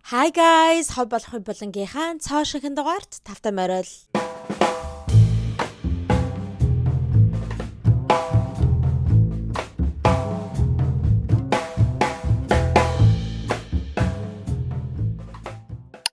Hi guys, хов болох булангийнхаа цоо шинхэн дугаарт тавтай морил.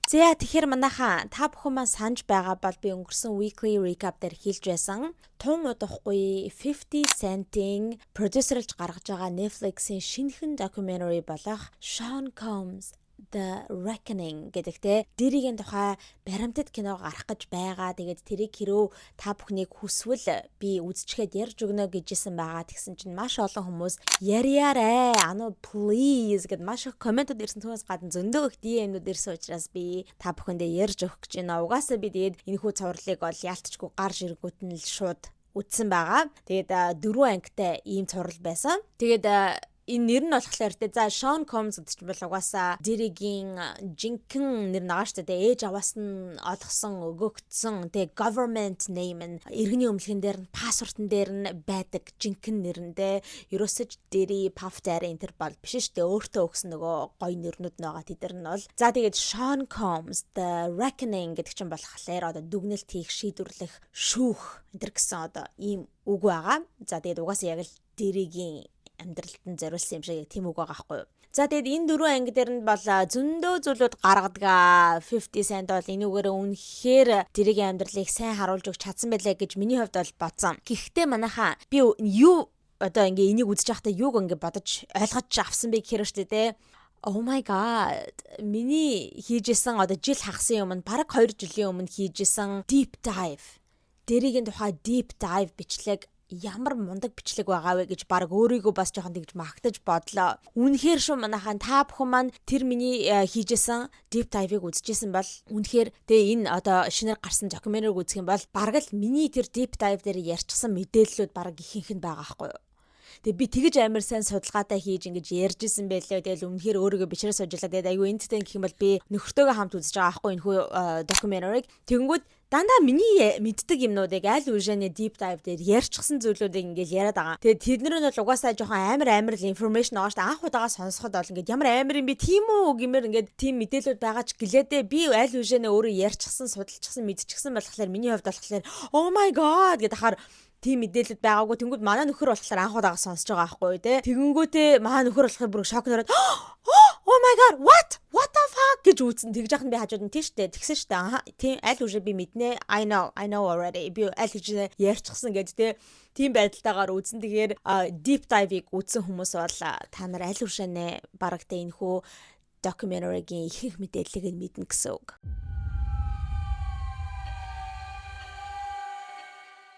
За, тэгэхээр манайхаа, та бүхэн маань санаж байгаа бол би өнгөрсөн weekly recap дээр хэлж байсан. Тун удахгүй 50 Cent-ийн продюсерлж гаргаж байгаа Netflix-ийн шинэхэн documentary болох Sean Combs The Reckoning гэдэг те Diddy-гийн тухай баримтат кино гарах гэж байгаа. Тэгээд тэрийг хэрвээ та бүхнийг хүсвэл би үзчихэд ярьж өгнө гэжсэн байгаа. Тэгсэн чинь маш олон хүмүүс "Яриарай. Ану, please" гэд маш их комментууд ирсэн. Түүнээс гадна зөндөө их DM-нүүд ирсэн учраас би та бүхэндээ ярьж өгөх гэж байна. Угаасаа би тэгээд энэхүү цувралыг бол яалтчгүй гарч ирэнгүүт нь л шууд үзсэн байгаа. Тэгээд дөрвөн ангитай ийм цуврал байсан. Тэгээд энэ нэр нь болохоор те, за, Sean Combs гэдэг чинь бол угаасаа Diddy-гийн жинхэнэ нэр нагаа штэ те, ээж аваас нь олгосон, өгөгдсөн те, government name нь, иргэний өмнөлгөн дээр нь, паспортон дээр нь байдаг жинхэнэ нэр нь те. Ерөөсөж Diddy, Puff Daddy энэ тэр бол биш штэ, өөртөө өгсөн нөгөө гоё нэрнүүд байгаа тэд нар нь бол. За, тэгээд Sean Combs The Reckoning гэдэг чинь болохоор одоо дүгнэлт хийх, шийдвэрлэх, шүүх энэ тэр гэсэн одоо ийм үг байгаа. За, тэгээд угаасаа яг л Diddy-гийн амьдралд нь зориулсан юм шиг яг тийм үг байгаа байхгүй юу. За, тэгээд энэ дөрвөн анги дээр нь бол зөндөө зүйлүүд гаргадаг. 50 Cent бол энүүгээрээ үнэхээр Diddy-гийн амьдралыг сайн харуулж өгч чадсан байлаа гэж миний хувьд бол бодсон. Гэхдээ манайхаа, би юу одоо ингээ энийг үзэж байхдаа юуг ингээ бодож ойлгож авсан бэ гэхээр штэ те, oh my god, миний хийжсэн одоо жил хагасын өмнө, бараг 2 жилийн өмнө хийжсэн deep dive, Diddy-гийн тухай deep dive бичлэг ямар мундаг бичлэг байгаа вэ гэж баг өөрийгөө бас жоохон тэгж магтаж бодлоо. Үнэхээр шүү, манайхан, та бүхэн маань тэр миний хийжсэн deep dive-ыг үзчихсэн бол үнэхээр тэгээ энэ одоо шинээр гарсан documentary-г үзэх юм бол бараг л миний тэр deep dive дээр ярьчихсан мэдээллүүд бараг ихэнх нь байгаа байхгүй юу? Тэгээ би тэгэж амар сайн судалгаатай хийж ингэж ярьж исэн байлээ. Тэгэл үнэхээр өөрийгөө бичрээ сууж илаа. Тэгээд айгүй энэтэй гэх юм бол би нөхөртөөгөө хамт үзэж байгаа байхгүй энэ хүү documentary-г. Тэгэнгүүт дандаа миний мэддэг юмнуудыг, аль үшээний deep dive дээр ярьчихсан зүйлүүдийг ингээл яриад байгаа. Тэгээд тэднэр нь бол угаасаа жоохон амар амар л information байгаа шүү дээ. Анх удаага сонсоход бол ингээд ямар амар юм бэ, тийм үү гэмээр ингээд тийм мэдээлүүд байгаа ч гэлээдээ би аль үшээний өөрөө ярьчихсан, судалчихсан, мэдчихсэн болохоор миний хувьд болохоор "Oh my god" гэдэг хахаар тийм мэдээлэл байгаагүй. Тэнгүүд манай нөхөр болохоор анх удаага сонсож байгаа байхгүй тий. Тэгэнгүүтээ манай нөхөр болохоор бүр шок нөрөөд "Oh my god, what the fuck" гэж үзсэн. Тэгж яхан би хажууд нь "Тийм штэ, тэгсэн штэ. Аа, тийм, аль үшээ би мэднэ. I know, I know already. Би аль гэж ярьчихсан" гэж тий. Тийм байдалтайгаар үзсэн. Тэгэхээр deep dive-ыг үзсэн хүмүүс бол та нар аль үшэнэ бараг тэ энэ хүү documentary-гийн ихэнх мэдээллийг нь мэднэ гэсэн үг.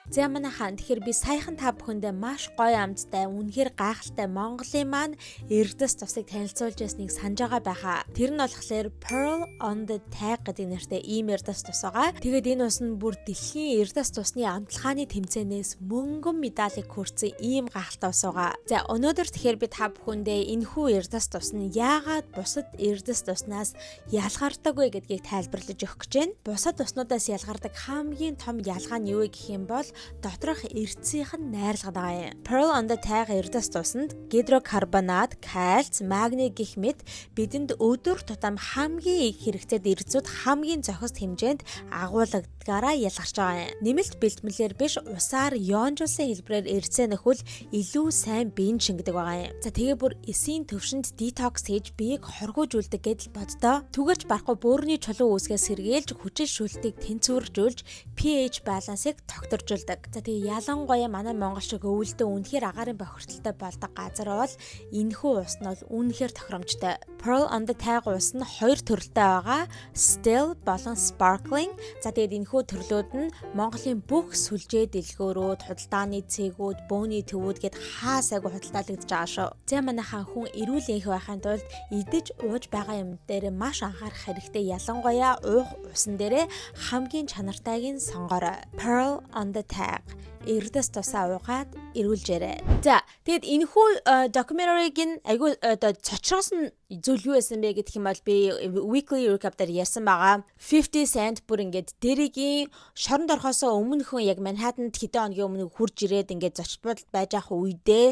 За, манайхан, тэгэхээр би саяхан та бүхэндээ маш гоё амттай, үнэхээр гайхалтай Монголын маань эрдэс тусыг танилцуулж байсныг санаж байгаа байхаа. Тэр нь болохоор Pearl on the Tag гэдэг нэртэй ийм эрдэс тус байгаа. Тэгээд энэ ус нь бүр дэлхийн эрдэс тусны амталгааны тэмцээнээс мөнгөн медалийг хүртсэн ийм гайхалтай ус байгаа. За, өнөөдөр тэгэхээр би та бүхэндээ энэхүү эрдэс тус нь яагаад бусад эрдэс туснаас ялгардаг вэ гэдгийг тайлбарлаж өгөх гэж байна. Бусад уснуудаас ялгардаг хамгийн том ялгаа нь юу вэ гэх юм бол доторх эрдэсийнх нь найрлага байгаа юм. Pearl on the Tag эрдэс тусанд гидрокарбонат, кальц, магний гэх мэт бидэнд өдөр тутам хамгийн их хэрэгцээд эрдэсүүд хамгийн зохист хэмжээнд агуулгадгаараа ялгарч байгаа юм. Нэмэлт бэлтгэлээр биш, усаар ионжуулсан хэлбэрээр эрдэсээ нөхвөл илүү сайн биеийн шингэдэг байгаа юм. За, тэгээ бүр эсийн төвшөнд детокс хийж биеийг хоргуужүүлдэг гэдэл боддоо. Түгэрч барахгүй бөөрийн чулуу үүсгээс сэргийлж, хүчил шүлтийг тэнцвэржүүлж, pH балансыг тогтворжуулдаг. За, тэгээ ялангуяа манай Монгол шиг өвөлдөө үнэхээр агаарын бохирдолтой болдог газар бол энэхүү ус нь бол үнэхээр тохиромжтой. Pearl on the Tag ус нь хоёр төрөлтэй байгаа. Still болон Sparkling. За, тэгээд энэхүү төрлүүд нь Монголын бүх сүлжээ дэлгүүрүүд, худалдааны цэгүүд, бөөний төвүүд гээд хаа сайгүй худалдаалагдаж байгаа шүү. За, манайхан, хүн эрүүл энх байхын тулд идэж ууж байгаа юм дээр маш анхаарах хэрэгтэй. Ялангуяа уух усан дээрээ хамгийн чанартайг нь сонгоорой. Pearl on the Tag эрдэс тусаа уугаад эрүүлжээрэй. За, тэгэд энэхүү documentary-г нь айгүй одоо цочроос нь зүйл юу байсан бэ гэх юм бол би weekly recap дээр ярьсан байгаа. 50 Cent бүр ингээд Diddy-гийн шоронд орохоосоо өмнөхөн яг Манхэттенд хэдэн хоногийн өмнө хурж ирээд ингээд зочид буудалд байж байгаа үедээ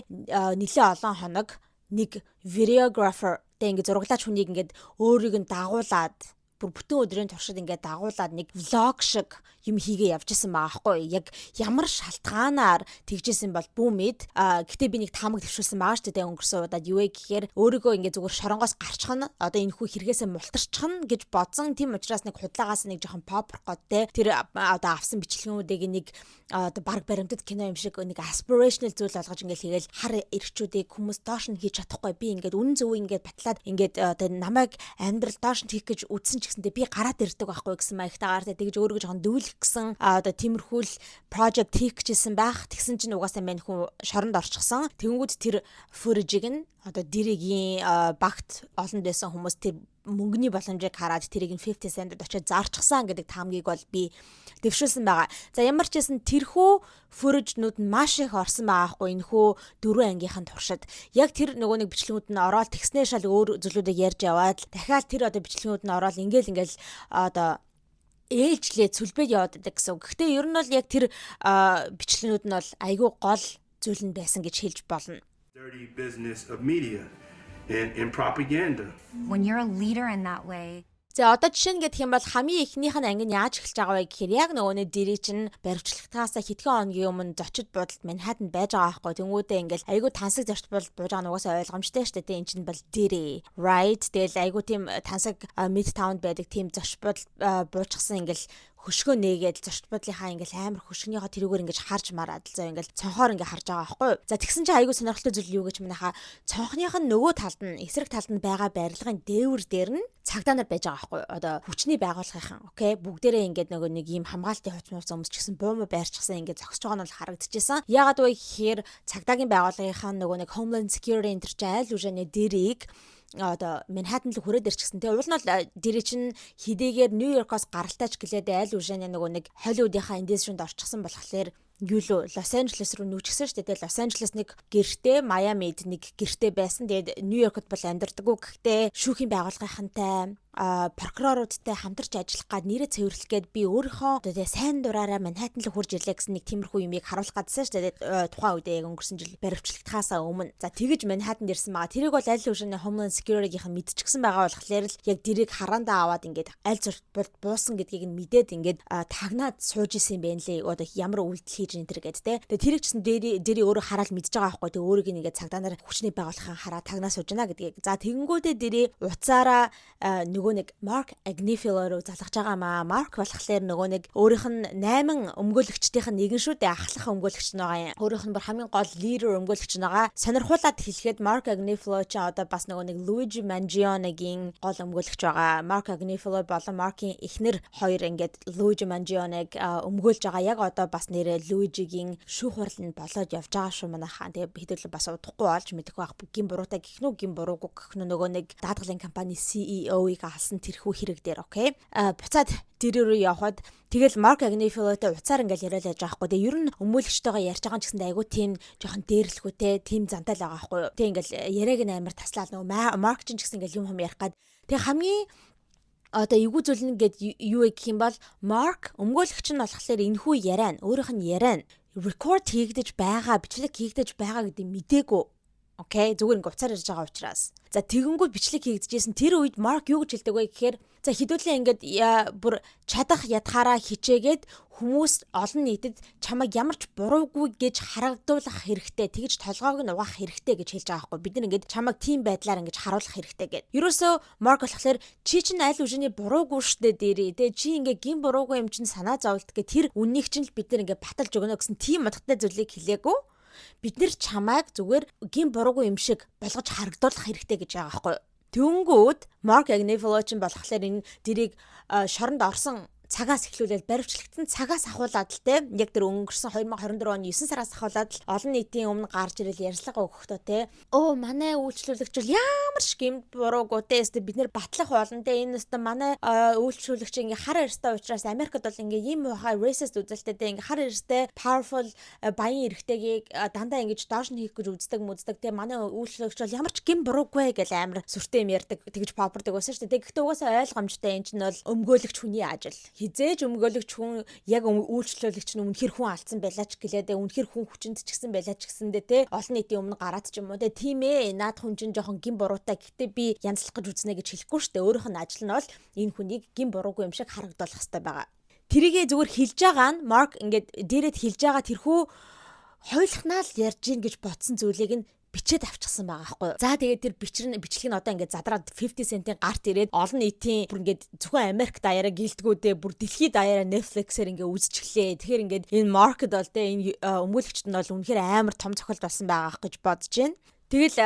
нэлээ олон хоног нэг videographer Тэг ингээд зураглаач хүнийг ингээд өөрийг нь дагуулад, бүр бүтэн өдрийн туршид ингээд дагуулад нэг vlog шиг юм хийгээ явж исэн байгаа хгүй. Яг ямар шалтгаанаар тэгжсэн бол бүү мэд. А гэтээ би нэг таамаг дэвшүүлсэн байгаа шүү дээ өнгөрсөн удаад. Юу вэ гэхээр өөрийгөө ингээд зүгээр шоронгоос гарчих нь, одоо энэ хүү хэрэгээсээ мултарчих нь гэж бодсон. Тийм учраас нэг худлагаас нэг жоохон попрох гот те, тэр одоо авсан бичлэгүүдийг нэг одоо баг баримтат кино юм шиг нэг aspirational зүйл болгож ингээд хийгээл, хар эрчүүдийг хүмүүс доош нь хийж чадахгүй, би ингээд үнэн зөв ингээд батлаад, ингээд одоо намайг амьдрал доош нь хийх гэж үзсэн ч гэсэндээ би гараад ирдэг байхгүй гэсэн маягтайгаар тэгж өөрийгөө жоохон дүүлэх гэсэн одоо тиймэрхүү л project хийх гэжсэн байх. Тэгсэн чинь угаасаа мань хүн шоронд орчихсон. Тэгэнгүүт тэр footage-ийг нь одоо Diddy-гийн багт олонд байсан хүмүүс тэр мөнгөний боломжийг хараад тэрийг нь 50 Cent-д очиод зарчсан гэдэг таамгийг бол би дэвшүүлсэн байгаа. За, ямар ч байсан тэрхүү footage-нүүд нь маш их орсон байгаа хгүй энэхүү дөрвөн ангийнхан туршид. Яг тэр нөгөө нэг бичлэгүүд нь ороод тэгснээр шал өөр зүйлүүдийг ярьж яваад, дахиад тэр одоо бичлэгүүд нь ороод ингээл ингээл одоо ээлжлээ цүлбээд яваад байдаг гэсэн үг. Гэхдээ ер нь бол яг тэр бичлэгнүүд нь бол айгүй гол зүйл нь байсан гэж хэлж болно. Dirty business of media and propaganda. When you're a leader in that way, За, одоо жишээ нь гэх юм бол хамгийн эхнийх нь анги нь яаж эхэлж байгаа вэ гэхээр яг нөгөө нэг Diddy чинь баривчлагтаасаа хэдхэн хоногийн өмнө зочид буудалд Манхэттанд байж байгаа байхгүй. Тэнгүүдээ ингээл айгүй тансаг зочид буудалд бууж байгаа нь угаасаа ойлгомжтой шүү дээ. Энэ чинь бол Diddy, right? Тэгэл айгүй тийм тансаг Midtown байдаг тийм зочид буудалд буучсан, ингээл хөшгөө нээгээд, зочид буудлынхаа ингээл амар хөшгөнийхөө тэрүүгээр ингэж харж мараад л заа, ингээл цонхоор ингээ харж байгаа байхгүй юу. За, тэгсэн чинь айгүй сонирхолтой зүйл юу гэж, манайха цонхных нь нөгөө талд нь, эсрэг талд нь байгаа барилгын дээвэр дээр нь цагдаа нар байж байгаа байхгүй юу. Одоо хүчний байгууллагынхан, okay, бүгдээрээ ингээд нөгөө нэг ийм хамгаалтын хувцас мувц өмсчихсэн, буумаа байрчихсан, ингээд зогсож байгаа нь бол харагдчихсан. Яагаад вэ гэхээр цагдаагийн байгууллагынхаа нөгөө нэг Homeland Security энэ чинь айл үжээний Diddy-г одоо Манхэттен руу хүрээд ирчихсэн. Тэгээ уул нь бол Diddy чинь хэдийгээр Нью-Йоркоос гаралтай ч гэлээд айл үжээний нөгөө нэг Холливуудынхаа industry-нд орчихсон болохоор юу лөө Лос Анжелес руу нүүчихсэн шүү дээ. Лос Анжелес нэг гэртээ, Майамид нэг гэртээ байсан. Тэгээд Нью-Йоркод бол амьдардаггүй. Гэхдээ шүүхийн байгууллагынхантай, прокуроруудтай хамтарч ажиллах гад, нэрээ цэвэрлэх гээд, би өөрийнхөө одоо тэгээ сайн дураараа Манхэттен руу хурж ирлээ гэсэн нэг тиймэрхүү юмыг харуулах гадсан шүү дээ. Тухайн үедээ яг өнгөрсөн жил баривчлагдахаасаа өмнө. За, тэгэж Манхэттенд ирсэн байгаа. Тэрийг бол аль хэвшин Homeland Security-гийн мэдчихсэн байгаа болохоор л яг Diddy-г хараандаа аваад ингээд аль зуртболд буусан гэдгийг нь мэдээд ингээд тагнаад сууж исэн юм байна лээ. Одоо ямар үйлдэл хийж ин тэр гээд те. Тэгээ тэрийг ч гэсэн Diddy өөрөө хараал мэдж байгаа байхгүй. Тэгээ өөрийг ингээд цагдаа нар, хүчний байгууллагын хараа тагнаа сууж гинэ гэдгийг. За, тэгэнгүүтээ Diddy утсаараа нөгөө нэг Mark Agnifilo руу залгаж байгаа маа. Mark болохоор нөгөө нэг өөрийнх нь 8 өмгөөлөгчдийнх нь нэгэн шүү дээ. Ахлах өмгөөлөгч нь байгаа юм. Өөрийнх нь бүр хамгийн гол лидер өмгөөлөгч нь байгаа. Сонирхуулаад хэлэхэд Mark Agnifilo ч одоо бас нөгөө нэг Luigi Mangione-гийн гол өмгөөлөгч байгаа. Mark Agnifilo болон Mark-ийн эхнэр хоёр ингээд Luigi Mangione-г өмгөөлж байгаа. Яг одоо бас нэрээ Luigi-гийн шүүх хурал нь болоод явж байгаа шүү манайхаа. Тэгээ хэдүүлээ бас удахгүй олж мэдэх байх. Гин буруутай гэх нү, гин буруугүй гэх нү, нөгөө нэг даатгалын компани CEO-ыг алсан тэрхүү хэрэг дээр, okay. А буцаад Diddy рүү явхад тэгэл Mark Agnifilo-тай уцаар ингээл яриад яаж байгаа хгүй. Тэгээ ер нь өмгөөлөгчтэйгээ ярьж байгаа ч гэсэндээ айгүй тийм жоохон дээрлэхүү те, тийм зантай л байгаа хгүй. Тэгээ ингээл яриаг нь амар таслаад, нөгөө Mark ч гэсэн ингээл юм хум ярих гад. Тэгээ хамгийн одоо эвгүй зүйл нь гээд юу вэ гэх юм бол Mark өмгөөлөгч нь болохоор энэхүү яриа нь, өөрийнх нь яриа нь record хийгдэж байгаа, бичлэг хийгдэж байгаа гэдэг мдээгүй. Okay, зүгээр ингээ уцаар ярьж байгаа учраас. За, тэгэнгүүт бичлэг хийгдэжсэн тэр үед Марк юу гэж хэлдэг вэ гэхээр за, хэдүүлээ ингээд бүр чадах ядахаараа хичээгээд хүмүүс олон нийтэд чамайг ямар ч буруугүй гэж харагдуулах хэрэгтэй. Тэгж толгойг нь угаах хэрэгтэй гэж хэлж байгаа байхгүй. Бид нар ингээд чамайг тийм байдлаар ингэж харуулах хэрэгтэй гэд. Ерөөсөө Марк болохоор чи чинь аль үшний буруугүй штэ, Diddy. Тэ чи ингээ гин буруугүй юм чинь санаа зовлт гэ, тэр үннийг чинь л бид нар ингээ баталж өгнө гэсэн тийм утгатай зүйлийг хэлээгүй, бид нэр чамайг зүгээр гин буруугүй юм шиг болгож харагдуулах хэрэгтэй гэж байгаа байхгүй. Тэнгүүд Mark Agnifilo ч болохоор энэ Diddy-г шоронд орсон цагаас эхлүүлээд, баривчлагдсан цагаас ахуулаад л те, яг тэр өнгөрсөн 2024 оны 9 сараас ахуулаад л олон нийтийн өмнө гарч ирэл ярьцлага өгөхдөө те, өө манай үйлчлүүлэгч бол ямар ч гэмт буруугүй те, өстө бид нэр батлах болно те, энэ өстө манай үйлчлүүлэгч ингээ хар арьстай учраас Америкт бол ингээ ийм муухай racist үзэлтэй те, ингээ хар арьстай powerful баян эрэгтэйгийг дандаа ингэж доош нь хийх гэж үздэг мүздэг те, манай үйлчлүүлэгч бол ямар ч гэм буруугүй гэл амар сүртэй юм ярьдаг, тэгж попордог байсан шүү дээ. Тэгэхдээ угаасаа ойлгомжтой, энэ чинь бол өмгөөлөгч хүний ажил. Хэзээ ч өмгөөлөгч хүн яг үйлчлүүлэгч нь үнэхээр хүн алдсан байлаа ч гэлээ, үнэхээр хүн хүчинд ч гэсэн байлаа ч гэсэндээ те, олон нийтийн өмнө гараад ч юм уу те, тийм ээ, наад хүн чинь жоохон гэм буруутай, гэхдээ би янзлах гэж үзнэ гэж хэлэхгүй шүү дээ. Өөрийнх нь ажил нь бол энэ хүнийг гэм буруугүй юм шиг харагдуулах хэрэгтэй байгаа. Тэрийгээ зүгээр хэлж байгаа нь Марк ингээд дээрэд хэлж байгаа тэрхүү хойлохнаа л ярьж гин гэж бодсон зүйлийг нь бичээд авчихсан байгаа байхгүй юу. За, тэгээд тэр бичрэн бичлэг нь одоо ингээд задраад 50 Cent-ийн гарт ирээд олон нийтийн бүр ингээд зөвхөн Америк даяараа гэлдгүүдээ, бүр дэлхийд даяараа Netflix-ээр ингээд үзчихлээ. Тэгэхээр ингээд энэ market бол те, энэ өмгөөлөгчд нь бол үнэхээр амар том цохилт болсон байгаа гэж бодож байна. Тэгэл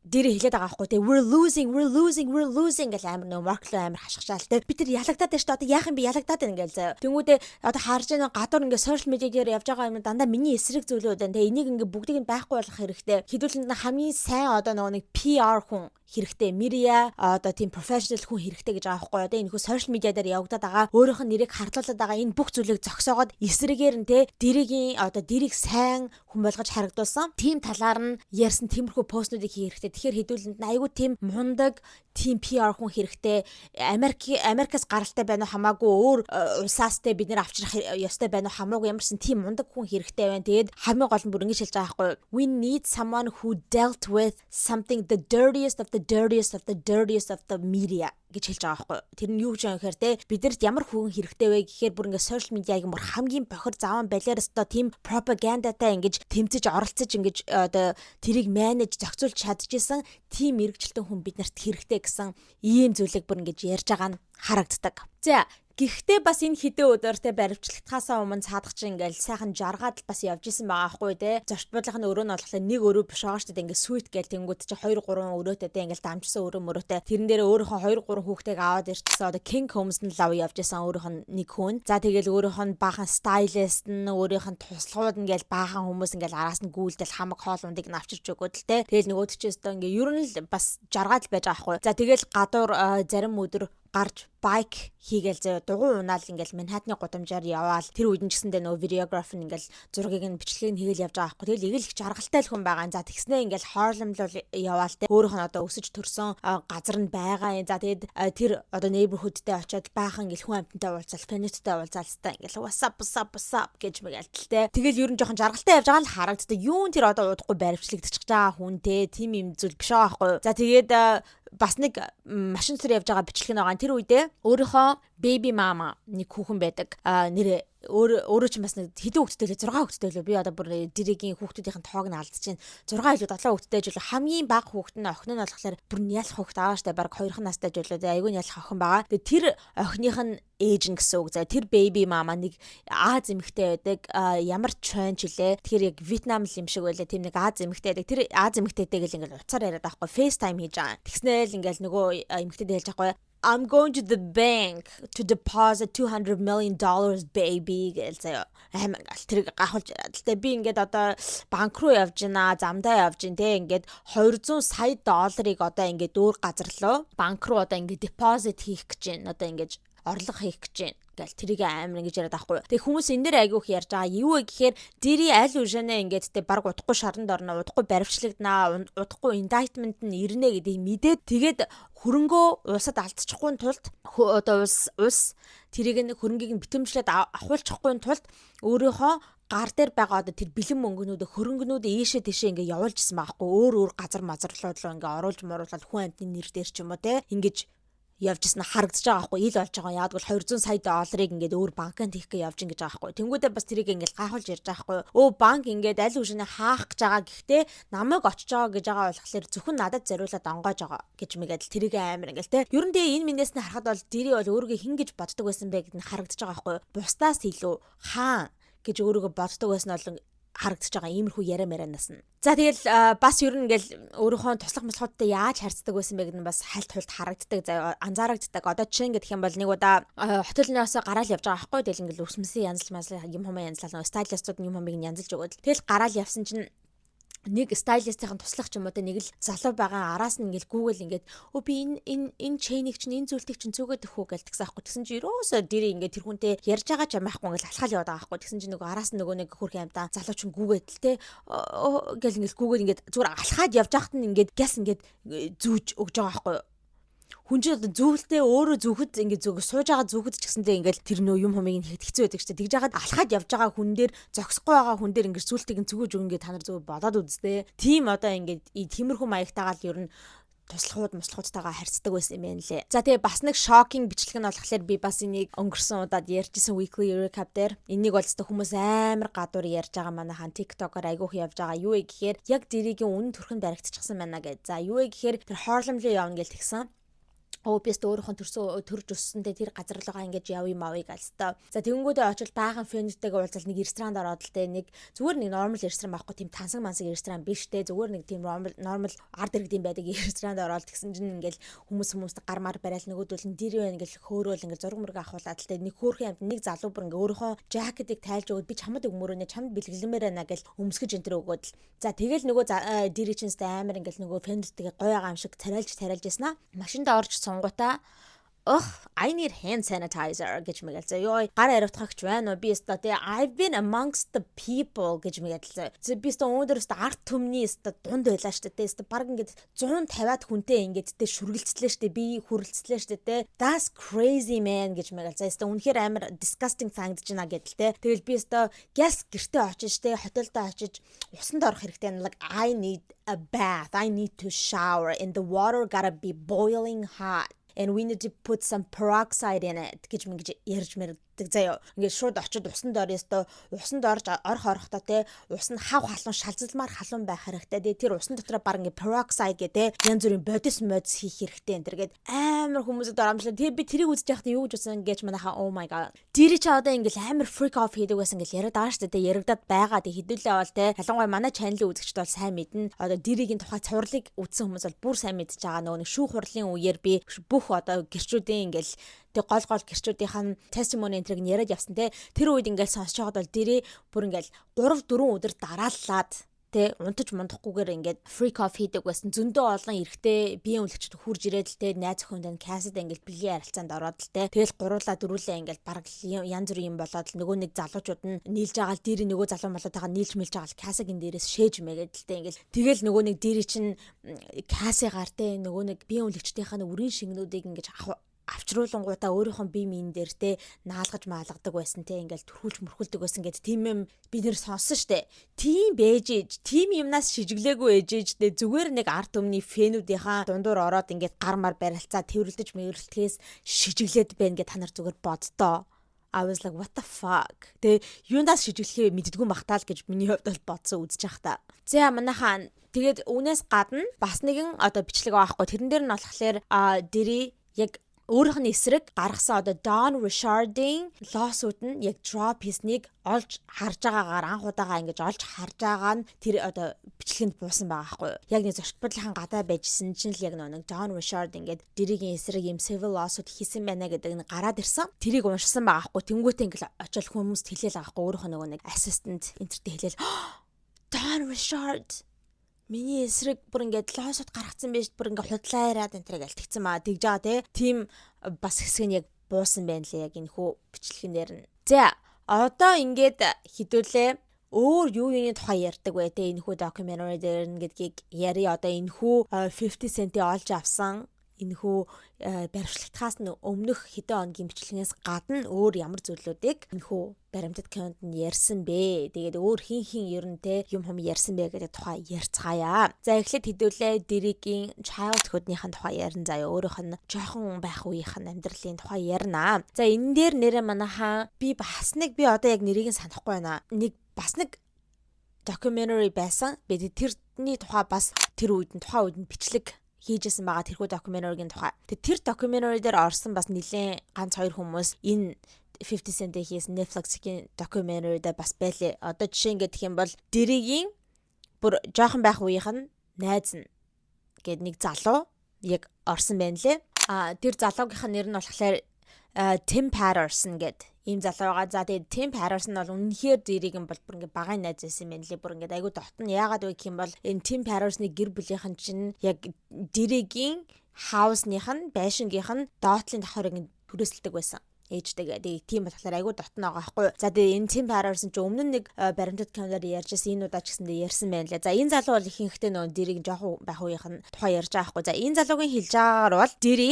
дээр хэлээд байгаа байхгүй те, "We're losing, we're losing, we're losing" гэл амар нөө Марк луу амар хашгичаал те. Бид тэр ялагдаад байна шүү дээ, одоо яах юм бэ, ялагдаад байна гээл заяа. Тэнгүүдээ одоо харж байгаа гадуур ингээ social media дээр явж байгаа юм дандаа миний эсрэг зүйлүүд байна те. Энийг ингээ бүгдийг нь байхгүй болгох хэрэгтэй. Хэдүүлэнд хамгийн сайн одоо нөгөө нэг PR хүн хэрэгтэй, media одоо тийм professional хүн хэрэгтэй гэж байгаа байхгүй. Одоо энэ хүү social media дээр явагдаад байгаа, өөрийнх нь нэрийг хардлуулад байгаа энэ бүх зүйлийг зогсоогоод эсрэгээр нь те, Diddy-гийн одоо Diddy-г сайн хүн болгож харагдуулсан тийм талаар нь ярьсан тиймэрхүү постнуудыг хийх хэрэгтэй. Тэгэхээр хэдүүлэнд айгүй тийм мундаг тийм PR хүн хэрэгтэй. Америкаас гаралтай байна уу хамаагүй, өөр улсаас те бид нэр авчрах ёстой байна уу хамаагүй, ямарсан тийм мундаг хүн хэрэгтэй байна. Тэгээд хамгийн гол нь бүр ингэж хэлж байгаа байхгүй: "We need someone who dealt with something, the dirtiest of the dirtiest of the dirtiest of the media" гэж хэлж байгаа байхгүй. Тэр нь юу гэж юм гэхээр те, бидэрт ямар хүн хэрэгтэй вэ гэхээр бүр ингээ social media-г бүр хамгийн бохир заван балиар өстой тийм пропагандатай ингэж тэмцэж оролцож, ингэж одоо тэрийг manage зохицуулж чадчихсан тийм мэргэжилтэн хүн биднэрт хэрэгтэй гэсэн ийм зүйлийг бүр ингэж ярьж байгаа нь харагддаг. За, гэхдээ бас энэ хэдэн өдөр те, баривчлагдахаасаа өмнө цаадах чинь ингээл сайхан жаргаад л бас явж исэн байгаа хгүй те. Зочд буудлынх нь өрөө нь болохоор нэг өрөө биш байгаа шүү дээ. Ингээ suite гээл тэнгууд чи 2 3 өрөөтэй те, ингээл дамжсан өрөө мөрөөтэй. Тэрэн дээр өөрийнхөө 2 3 хүүхдийг аваад ирчихсэн. Одоо King Combs нь лав явж исэн өөрийнх нь нэг хүн. За, тэгэл өөрийнх нь баахан stylist нь, өөрийнх нь туслахууд ингээл баахан хүмүүс ингээл араас нь гүйлдэл хамаг хоол ундыг нь авчирч өгөөд л те. Тэгэл нөгөөд чи өстө ингээ ер нь л бас жаргаад л байж байгаа хгүй. За, тэгэл гадуур зарим өдөр гарч bike хийгээл заяа, дугуй унаал ингээл Манхэттны гудамжаар яваал. Тэр үед нь ч гэсэндээ нөгөө видеограф нь ингээл зургийг нь, бичлэгийг нь хийгээл явж байгаа байхгүй. Тэгэл игэл их жаргалтай л хүн байгаа. За, тэгснээ ингээл Харлем л яваал те, өөрийнх нь одоо өсөж төрсөн газар нь байгаа юм. За, тэгээд тэр одоо neighborhood-тэй очиод баахан ингээл хүн амьтантай уулзаал, фанаттай уулзаал та, ингээл "What's up, what's up, what's up" гэж мэгэл л те. Тэгэл ер нь жоохон жаргалтай явж байгаа л харагддаг. Юун тэр одоо удахгүй баривчлагдчих байгаа хүн те, тийм юм зүйл биш байгаа байхгүй. За, тэгээд бас нэг машин дотор явж байгаа бичлэг нь байгаа. Тэр үедээ өөрийнхөө baby mama нэг хүүхэн байдаг. А нэр өөр өөрөө ч бас нэг хэдэн хүүхэдтэй лээ, 6 хүүхэдтэй лээ. Би одоо бүр Diddy-гийн хүүхдүүдийн тоог нь алдчихээн. 6 илүү 7 хүүхэдтэй жил. Хамгийн бага хүүхэд нь, охин нь болохоор бүр нялх хүүхэд аа штэ, баг 2 настай жилүү, айгүй нялх охин байгаа. Тэгээ тэр охиных нь ээж нь гэсэн үг. За, тэр baby mama нэг Ази эмэгтэй байдаг. Ямар чойн ч лээ. Тэгэхээр яг Вьетнам л юм шиг байлаа. Тийм нэг Ази эмэгтэй байдаг. Тэр Ази эмэгтэйтэйг л ингээл уцаар яриад байхгүй. FaceTime хийж байгаа. Тэгснээл ингээл нөгөө эмэгтэйд хэлж байгаа байхгүй: "I'm going to the bank to deposit $200 million, baby" гээл заяа. Амар ингээл тэрийг гахуулж яриад л те, би ингээд одоо банк руу явж гинэ, замдаа явж гин те, ингээд 200 сая долларыг одоо ингээд өөр газар руу, банк руу одоо ингээд deposit хийх гэж байна. Одоо ингээд орлого хийх гэж байна гэл тэрийг амар ингэж яриад байхгүй. Тэгээ хүмүүс энэ дээр айгүйх ярьж байгаа. Юу вэ гэхээр Diddy аль үшэнэ ингээд те баг удахгүй шаранд орно, удахгүй баривчлагдана, удахгүй indictment нь ирнэ гэдгийг мэдээд, тэгээд хөрөнгөө улсад алдчихгүй тулд, одоо улс тэрийг нь хөрөнгийг нь битэмжлээд авахулчихгүй тулд өөрийнхөө гар дээр байгаа одоо тэр бэлэн мөнгөнүүд, хөрөнгөнүүд ийшээ тийшээ ингээ явуулжсэн байхгүй, өөр өөр газар мазарлууд руу ингээ оруулж мууруулаад, хүн амьтны нэр дээр ч юм уу те, ингэж явж исэн харагдаж байгаа байхгүй, ил болж байгаа. Яг бол 200 сая долларыг ингээд өөр банкнд хийх гэж явж ингэж байгаа байхгүй. Тэнгүүдээ бас тэрийг ингээд гайхуулж ярьж байгаа байхгүй. Өө, банк ингээд аль үшэнэ хаах гэж байгаа, гэхдээ намайг очиж байгаа гэж байгаа болохоор зөвхөн надад зориулаад онгоож байгаа гэж мэгээд л тэрийг амар ингээд те. Ер нь тэгээ энэ минээс нь харахад бол Diddy бол өөрийгөө хин гэж боддог байсан бэ гэдэг нь харагдаж байгаа байхгүй. Бусдаас илүү хаан гэж өөрийгөө боддог байсан бол харагдаж байгаа иймэрхүү яриа марианаас нь. За, тэгэл бас ер нь ингээл өөрийнхөө туслах мослохуудтай яаж харьцдаг байсан бэ гэдэг нь бас хальт хульт харагддаг, заяа, анзаарагддаг. Одоо жишээ ингэх юм бол нэг удаа хотелноос гараал явж байгаа байхгүй. Тэгэл ингээл үсмэсийн янзал мазал юм хумаа янзлал, stylist ууд юм хумыг янзалж өгөөд. Тэгэл гараал явсан чинь нэг stylist ийн туслах ч юм уу те, нэг л залуу байгаа, араас нь ингээл Google ингээд өө, би энэ chain ийг чинь, энэ зүйлтийг чинь зөөгөөд өгөх үү гэл тэгсэн аахгүй. Тэгсэн чинь ерөөсөө Diddy ингээд тэр хүнтэй ярьж байгаа ч юм байхгүй, ингээл алхаал яваад байгаа аахгүй. Тэгсэн чинь нөгөө араас нь нөгөө нэг хөрх амтаа залуу чинь гүгээд л те гэл ингээл гүгээд ингээд зүгээр алхаад явж байхад нь ингээд гяс ингээд зүүж өгж байгаа аахгүй. Хүн чинь одоо зүүхэлтэй өөрөө зүүхэд, ингээд зүг сууж байгаа зүүхэд ч гэсэндээ ингээд тэр нөө юм хумыг нь хийхэд хэцүү байдаг шүү дээ. Тэгж жагаад алхаад явж байгаа хүн дээр, зогсохгүй байгаа хүн дээр ингээд сүултийг нь зүгэж өгнө гэ та нар зүгээр бодоод үзтээ. Тийм одоо ингээд тиймэрхүү маягтайгаа л ер нь туслахууд муслахуудтайгаа харьцдаг байсан юм байна лээ. За, тэгээ бас нэг shocking бичлэг нь болохоор би бас энийг өнгөрсөн удаад ярьжсэн weekly recap дээр, энийг бол зөвхөн хүмүүс амар гадуур ярьж байгаа, манайхан TikTok-оор айгүйх явж байгаа. Юу вэ гэхээр яг Diddy-гийн үнэн төрхөнд баригдчихсан байна гэж. За, юу вэ гэхээр тэр Harlem руу явна гэж тэгсэн. Оо, би өстө өөрийнхөө төрсөн, төрж өссөнтэй тэр газар руугаа ингэж явъя мавыг алстаа. За, тэгэнгүүтээ очил баахан fan үүдтэйгээ уулзал нэг ресторанд ороод л те, нэг зүгээр нэг normal ресторан байхгүй, тийм тансаг мансаг ресторан биш те, зүгээр нэг тийм normal ард иргэдийн байдаг ресторанд ороод тэгсэн чинь ингээл хүмүүс хүмүүст гар мар барайл, нөгөөдөл нь дэр байна ингээл хөөрөөл, ингээл зураг мөрөг авахуулаад л те, нэг хөөрхөн амт нэг залуу бүр ингээ өөрийнхөө жакетыг тайлж өгөөд, би чамд өгмөр өнө, чамд бэлгэлмээр байна гэл өмсгөж энэ төр өгөөд л. За, тэгэл нөгөө Diddy чинь амар ингээл нөгөө fan үүдтэйгээ гоё байгаа юм шиг тариалж тариалж яснаа. Машинд орж сунгуудаа "Ugh, I need hand sanitizer" гэж мэгэл. За, ёо, гар аривтгагч байна уу? Би өстой те "I've been amongst the people" гэж мэгэл. За, би өстой өнөөдөр өстой ард түмний өстой дунд байлаа штэ те. Өстой баг ингээд 150-аад хүнтэй ингээд те шүргэлцлээ штэ. Би хүрэлцлээ штэ те. "That's crazy, man" гэж мэгэл. За, өстой үнэхээр амар disgusting санагдаж байна гэдэл те. Тэгэл би өстой гяс гэртээ очиж те, хотелдоо очиж усанд орох хэрэгтэй. Like, I need a bath. I need to shower and the water gotta be boiling hot and we need to put some peroxide in it" гэж мэгж ярьж мэрдэг заяа. Ингээд шууд очиод усанд ор ёстой. Усанд орж орох орохдоо те, ус нь хав халуун, шалзалмаар халуун байх хэрэгтэй. Тэгээ тэр усан дотор баг ингээд peroxide гэдэг янз бүрийн бодис модис хийх хэрэгтэй энэ төр гээд амар хүмүүсд оромжлаа. Тэгээ би тэрийг үзэж байхдаа юу гэж бодсон гэж манайхаа, oh my God. Diddy чи одоо ингээд амар freak off хийдэг байсан гэж яриад байгаа шүү дээ. Яригадад байгаа. Тэг хэдүүлээ бол те, ялангуяа манай channel-ийн үзэгчд бол сайн мэднэ. Одоо Diddy-гийн тухай цувралыг үзсэн хүмүүс бол бүр сайн мэдж байгаа. Нөгөө нэг шүүх хурлын үеэр би бүх одоо гэрчүүдийн ингээл тэг гол гол гэрчүүдийнх нь testimony энтриг нь яриад явсан те. Тэр үед ингээл сонсож байхад бол Diddy бүр ингээл 3 4 өдөр дарааллаад тэ унтаж мундахгүйгээр ингээд freak off хийдэг байсан. Зөндөө олон эрэгтэй биеийн үнэлэгчд хурж ирээд л тэ, найз охинд нь Cassie ингээд бэлгийн харилцаанд ороод л тэ. Тэгэл гуруулаа дөрүүлээ ингээд бараг янз бүрийн юм болоод л нөгөө нэг залуучууд нь нийлж байгаа л Diddy нөгөө залуу малуутайгаа нийлж мэлж байгаа л Cassie-гийн дээрээс шээж мэгээд л тэ ингээд тэгэл нөгөө нэг Diddy чинь Cassie-гаар тэ, нөгөө нэг биеийн үнэлэгчдийнхаа үрийн шингэнүүдийг ингээд авчруулангуудаа өөрийнхөө бие биен дээр те наалгаж маалгадаг байсан те, ингээл түрхүүлж мөрхүүлдэг байсан гэд тийм юм бид нэр сонссон штэ. Тийм бэж ээж, тийм юмнаас шижиглээгүй ээж ээж те, зүгээр нэг ард түмний fan үүдийнхаа дундуур ороод ингээд гар мар барилцаа тэрвэрлдэж мэвэрлдэхээс шижиглээд байна гэд та нар зүгээр боддоо. I was like, "What the fuck?" Тэгээ юундаас шижиглэхээ мэддэггүй бахтаал гэж миний хувьд бол бодсон үзэж явах та. За, манайхаа, тэгээд үүнээс гадна бас нэгэн одоо бичлэг байгаа хгүй. Тэрэн дээр нь болохоор Diddy яг өөрийнх нь эсрэг гаргасан одоо Dawn Richard-ийн lawsuit нь яг drop хийснийг олж харж байгаагаар анх удаага ингэж олж харж байгаа нь тэр одоо бичлэгэнд буусан байгаа байхгүй юу. Яг нэг зочд буудлынхан гадаа байжсэн чинь л яг нэг Dawn Richard ингээд Diddy-гийн эсрэг юм civil lawsuit хийсэн байна гэдэг нь гараад ирсэн. Тэрийг уншсан байгаа байхгүй. Тэнгүүтээ ингээд очил хүмүүст хэлээл байгаа байхгүй. Өөрийнх нь нөгөө нэг assistant энтертэй хэлээл, "Dawn Richard миний эсрэг бүр ингээд lawsuit гаргацсан байж, бүр ингээд худлаа яриад энэ тэрэг альтгцсан маа" тэгж байгаа те. Тийм бас хэсэг нь яг буусан байна лээ яг энэ хүү бичлэгэн дээр нь. За, одоо ингээд хідүүлээ өөр юу юуны тухай ярьдаг вэ те, энэ хүү documentary дээр нь гэдгийг яри. Одоо энэ хүү 50 Cent-ийг олж авсан энэхүү баривчлагдахаас нь өмнөх хэдэн хоногийн бичлэгнээс гадна өөр ямар зүйлүүдийг энэхүү баримтат кинонд нь ярьсан бэ? Тэгээд өөр хин хин ер нь те юм хум ярьсан бэ гэдэг тухай ярьцгаая. За, эхлээд хэдүүлээ Diddy-гийн childhood-ийн тухай ярина заяа. Өөрийнх нь жоохон байх үеийнх нь амьдралын тухай ярина. За, энэ дээр нэрээ манайхаа би бас нэг, би одоо яг нэрийг нь санахгүй байна. Нэг бас нэг documentary байсан. Би тэрний тухай бас тэр үед нь, тухайн үед нь бичлэг хийжсэн байгаа тэрхүү documentary-гийн тухай. Тэгээ тэр documentary дээр орсон бас нэлээд ганц хоёр хүмүүс энэ 50 Cent-ийн хийсэн Netflix-ийн documentary дээр бас байлээ. Одоо жишээ ингээд гэх юм бол Diddy-гийн бүр жоохон байх үеийнх нь найз нь гээд нэг залуу яг орсон байна лээ. А тэр залуугийнх нь нэр нь болохоор Tim Patterson гээд ийм залуу байгаа. За, тэгээд Tim Patterson бол үнэхээр Diddy-г нь бол бүр ингээ багын найз байсан юм байна лээ. Бүр ингээ айгуу дотно. Яагаад вэ гэх юм бол энэ Tim Patterson-ы гэр бүлийнх нь чинь яг Diddy-гийн house-ных нь, байшингийнх нь доотлын давхар ингээ түрээсэлдэг байсан. Ээжтэйгээ. Тэгээ тийм болохоор айгүй дотно байгаа байхгүй. За, тэгээ энэ Tim Patterson ч өмнө нь нэг баримтат киноноор ярьжсэн, энэ удаа ч гэсэндээ ярьсан байна лээ. За, энэ залуу бол ихэнхдээ нөгөө Diddy-г жоохон байх үеийнх нь тухай ярьж байгаа байхгүй. За, энэ залуугийн хэлж байгаагаар бол Diddy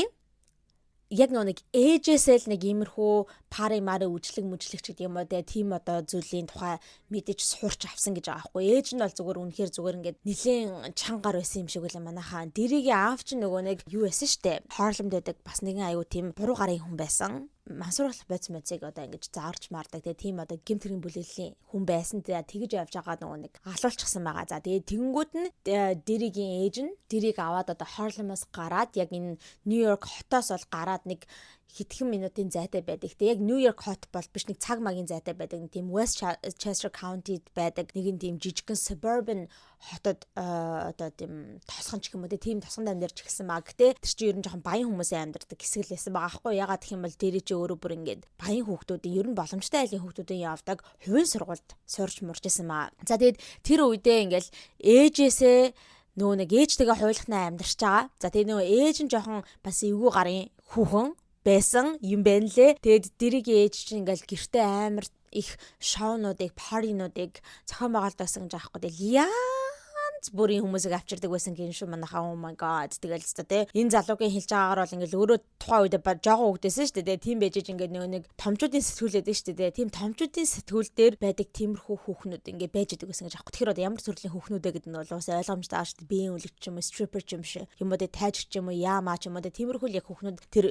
яг нэг ээжээсээ л нэг иймэрхүү party мари үжлэг мүжлэг ч гэдэг юм уу те, тийм одоо зүйлийн тухай мэдэж сурч авсан гэж байгаа байхгүй. Ээж нь бол зүгээр үнэхээр зүгээр ингээд нилээн чангаар байсан юм шиг үлээ манайхаа. Diddy-гийн аав чинь нөгөө нэг юу байсан штэ. Харлемд байдаг бас нэгэн аюу тийм буруу гарын хүн байсан, мансууруулах бодис модсыг одоо ингэж заарч мардаг, тэгээ тийм одоо гэмт хэрэг бүлээлийн хүн байсан. Тэгээ тэгж явж байгаа нөгөө нэг алуулчихсан байгаа. За, тэгээ тэгэнгүүт нь Diddy-гийн ээж нь Diddy-г аваад одоо Харлемоос гараад, яг энэ Нью-Йорк хотоос бол гараад нэг хэдхэн минутын зайтай байдаг. Тэгээ яг Нью-Йорк хот бол биш, нэг цаг магийн зайтай байдаг. Тийм Westchester County-д байдаг нэгэн тийм жижигхэн suburban хотод, одоо тийм тосгон ч юм уу, тийм тосгонд амьдарч эхэлсэн маа. Гэтэ тэр чинь ер нь жоохон баян хүмүүсийн амьдардаг хэсэг л байсан байгаа хгүй. Ягаад гэх юм бол Diddy чи өөрөө бүр ингээд баян хүүхдүүдийн, ер нь боломжтой айлын хүүхдүүдийн явдаг хувийн сургуульд сурч мурж исэн маа. За, тэгээд тэр үедээ ингээл ээжээсээ нөгөө нэг ээжтэйгээ хуйлахнаа амьдарч байгаа. За, тэгээ нөгөө ээж нь жоохон бас эвгүй гарын хүүхэн байсан юм байна лээ. Тэгээд Diddy-гийн ээж чинь ингээл гэртээ амар их шоунуудыг, party-нуудыг зохион байгуулдаг гэж аахгүй. Тэгэл янз бүрийн хүмүүсийг авчирдаг байсан гин шүү манайхаа. Oh my God, тэгэл л те, энэ залуугийн хэлж байгаагаар бол ингээл өөрөө тухайн үед жоохон хүүхдээсэн шүү дээ, тийм байж иж ингээд нөгөө нэг томчуудын сэтгүүл байдаг шүү дээ, тийм томчуудын сэтгүүл дээр байдаг тиймэрхүү хүүхнүүд ингээд байж идэг байсан гэж аахгүй. Тэгэхээр одоо ямар төрлийн хүүхнүүдээ гэдэг нь бол бас ойлгомжтой аа шүү дээ. Биеийн үлэгч ч юм уу, stripper ч юм шиг юм уу, тайжигч ч юм уу, яамаа ч юм уу, тиймэрхүү л яг хүүхнүүд тэр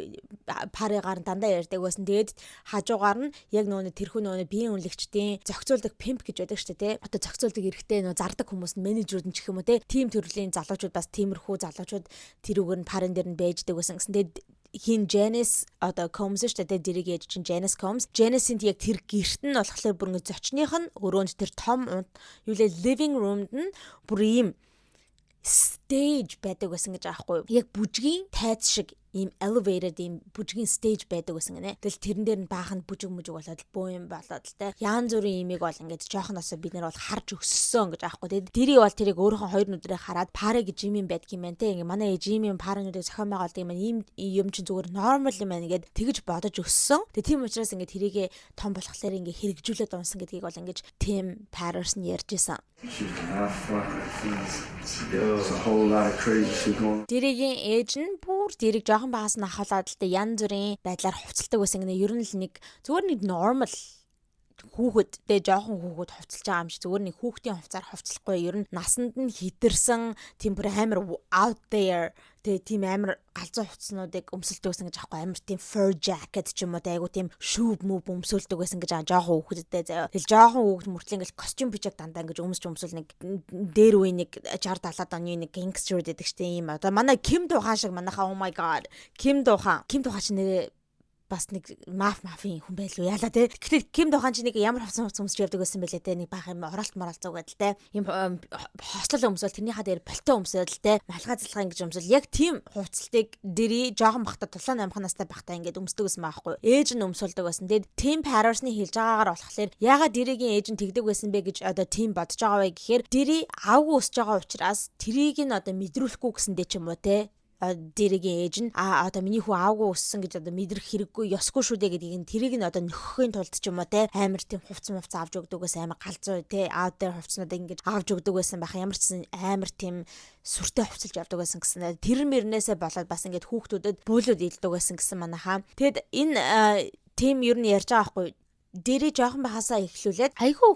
party-гаар дандаа ярьдаг байсан. Тэгээд хажуугаар нь яг нөгөө тэрхүү нөгөө биеийн үнэлэгчдийн зохицуулдаг pimp гэж байдаг шүү дээ, одоо зохицуулдаг эрэгтэй нөгөө зардаг хүмүүс нь, менежерүүд нь ч гэх юм уу те, тийм төрлийн залуучууд, бас тиймэрхүү залуучууд тэрүүгээр нь party-н дээр нь байждаг байсан гэсэн. Тэгээд хин Janice одоо Combs шүү дээ, Diddy-г ээж чинь Janice Combs. Janice-ийн яг тэр гэрт нь болохоор бүр ингэ зочных нь өрөөнд, тэр том юу лээ, living room-д нь бүр ийм stage байдаг байсан гэж аахгүй. Яг бүжгийн тайз шиг ийм elevated ийм бүжгийн stage байдаг байсан гинэ. Тэгэл тэрэн дээр нь баахан бүжиг мүжиг болоод, бөө юм болоод л те. Ян зүрийн имийг бол ингээд жоохноосоо бид нар бол харж өссөн гэж аахгүй. Тэгээд Diddy бол тэрийг өөрийнхөө хоёр нүдрээ хараад party гэж юм юм байдаг юм байна те. Ингээ манай ээж ийм юм party-нуудыг зохион байгуулдаг юм байна. Ийм юм чинь зүгээр normal юм байна гэд тэгж бодож өссөн. Тэгээд тийм учраас ингээд тэрийгэ том болохоор ингээ хэрэгжүүлээд унсан гэдгийг бол ингээд Tim Patterson ярьж исэн. It's a whole lot of crazy shit going. Diddy-гийн ээж нь бүр Diddy-г жоохон багаас нь ахуулаад л янз бүрийн байдлаар хувцалдаг байсан гинэ. Ер нь л нэг зүгээр нэг normal хүүхэд тэ, жоохон хүүхэд хувцалж байгаа юм шиг зүгээр нэг хүүхдийн хувцаар хувцлахгүй, ер нь насанд нь хитэрсэн тийм бүр амар out there тэгээ тийм амар галзуу хувцснуудыг өмсөлдөг байсан гэж аахгүй. Амар тийм fur jacket ч юм уу, айгу тийм шүүб мүб өмсөлдөг байсан гэж аа, жоохон хүүхэдтэй заяа. Тэгэл жоохон хүүхэд мөртлөө ингээл костюм пижак дандаа ингэж өмсч өмсөл, нэг дээр үе нэг 60 70-аад оны нэг gangster гэдэг чинь ийм одоо манай Ким Духан шиг манайхаа. Oh my God, Ким Духан, Ким Духан ч нэрээ бас нэг мафийн хүн байлуу яалаа те. Гэхдээ Ким Духан чи нэг ямар хувцас хувцас өмсөж явдаг байсан бэлээ те. Нэг баах юм оролт моролт зугаад л те. Юм хослол өмсөөл, тэрнийхаа дээр пальто өмсөөл те. Малгай залгаа ингэж өмсөөл. Яг тийм хувцалтыг Diddy жоохон бахта, 7 8 настай бахта ингээд өмсдөг байсан байхгүй. Ээж нь өмсөлдөг байсан. Тэгээд Tim Patterson-ы хэлж байгаагаар болохоор ягаад Diddy-гийн ээж нь тэгдэг байсан бэ гэж одоо тийм бодож байгаа вэ гэхээр Diddy авгүй өсөж байгаа учраас тэрийг нь одоо мэдрүүлэхгүй гэсэндээ ч юм уу те, Diddy-гийн ээж нь а одоо миний хүү аавгүй өссөн гэж одоо мэдрэх хэрэггүй, ёсгүй шүү дээ гэдгийг нь тэрийг нь одоо нөхөхийн тулд ч юм уу те, амар тийм хувцас мувц авч өгдөг байсан, амар галзуу те, аав дээр хувцснуудыг ингэж авч өгдөг байсан байх. Ямар ч сан амар тийм сүртэй хувцалж явдаг байсан гэсэн. Тэр мөрнөөсөө болоод бас ингэж хүүхдүүдэд бөөлөд илдэг байсан гэсэн манайхаа. Тэгэд энэ тийм ер нь ярьж байгаа байхгүй. Diddy жоохон байхасаа эхлүүлээд айгүй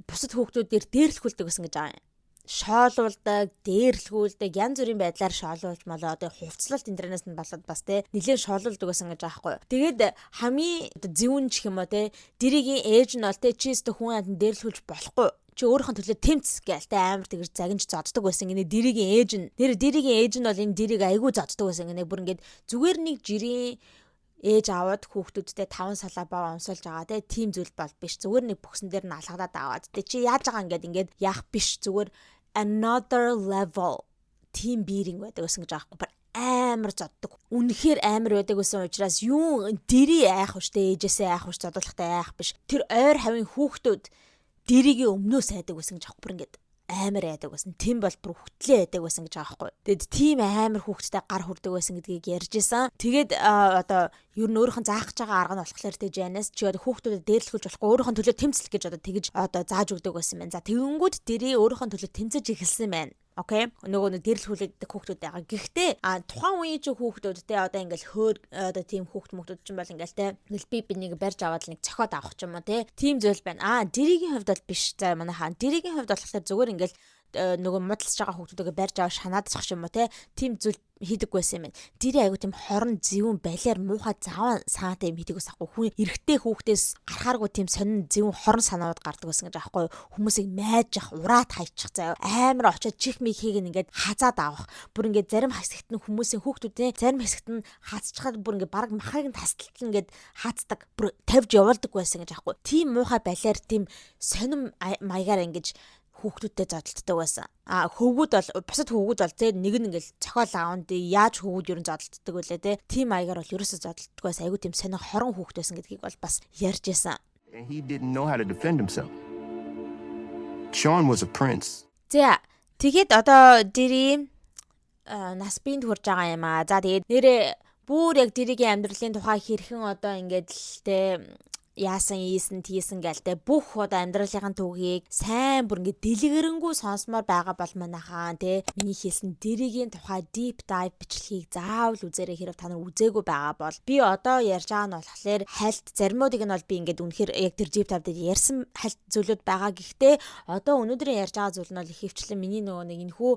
бусад хүүхдүүд дээр дээрлэхүүлдэг байсан гэж байгаа юм, шоолуулдаг, дээрлэхүүлдэг, янз бүрийн байдлаар шоолуулж малаа, одоо хувцлалт интернээс нь болоод бас те нэлээд шоолуулдаг байсан гэж аахгүй. Тэгээд хамгийн одоо зөвүүн ч юм уу те, Diddy-гийн ээж нь бол те, чи өстө хүн амтан дээрлэхүүлж болохгүй, чи өөрийнхөө төлөө тэмц гээл те, амар тэгэр загинж зоддог байсан гинэ Diddy-гийн ээж нь. Нэр Diddy-гийн ээж нь бол энэ Diddy-г айгүй зоддог байсан гинэ. Бүр ингээд зүгээр нэг жирийн ээж аваад хүүхдүүдтэй таван салаа боо онсолж байгаа те, тийм зүйл бол биш. Зүгээр нэг бүхсэн дээр нь алгадаад аваад те, чи яаж байгаа ингээд ингээд яах биш, зүгээр another level team beating байдаг гэсэн гэж аахгүй, амар зоддог. Үнэхээр амар байдаг гэсэн учраас юу Diddy айх биш те, ээжээсээ айх биш, зодуулахтай айх биш. Тэр ойр хавийн хүүхдүүд Diddy-гийн өмнөөс айдаг байсан гэж аахгүй, бүр ингээд Амар айдаг байсан. Тим бол бүр хөтлөө айдаг байсан гэж байгаа байхгүй. Тэгээд тийм амар хүүхдтэй гар хүрдэг байсан гэдгийг ярьж исэн. Тэгээд одоо ер нь өөрийнх нь заах гэж байгаа арга нь болохоор те, Janice чи одоо хүүхдүүдэд дээрлэхүүлж болохгүй, өөрийнх нь төлөө тэмцэл гэж одоо тэгэж одоо зааж өгдөг байсан байна. За, тэгэнгүүт Diddy өөрийнх нь төлөө тэмцэж эхэлсэн байна. Okay. Нөгөө нэг дээрлэхүүлдэг хүүхдүүд байгаа. Гэхдээ тухайн үеийн чи хүүхдүүд те, одоо ингээл хөөр, одоо тийм хүүхд мөхтүүд ч юм бол ингээл те, ингээл би бинийг барьж аваад л нэг цохиод авах ч юм уу те. Тийм зүйл байна. Diddy-гийн хувьд бол биш. За, манайхаа Diddy-гийн хувьд болохоор зүгээр ингээл нөгөө муудалцж байгаа хүүхдүүдээ барьж аваад шанаадчих юм уу те. Тийм зүйл хийдэг байсан юм байна. Diddy айгу тийм хорон зэвүүн балиар муухай заван санаатай юм хийдэг байсан хгүй. Хүн эрэгтэй хүүхдээс гарахааргүй тийм сонин зэвүүн хорон санаанууд гардаг байсан гэж аахгүй. Хүмүүсийг майж ах, ураат хайчих заяа. Амар очиод чих михийг ингээд хазаад авах. Бүр ингээд зарим хэсэгт нь хүмүүсийн хүүхдүүдийн зарим хэсэгт нь хазчихад бүр ингээд бараг махыг нь тасталтал ингээд хаацдаг. Бүр тавьж явуулдаг байсан гэж аахгүй. Тийм муухай балиар, тийм сонин маягаар ингэж хүүхдүүдтэй зодолддог байсан. Хөвгүүд бол, бусад хөвгүүд бол те, нэг нь ингээл цохиол аавнд яаж хөвгүүд ер нь зодолддог үлээ те. Тийм маягаар бол ерөөсөө зодолддог байсан. Айгу тийм сонин хорон хүүхд байсан гэдгийг бол бас ярьж байсан. And he didn't know how to defend himself. Sean was a prince. За, тэгээд одоо Diddy нас биед хүрж байгаа юм аа. За, тэгээд нэрээ бүр яг Diddy-гийн амьдралын тухай хэрхэн одоо ингээд л те, яасан, ийсэн, тийсэн гэлтэй бүх одоо амьдралынхаа түүхийг сайн бүр ингээд дэлгэрэнгүй сонсомоор байгаа бол манайхаа те, миний хэлсэн Diddy-гийн тухай deep dive бичлэгийг заавал үзээрэй, хэрэг та нар үзээгүй байгаа бол. Би одоо ярьж байгаа нь болохоор хальт заримуудыг нь бол би ингээд үнэхээр яг тэр deep dive дээр ярьсан хальт зүйлүүд байгаа. Гэхдээ одоо өнөөдрийн ярьж байгаа зүйл нь бол ихэвчлэн миний нөгөө нэг энэ хүү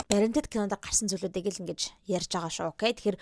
баримтат кинонд гарсан зүйлүүдийг л ингэж ярьж байгаа шүү. Okay. Тэгэхээр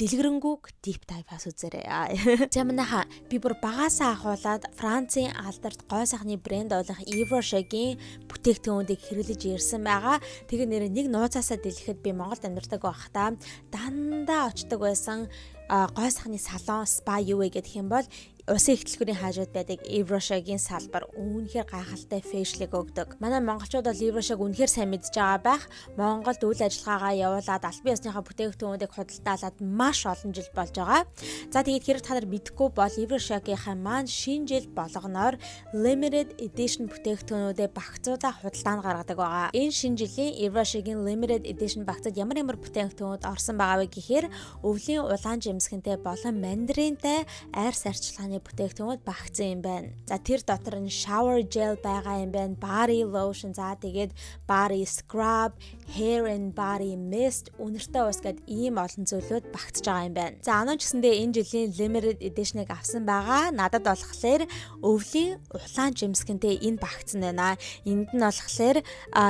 дэлгэрэнгүй deep dive-аас үзээрэй. За, манайха, би бүр багасаа ахуулаад Францын алдарт гой сайхны брэнд болох Yves Rocher-гийн бүтээгдэхүүнүүдийг хэрэглэж ирсэн байгаа. Тэгээ нэрээ нэг нууцаасаа дэлгэхэд би Монголд амьдардаг байхдаа дандаа очдог байсан гой сайхны салон спа юу вэ гэх юм бол усын их дэлгүүрийн хажууд байдаг Yves Rocher-гийн салбар үнэхээр гайхалтай facial-ыг өгдөг. Манай монголчууд бол Yves Rocher-г үнэхээр сайн мэдж байгаа байх. Монголд үйл ажиллагаагаа явуулаад албан ёсныхаа бүтээгдэхүүнүүдийг худалдаалаад маш олон жил болж байгаа. За, тэгээд хэрэг та нар мэдэхгүй бол Yves Rocher-гийнхаа маань шинэ жил болгоноор limited edition бүтээгдэхүүнүүдээ багцуудаа худалдаанд гаргадаг байгаа. Энэ шинэ жилийн Yves Rocher-гийн limited edition багцад ямар ямар бүтээгдэхүүнүүд орсон байгаа вэ гэхээр өвлийн улаан жимсгэнтэй болон мандаринтай арьс арчилгааны бүтээгдэхүүнүүд багцсан юм байна. За, тэр дотор нь shower gel байгаа юм байна, body lotion, за тэгээд body scrub, hair and body mist, үнэртэй ус гэд ийм олон зүйлүүд багтж байгаа юм байна. За, анаа ч гэсэндээ энэ жилийн limited edition-ыг авсан байгаа. Надад болохоор өвлийн улаан жимсгэнтэй энэ багцсан байна. Энд нь болохоор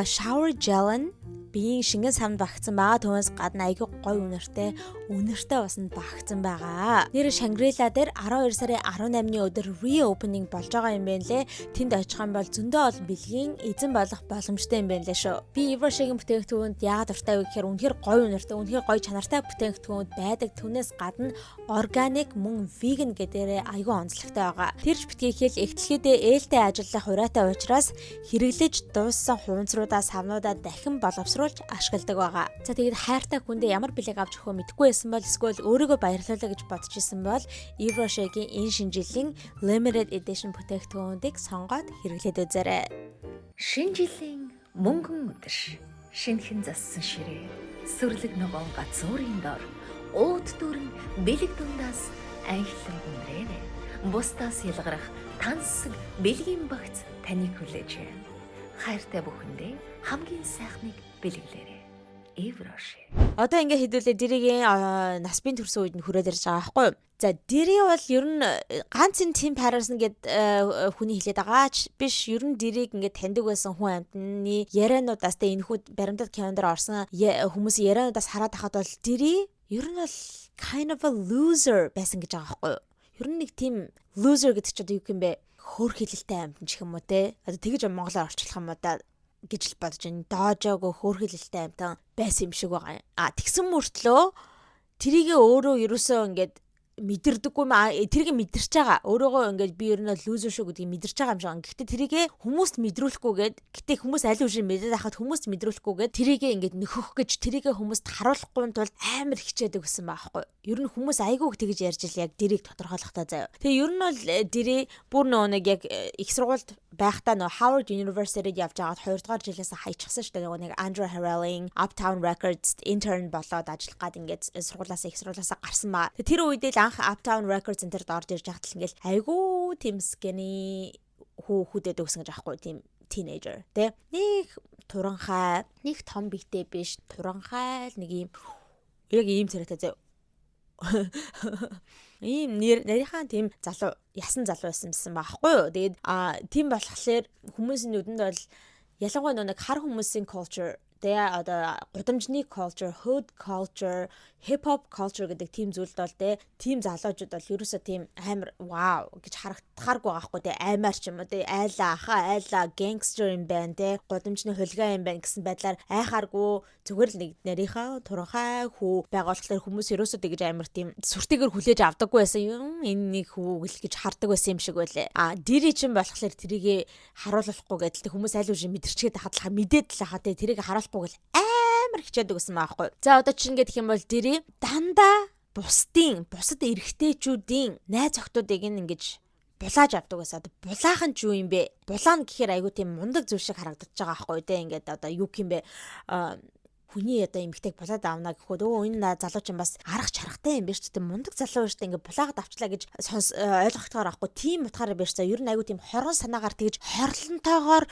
shower gel нь биеийн шингэн савнд багцсан байгаа. Түүнээс гадна айгүй гоё үнэртэй үнэртэй усанд багцсан байгаа. Нэр Шангрила дээр 12 сарын 18-ны өдөр reopening болж байгаа юм байна лээ. Тэнд очих юм бол зөндөө олон бэлгийн эзэн болох боломжтой юм байна лээ шүү. Би Yves Rocher-гийн бүтээгдэхүүнд яагаад дуртай вэ гэхээр үнэхээр гоё үнэртэй, үнэхээр гоё чанартай бүтээгдэхүүнүүд байдаг. Түүнээс гадна organic мөн vegan гэдээрээ айгүй онцлогтой байгаа. Тэр ч битгий хэл, эх дэлхийдээ ээлтэй ажиллах ураатай учраас хэрэглэж дууссан хуванцруудаа, савнуудаа дахин боловсруулж ашигладаг байгаа. За, тэгээд хайртай хүндээ ямар бэлэг авч өгөхөө мэдэхгүй байсан бол эсвэл өөрийгөө баярлуулъя гэж бодож исэн бол Yves Rocher-гийн энэ шинэ жилийн limited edition бүтээгдэхүүнүүдийг сонгоод хэрэглээд үзээрэй. Шинэ жилийн мөнгөн өдөр, шинэхэн зассан ширээ, сүрлэг ногоон гацуурын дор уут дүүрэн бэлэг дундаас анхлан үнрээрэ. Бусдаас ялгарах тансаг бэлгийн багц таныг хүлээж байна. Хайртай бүхэндээ хамгийн сайхныг бэлэглээрэй. Yves Rocher. Одоо ингээ хэдүүлээ Diddy-гийн нас биед хүрсэн үед нь хүрээд ирж байгаа байхгүй юу? За, Diddy бол ер нь ганц энэ Tim Patterson гэд хүний хэлээд байгаа ч биш. Ер нь Diddy-г ингээд таньдаг байсан хүн амьтны яриануудаас тэ, энэхүү баримтат кинон дээр орсон хүмүүсийн яриануудаас хараад байхад бол Diddy ер нь бол kind of a loser байсан гэж байгаа байхгүй юу? Ер нь нэг тийм loser гэдэг чи одоо юу юм бэ? Хөөрхийлэлтэй амьтан ч юм уу те. Одоо тэгэж монголоор орчуулах юм уу да гэж л бодож байна. Доожоогүй хөөрхийлэлтэй амьтан байсан юм шиг байгаа юм. А тэгсэн мөртлөө тэрийгээ өөрөө ерөөсөө ингээд Мэдэрдэггүй юм, тэрийг мэдэрч байгаа. Өөрөөгөө ингээд би ер нь loser шүү гэдгийг мэдэрч байгаа юм шиг. Гэхдээ тэрийг хүмүүст мэдрүүлэхгүйгээд, гэтээ хүмүүс аль үшин мэдээд байхад хүмүүст мэдрүүлэхгүйгээд, тэрийг ингээд нөхөх гэж, тэрийг хүмүүст харуулахгүй тулд амар хичээдэг гэсэн байхгүй. Ер нь хүмүүс айгүйг тэгж ярьж ил яг Diddy-г тодорхойлохдоо заяа. Тэгээ ер нь бол Diddy бүр нөгөө нэг яг их сургуульд байхдаа нөгөө Howard University-д явж байгаад 2 дугаар жилээс хайчихсан шүү дээ. Нөгөө нэг Andrew Harrell-ийн Uptown Records intern болоод ажиллах гад ингээд сургуулиасаа, их сургуулиасаа гарсан ба. Тэр үедээ л анх Uptown Records энэ тэрд орж ирж байхад л ингээд айгүй тийм skinny хүүхдүүд өгсөн гэж аахгүй, тийм teenager тэ, нэг туранхай, нэг том биетэй биш, туранхай л нэг юм яг ийм царайтай заяа, ийм нэр нарийнхаа тийм залуу, ясан залуу байсан гэсэн баахгүй юу. Тэгээд тийм болохоор хүмүүсийн нүдэнд бол ялангуяа нэг хар хүмүүсийн culture тэгээ одоо гудамжны culture, hood culture, hip hop culture гэдэг тийм зүйлд бол те, тийм залуучууд бол ерөөсөө тийм амар вау гэж харагдахааргүй байгаа хгүй те, аймаар ч юм уу те, айлаа аха, айлаа gangster юм байна те, гудамжны хулигай юм байна гэсэн байдлаар айхааргүй, зүгээр л нэг нарийнхаа туранхай хүү байгаа болохоор хүмүүс ерөөсөө тэгж амар тийм сүртэйгэр хүлээж авдаггүй байсан юм, энэ нэг хүү гэж хардаг байсан юм шиг байлээ. А Diddy чинь болохоор тэрийг харуулахгүй гэдэл хүмүүс аль үшин мэдэрчгээд хадлахаа мэдээд л хаа те, тэрийг харуулахгүй гэл амар хичээдэг гэсэн маахгүй. За, одоо чинь ингэх юм бол Diddy дандаа бусдын, бусад эрэгтэйчүүдийн найз охтуудыг ингэж булааж авдаг байсан. Одоо булаах нь ч юу юм бэ? Булаана гэхээр айгуу тийм мундаг зүйл шиг харагдаж байгаа байхгүй те. Ингээд одоо юу гэх юм бэ? Хүний одоо эмэгтэйг булаад авна гэхүүд өө, энэ залуу чинь бас арга чаргатай юм биш үү? Мундаг залуу шүү дээ, ингээ булаагаад авчлаа гэж сонс ойлгохдохоор аахгүй, тийм утгаараа биш за, ер нь айгуу тийм хорон санаагаар тэгж хорлонтойгоор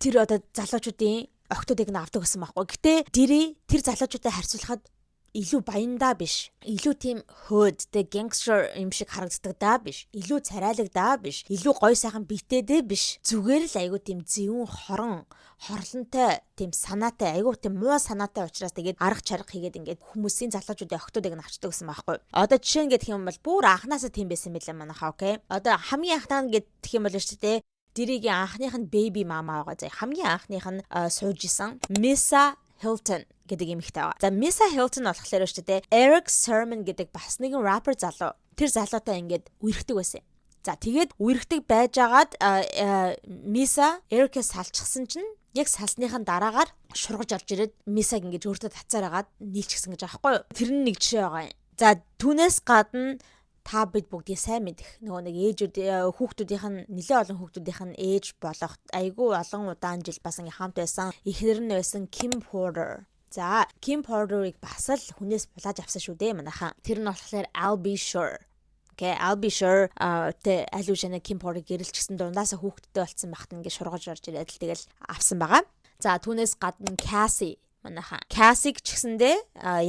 тэр одоо залуучуудын охтуудыг нь авдаг гэсэн байхгүй. Гэтэ Diddy тэр залуучуудтай харьцуулахад илүү баяндаа биш. Илүү тийм hood тэ, gangster юм шиг харагддаг даа биш. Илүү царайлаг даа биш. Илүү гой сайхан биетэйдээ биш. Зүгээр л айгуу тийм зэвүүн, хорон, хорлонтой тийм санаатай, айгуу тийм муу санаатай учраас тэгээд арга чарга хийгээд ингээд хүмүүсийн, залуучуудын охтуудыг нь авчдаг гэсэн байхгүй. Одоо жишээ нь гэх юм бол бүр анханасаа тийм байсан мэлээ манайхаа, okay. Одоо хамгийн анхнаа нь гэх юм бол шүү дээ. Diddy-гийн анхных нь baby mama байгаа заа. Хамгийн анхных нь сууж исэн Misa Hylton гэдэг эмэгтэй байгаа. За, Misa Hylton болохоор шүү дээ, Erick Sermon гэдэг бас нэгэн rapper залуу. Тэр залуутай ингээд үерхдэг байсан. За, тэгээд үерхдэг байжгаад Misa Eric-ээс салчихсан чинь яг салсныхаа дараагаар шургаж олж ирээд Misa-г ингэж өөртөө татсаар агаад нийлчихсэн гэж аахгүй юу. Тэр нь нэг жишээ байгаа юм. За, түүнээс гадна та бид бүгдийг сайн мэдэх нөгөө нэг ээжүүд, хүүхдүүдийнх нь, нэлээд олон хүүхдүүдийнх нь ээж болох, айгүй олон удаан жил бас ингээ хамт байсан эхнэр нь байсан Kim Porter. За, Kim Porter-ыг бас л хүнээс булааж авсан шүү дээ манайхаа. Тэр нь болохоор Al B. Sure. Okay, Al B. Sure тэ аль үшэнэ Kim Porter гэрэлчгсэн, дундаасаа хүүхэдтэй болсон багт ингээ шургаж орж ирээд л тэгэл авсан байгаа. За, түүнээс гадна Cassie манайхаа. Cassie ч гэсэндээ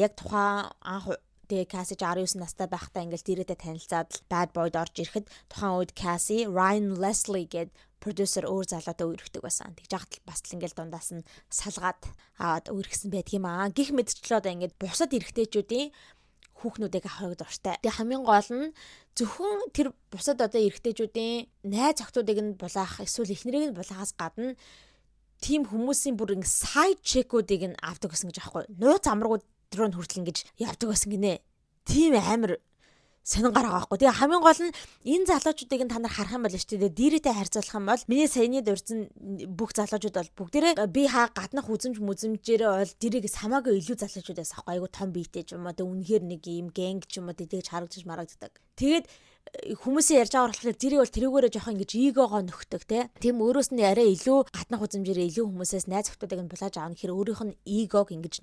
яг тухайн анх тэгээ Cassie 19 настай байхдаа ингээл Diddy-тэй танилцаад Bad Boy-д орж ирэхэд тухайн үед Cassie Ryan Leslie гээд продюсер өөр залуутай үерхдэг байсан. Тэгж яхад л бас л ингээл дундаас нь салгаад аваад үерхсэн байдаг юм аа. Гэх мэтчлээ одоо ингээд бусад эрэгтэйчүүдийн хүүхнүүдийг авахыг дуртай. Тэгээ хамгийн гол нь зөвхөн тэр бусад одоо эрэгтэйчүүдийн найз охтуудыг нь булаах эсвэл эхнэрийг нь булаахаас гадна тийм хүмүүсийн бүр ингэ side chick-үүдийг нь авдаг гэсэн гэж аахгүй. Нууц амрагууд руу нь хүртэл ингэж явдаг байсан гинэ. Тийм амар сонин гараа байхгүй. Тэгээ хамгийн гол нь энэ залуучуудыг нь та нар харах юм бол шүү дээ. Diddy-тэй харьцуулах юм бол миний саяны дурдсан бүх залуучууд бол бүгдээрээ би хаа гаднах үзэмж мүзэмжээрээ бол Diddy-гээс хамаагүй илүү залуучуудаас ахгүй, айгу том биетэй ч юм уу, тэг үнэхээр нэг юм gang ч юм уу, тэгж харагдаж марагддаг. Тэгээд хүмүүсийн ярьж байгаа болохоор Diddy бол тэрүүгээрээ жоохон ингэж ego-гоо нөхдөг те. Тийм өөрөөс нь арай илүү гаднах үзэмжээрээ илүү хүмүүсээс найз охтуудыг нь булааж авах гэхээр өөрийнх нь ego-г ингэж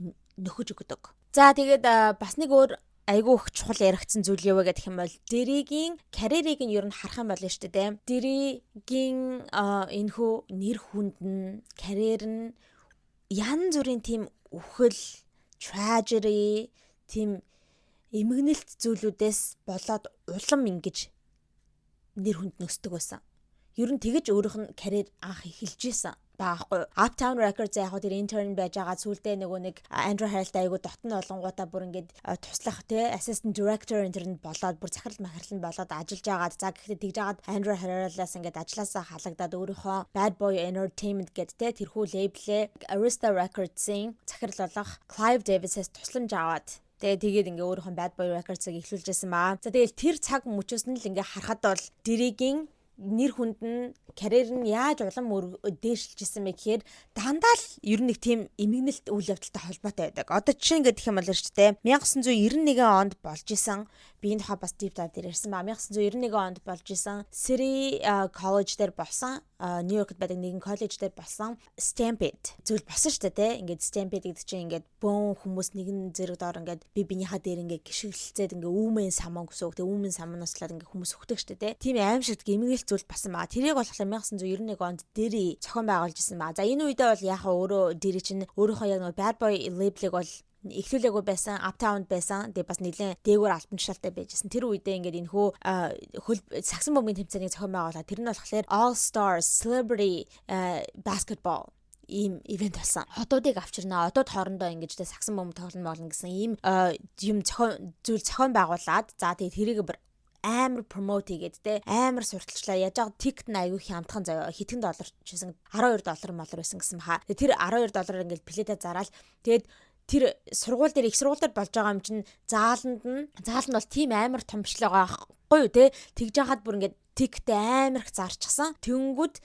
нөхөж өгдөг. За, тэгээд бас нэг өөр айгүй их чухал яригдсан зүйл юу вэ гэх юм бол Diddy-гийн карьерийг нь ер нь харах юм бол шүү дээ. Diddy-гийн энэхүү нэр хүнд нь, карьер нь янз бүрийн тийм үхэл, tragedy, тийм эмгэнэлт зүйлүүдээс болоод улам ингэж нэр хүнд нөсдөг байсан. Ер нь тэгэж өөрийнх нь карьер анх эхэлж исэн байгаа хгүй. Uptown Records яг тэр intern байж байгаа сүулдэ нөгөө нэг Andrew Harrell-тай айгу дотн олонгуудаа бүр ингээд туслах те, assistant director энэ болоод бүр захирал махирал нь болоод ажиллаж байгаад, за, гэхдээ тэгж жагаад Andrew Harrell-аас ингээд ажилласаа халагдаад өөрийнхөө Bad Boy Entertainment гэдэг те, тэрхүү label-ээ Arista Records-ийн захирал болох Clive Davis-ээс тусламж аваад Тэгээд ингээ өөрийнхөө Bad Boy Records-ыг эхлүүлжсэн баа. За, тэгэл тэр цаг мөчөөс нь л ингээ харахад бол Diddy-гийн нэр хүнд нь, карьер нь яаж улам дээшилж исэн бэ гэхээр дандаа л ер нь нэг тийм эмгэнэлт үйл явдалтай холбоотой байдаг. Одоо жишээ ингээд гэх юм бол шүү дээ, 1991 онд болж исэн, би энэ тухай бас deep dive дээр ярьсан ба, 1991 онд болж исэн City College дээр болсон, Нью-Йоркд байдаг нэгэн коллеж дээр болсон Stampede зүйл болсон шүү дээ, те. Ингээд Stampede гэдэг чинь ингээд бөөн хүмүүс нэгэн зэрэг доор ингээд би биенийхаа дээр ингээд гიშгэлцээд ингээд үүмэн саман гэсэн үг. Тэгээ үүмэн саманааслаад ингээд хүмүүс өгдөг шүү дээ, те. Тийм аимшигт гэмнэлт зүйл болсон ба. Тэрийг болохоор 1991 онд Diddy зохион байгуулж исэн ба. За, энэ үедээ бол яхаа өөрөө Diddy чинь өөрийнхөө яг нэг Bad Boy label-ыг бол эхлүүлээгүй байсан, Uptown байсан. Тэгээ бас нэлээд дээгүүр албан тушаалтай байжсэн. Тэр үедээ ингээд энэ хөө хөл сагсан бөмбөгийн тэмцээнийг зохион байгуулаад, тэр нь болохоор All Stars Celebrity Basketball ийм event болсон. Хотуудыг авчирнаа. Одууд хоорондоо ингэж тэ сагсан бөмбөг тоглоно болно гэсэн ийм юм зохион зүйл зохион байгуулад, за, тэгээ тэрийг бүр амар promote хийгээд те, амар сурталчлаа. Яаж байгаа ticket нь аягүй хямдхан заяа, хэдхэн доллар ч байсан, 12 доллар молор байсан гэсэн баха. Тэр 12 доллараар ингээд билетээ зараал, тэгээд тэр сургууль дээр, их сургууль дээр болж байгаа юм чинь зааланд нь, заал нь бол тийм амар том биш л байгаа байхгүй юу, те. Тэгж яхад бүр ингээд ticket амар их зарчихсан. Тэнгүүд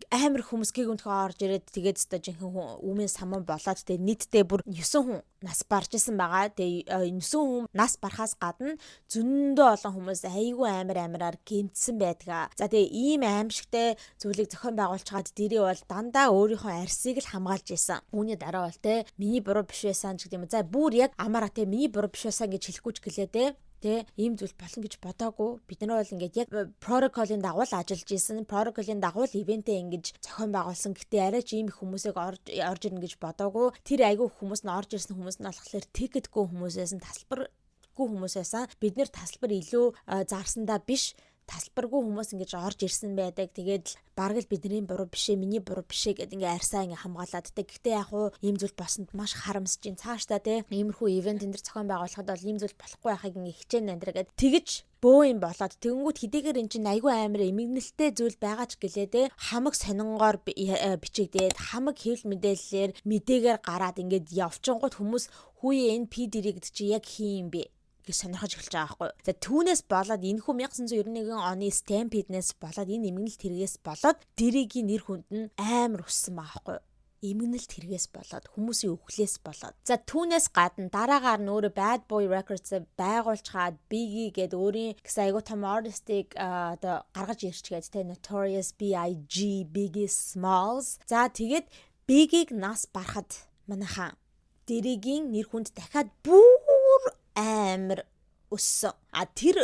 амар хүмүүс гигүнтгөө орж ирээд, тэгээд өстой жинхэнэ хүн өмнө саман болоод, тэгээд нийтдээ бүр 9 хүн нас барж исэн байгаа. Тэгээд 9 хүн нас барахаас гадна зөндөө олон хүмүүс айгүй амар амараар гэмтсэн байдаг. За, тэгээ ийм аимшигтай зүйлийг зохион байгуулчгаад Diddy бол дандаа өөрийнхөө арьсыг л хамгаалж исэн. Үүний дараа бол те, миний буруу биш байсан ч гэдэг юм. За, бүр яг амаараа те, миний буруу биш байсан гэж хэлэхгүй ч гэлээ те, тэ, ийм зүйл болно гэж бодоагүй. Бид нар бол ингээд яг протоколын дагуу л ажиллаж исэн. Протоколын дагуу л event ээ ингэж зохион байгуулсан. Гэтэ арай ч ийм их хүмүүсийг орж орж ирнэ гэж бодоагүй. Тэр айгүй хүмүүс нь орж ирсэн хүмүүс нь болохоор ticket гүй хүмүүсээс нь, тасалбаргүй хүмүүс байсан. Бид нэр тасалбар илүү зарсандаа биш, тасалбаргүй хүмүүс ингэж орж ирсэн байдаг. Тэгээд бараг л бидний буруу биш ээ, миний буруу биш ээ гэд ингээ арьсаа ингээ хамгаалаад тэ. Гэхдээ яг уу ийм зүйл босонд маш харамсаж ин цаашдаа те, иймэрхүү event энэ төр зохион байгуулахад бол ийм зүйл болохгүй байхыг ингээ хичээнэ энэ гэд тэгэж бөө юм болоод, тэгэнгүүт хэдийгээр эн чинь айгүй амар эмгэнэлтэй зүйл байгаа ч гэлээ те, хамаг сонингоор бичигдээд, хамаг хэвлэл мэдээллээр мэдээгээр гараад ингээд явчингууд хүмүүс хүүе, энэ P Diddy гэдэг чи яг хин юм бэ гэж сонирхож эхэлж байгаа байхгүй. За, түүнээс болоод энэ хүү 1991 оны Stampede-нээс болоод, энэ эмгэнэлт хэрэгээс болоод Diddy-гийн нэр хүнд нь амар өссөн байгаа байхгүй, эмгэнэлт хэрэгээс болоод, хүмүүсийн үхлээс болоод. За, түүнээс гадна дараагаар нь өөрөө Bad Boy Records байгуулчаад Biggie гээд өөрийн гэсэн айгуу том artist-ыг одоо гаргаж ирчгээд те, Notorious B.I.G. Biggie Smalls. За, тэгээд Biggie-г нас барахад манайхаа Diddy-гийн нэр хүнд дахиад бүр амар өссөн. А тэр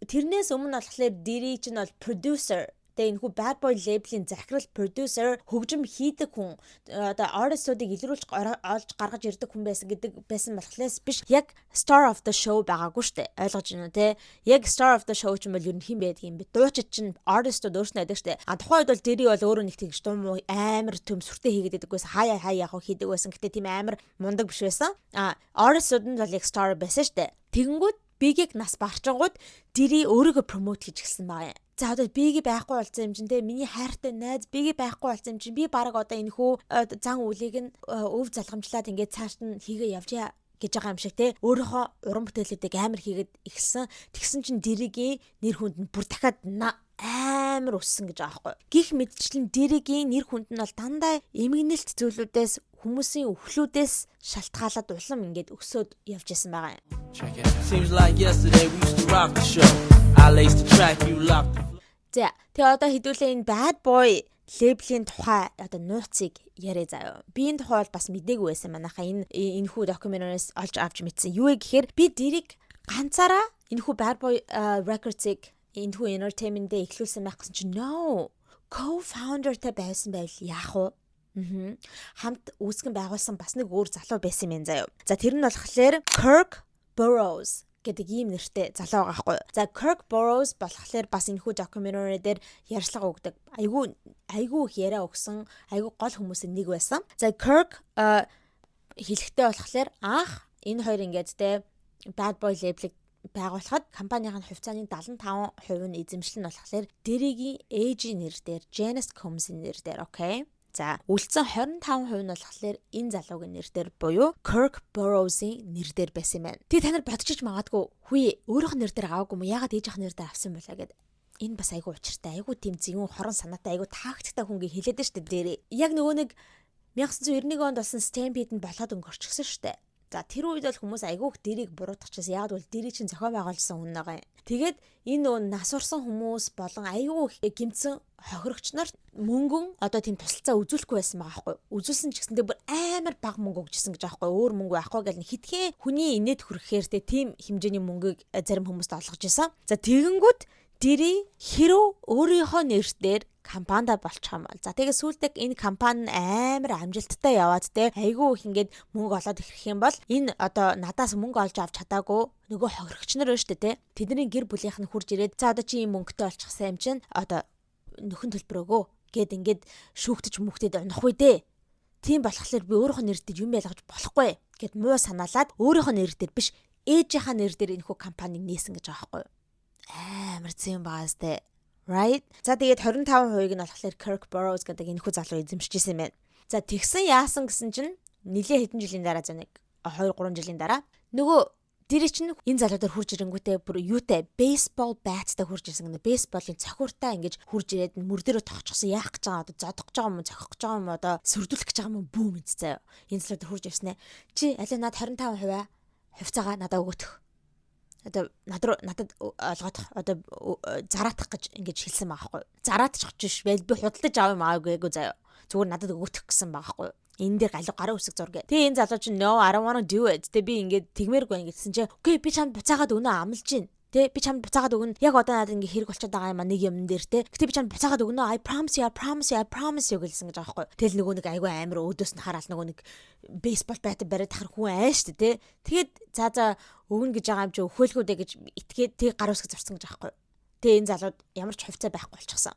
тэрнээс өмнө болохоор Diddy чинь бол producer. Тэгээ энэ хүү Bad Boy label-ийн захирал, producer, хөгжим хийдэг хүн, одоо artist-уудыг илрүүлж олж гаргаж ирдэг хүн байсан гэдэг байсан болохлээс биш, яг star of the show байгаагүй штэ. Ойлгож байна уу те? Яг star of the show ч юм бол ер нь хэн байдаг юм бэ? Дуучид чинь artist-ууд өөрснөө байдаг штэ. А тухайн үед бол Diddy бол өөрөө нэг тэгж дуу муу амар төм сүртэй хийгээд байдаггүйс, хаяа хаяа яг хийдэг байсан. Гэтэ тийм амар мундаг биш байсан. А artist-ууд нь бол яг star байсан штэ. Тэгэнгүүт Biggie-г нас барчингууд Diddy өөрийгөө promote хийж эхэлсэн байгаа юм. За, одоо Biggie байхгүй болсон юм чинь те, миний хайртай найз Biggie байхгүй болсон юм чинь би баг одоо энэ хүү зан үйлийг нь өв залгамжлаад ингээд цааш нь хийгээ явжээ гэж байгаа юм шиг те, өөрийнхөө уран бүтээлүүдийг амар хийгээд эхэлсэн. Тэгсэн чинь Diddy-гийн нэр хүнд нь бүр дахиад амар өссөн гэж байгаа байхгүй. Гэх мэтчлэн Diddy-гийн нэр хүнд нь бол дандаа эмгэнэлт зүйлүүдээс, хүмүүсийн өхлүүдээс шалтгаалаад улам ингээд өсөөд явж исэн байгаа юм. Seems like yesterday we used to rock the show. I laced the track, you locked the За, тэгээ одоо хэдүүлээ энэ Bad Boy label-ийн тухай одоо нууцыг яриа заяа. Би энэ тухай бол бас мдээгүй байсан манайхаа, энэ энэхүү documentary-с олж авч мэдсэн. Юу вэ гэхээр би Diddy-г ганцаараа энэхүү Bad Boy Records-ыг, энэхүү entertainment-ээ эхлүүлсэн байх гэсэн чинь no, co-founder-тай байсан байвал яах вэ? Хамт үүсгэн байгуулсан бас нэг өөр залуу байсан юм заяа. За, тэр нь болохоор Kirk Burrowes гэдэг ийм нэртэй залуу байгаа байхгүй. За, Kirk Burrowes болохоор бас энэхүү documentary дээр ярьцлага өгдөг. Айгүй айгүй их яриа өгсөн, айгүй гол хүмүүсийн нэг байсан. За, Kirk хэлэхдээ болохоор анх энэ хоёр ингээд те Bad Boy label-ыг байгуулахад компанийн хувьцааны 75% нь эзэмшил нь болохоор Diddy-гийн ээжийн нэр дээр, Janice Combs-ийн нэр дээр, okay. За, үлдсэн 25% нь болохоор энэ залуугийн нэр дээр буюу Kirk Burrowes-ийн нэр дээр байсан юм байна. Тэгээ та нар бодож магадгүй, хүй, өөрийнх нь нэр дээр аваагүй юм, яагаад ээжийнх нэр дээр авсан болоо гэд. Энэ бас айгүй учиртай, айгүй тийм зэвүүн, хорон санаатай, айгүй тактиктай хүн гээ хэлээд нь штэ дээрээ. Яг нөгөө нэг 1991 онд болсон Stampede нь болоод өнгөрчихсөн штэ. За, тэр үед бол хүмүүс айгүйх Diddy-г буруутгачихсан. Яг бол Diddy чинь зохион байгуулсан хүн байгаа юм. Тэгээд энэ нөгөө нас орсон хүмүүс болон айгүй их гэмтсэн хохирогч нарт мөнгөн одоо тийм тусалцаа үзүүлэхгүй байсан байгаа байхгүй. Үзүүлсэн ч гэсэндээ бүр амар бага мөнгө өгчсэн гэж аахгүй. Өөр мөнгө байхгүй гэл хитгэн хүний инээд хүрэхээр те тийм хэмжээний мөнгийг зарим хүмүүст олгож исэн. За, тэгэнгүүт Diddy хэрв өөрийнхөө нэр дээр компанида болчих юм бол. За, тэгээ сүүлдээ энэ компани амар амжилттай яваад те айгүй их ингээд мөнгө олоод ирэх юм бол энэ одоо надаас мөнгө олж авч чадаагүй нөгөө хохирогч нар байна шүү дээ те. Тэдний гэр бүлийнх нь хурж ирээд, за, одоо чи ийм мөнгөтэй олчихсан юм чинь одоо нөхөн төлбөрөөгөө гэд ингээд шүүхтэж мүхтэд унах үе дээ. Тийм болохоор би өөрийнхөө нэр дээр юм ялгаж болохгүй гэд муу санаалаад өөрийнхөө нэр дээр биш, ээжийнхаа нэр дээр энэхүү компаниг нээсэн гэж байгаа байхгүй юу? Амар зэн байгаас те. Right? За, тэгээд 25%-ыг нь болохоор Kirk Burrowes гэдэг энэхүү залуу эзэмшижсэн юм байна. За, тэгсэн яасан гэсэн чинь нилээ хэдэн жилийн дараа, за, нэг 2 3 жилийн дараа нөгөө Diddy чинь энэ залуу дээр хурж ирэнгүүтээ бүр юутай, baseball bat-тай хурж ирсэн гэнэ. Бейсболын цохиуртай ингэж хурж ирээд мөр дээрээ тогтчихсон, яах гэж байгаа, одоо зодох гэж байгаа юм уу, цохих гэж байгаа юм уу, одоо сүрдүүлэх гэж байгаа юм уу, бүүм мэд заяа. Энэ залуу дээр хурж ирсэн ээ. Чи алей над 25% хувьцаагаа надад өгөөх, одоо над руу надад олгоодох, одоо зараатах гэж ингэж хэлсэн байгаа байхгүй. Зараатчих биш байл, би худалдаж авах юм аа гээгүй заяа. Зүгээр надад өгөх гэсэн байгаа байхгүй. Энэ дээр галуу гарын үсэг зург. Тэгээ энэ залуу чинь "No, I don't wanna do it." Тэгээ би ингээд тэгмээргүй байна гэсэн чинь "Okay, би чамд буцаагаад өгнө, амлаж байна. Тэ, би чамд буцаагаад өгнө. Яг одоо надад ингээ хэрэг болчиход байгаа юм а нэг юм дээр те. Гэтэ би чамд буцаагаад өгнө. I promise you, I promise you, I promise you" гэлсэн гэж байгаа байхгүй. Тэгэл нөгөө нэг айгүй амар өөдөөс нь хараал нөгөө нэг baseball bat бариад тахар хүн айн штэ те. Тэгээд за өгнө гэж байгаа юм чи өхөөлгүүдэ гэж итгээд тэг гар үсэг зурсан гэж байгаа байхгүй. Тэгээ энэ залууд ямар ч хувьцаа байхгүй болчихсон.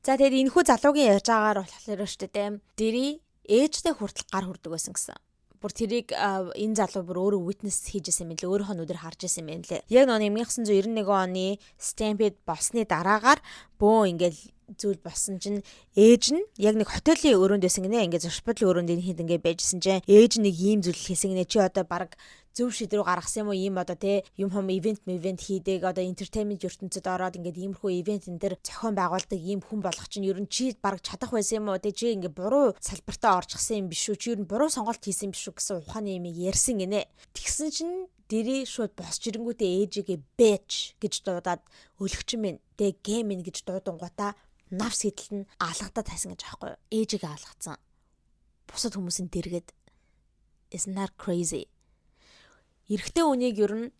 За, тэгээд энэхүү залуугийн ярьж байгаагаар болохоор шүү дээ. Diddy ээжтэй хүртэл гар хүрдэг байсан гэсэн. Бүр тэрийг энэ залуу бүр өөрөө witness хийжсэн юм лээ. Өөрийнхөө нүдээр харж исэн юм лээ. Яг нэг 1991 оны Stampede болсны дараагаар бөө ингээл зүйл болсон чинь ээж нь яг нэг хотелийн өрөөнд байсан гинэ. Ингээд зочид буудлын өрөөнд энэ хэд ингээд байжсэн чинь ээж нэг ийм зүйл хэлсэн гинэ. Чи одоо баг зөв шийдвэр гаргасан юм уу, ийм одоо те юм хом event хийдэг, одоо entertainment ертөнцид ороод ингээд иймэрхүү event энэ төр зохион байгуулдаг ийм хүн болох чинь ер нь чи баг чадах байсан юм уу те, чи ингээд буруу салбартаа орчихсан юм биш үү, чи ер нь буруу сонголт хийсэн юм биш үү гэсэн ухааны юмыг ярьсан гинэ. Тэгсэн чинь Diddy шууд босч ирэнгүүтээ ээжигээ "Bitch" гэж дуудаад, өлөгчин минь тэ гэм минь гэж дуудангуудаа навс хэдэлт нь алгадаад тайсан гэж аахгүй юу. Ээжигээ алгацсан. Бусад хүмүүсийн дэргэд. Isn't that crazy? Эрэгтэй хүнийг ер нь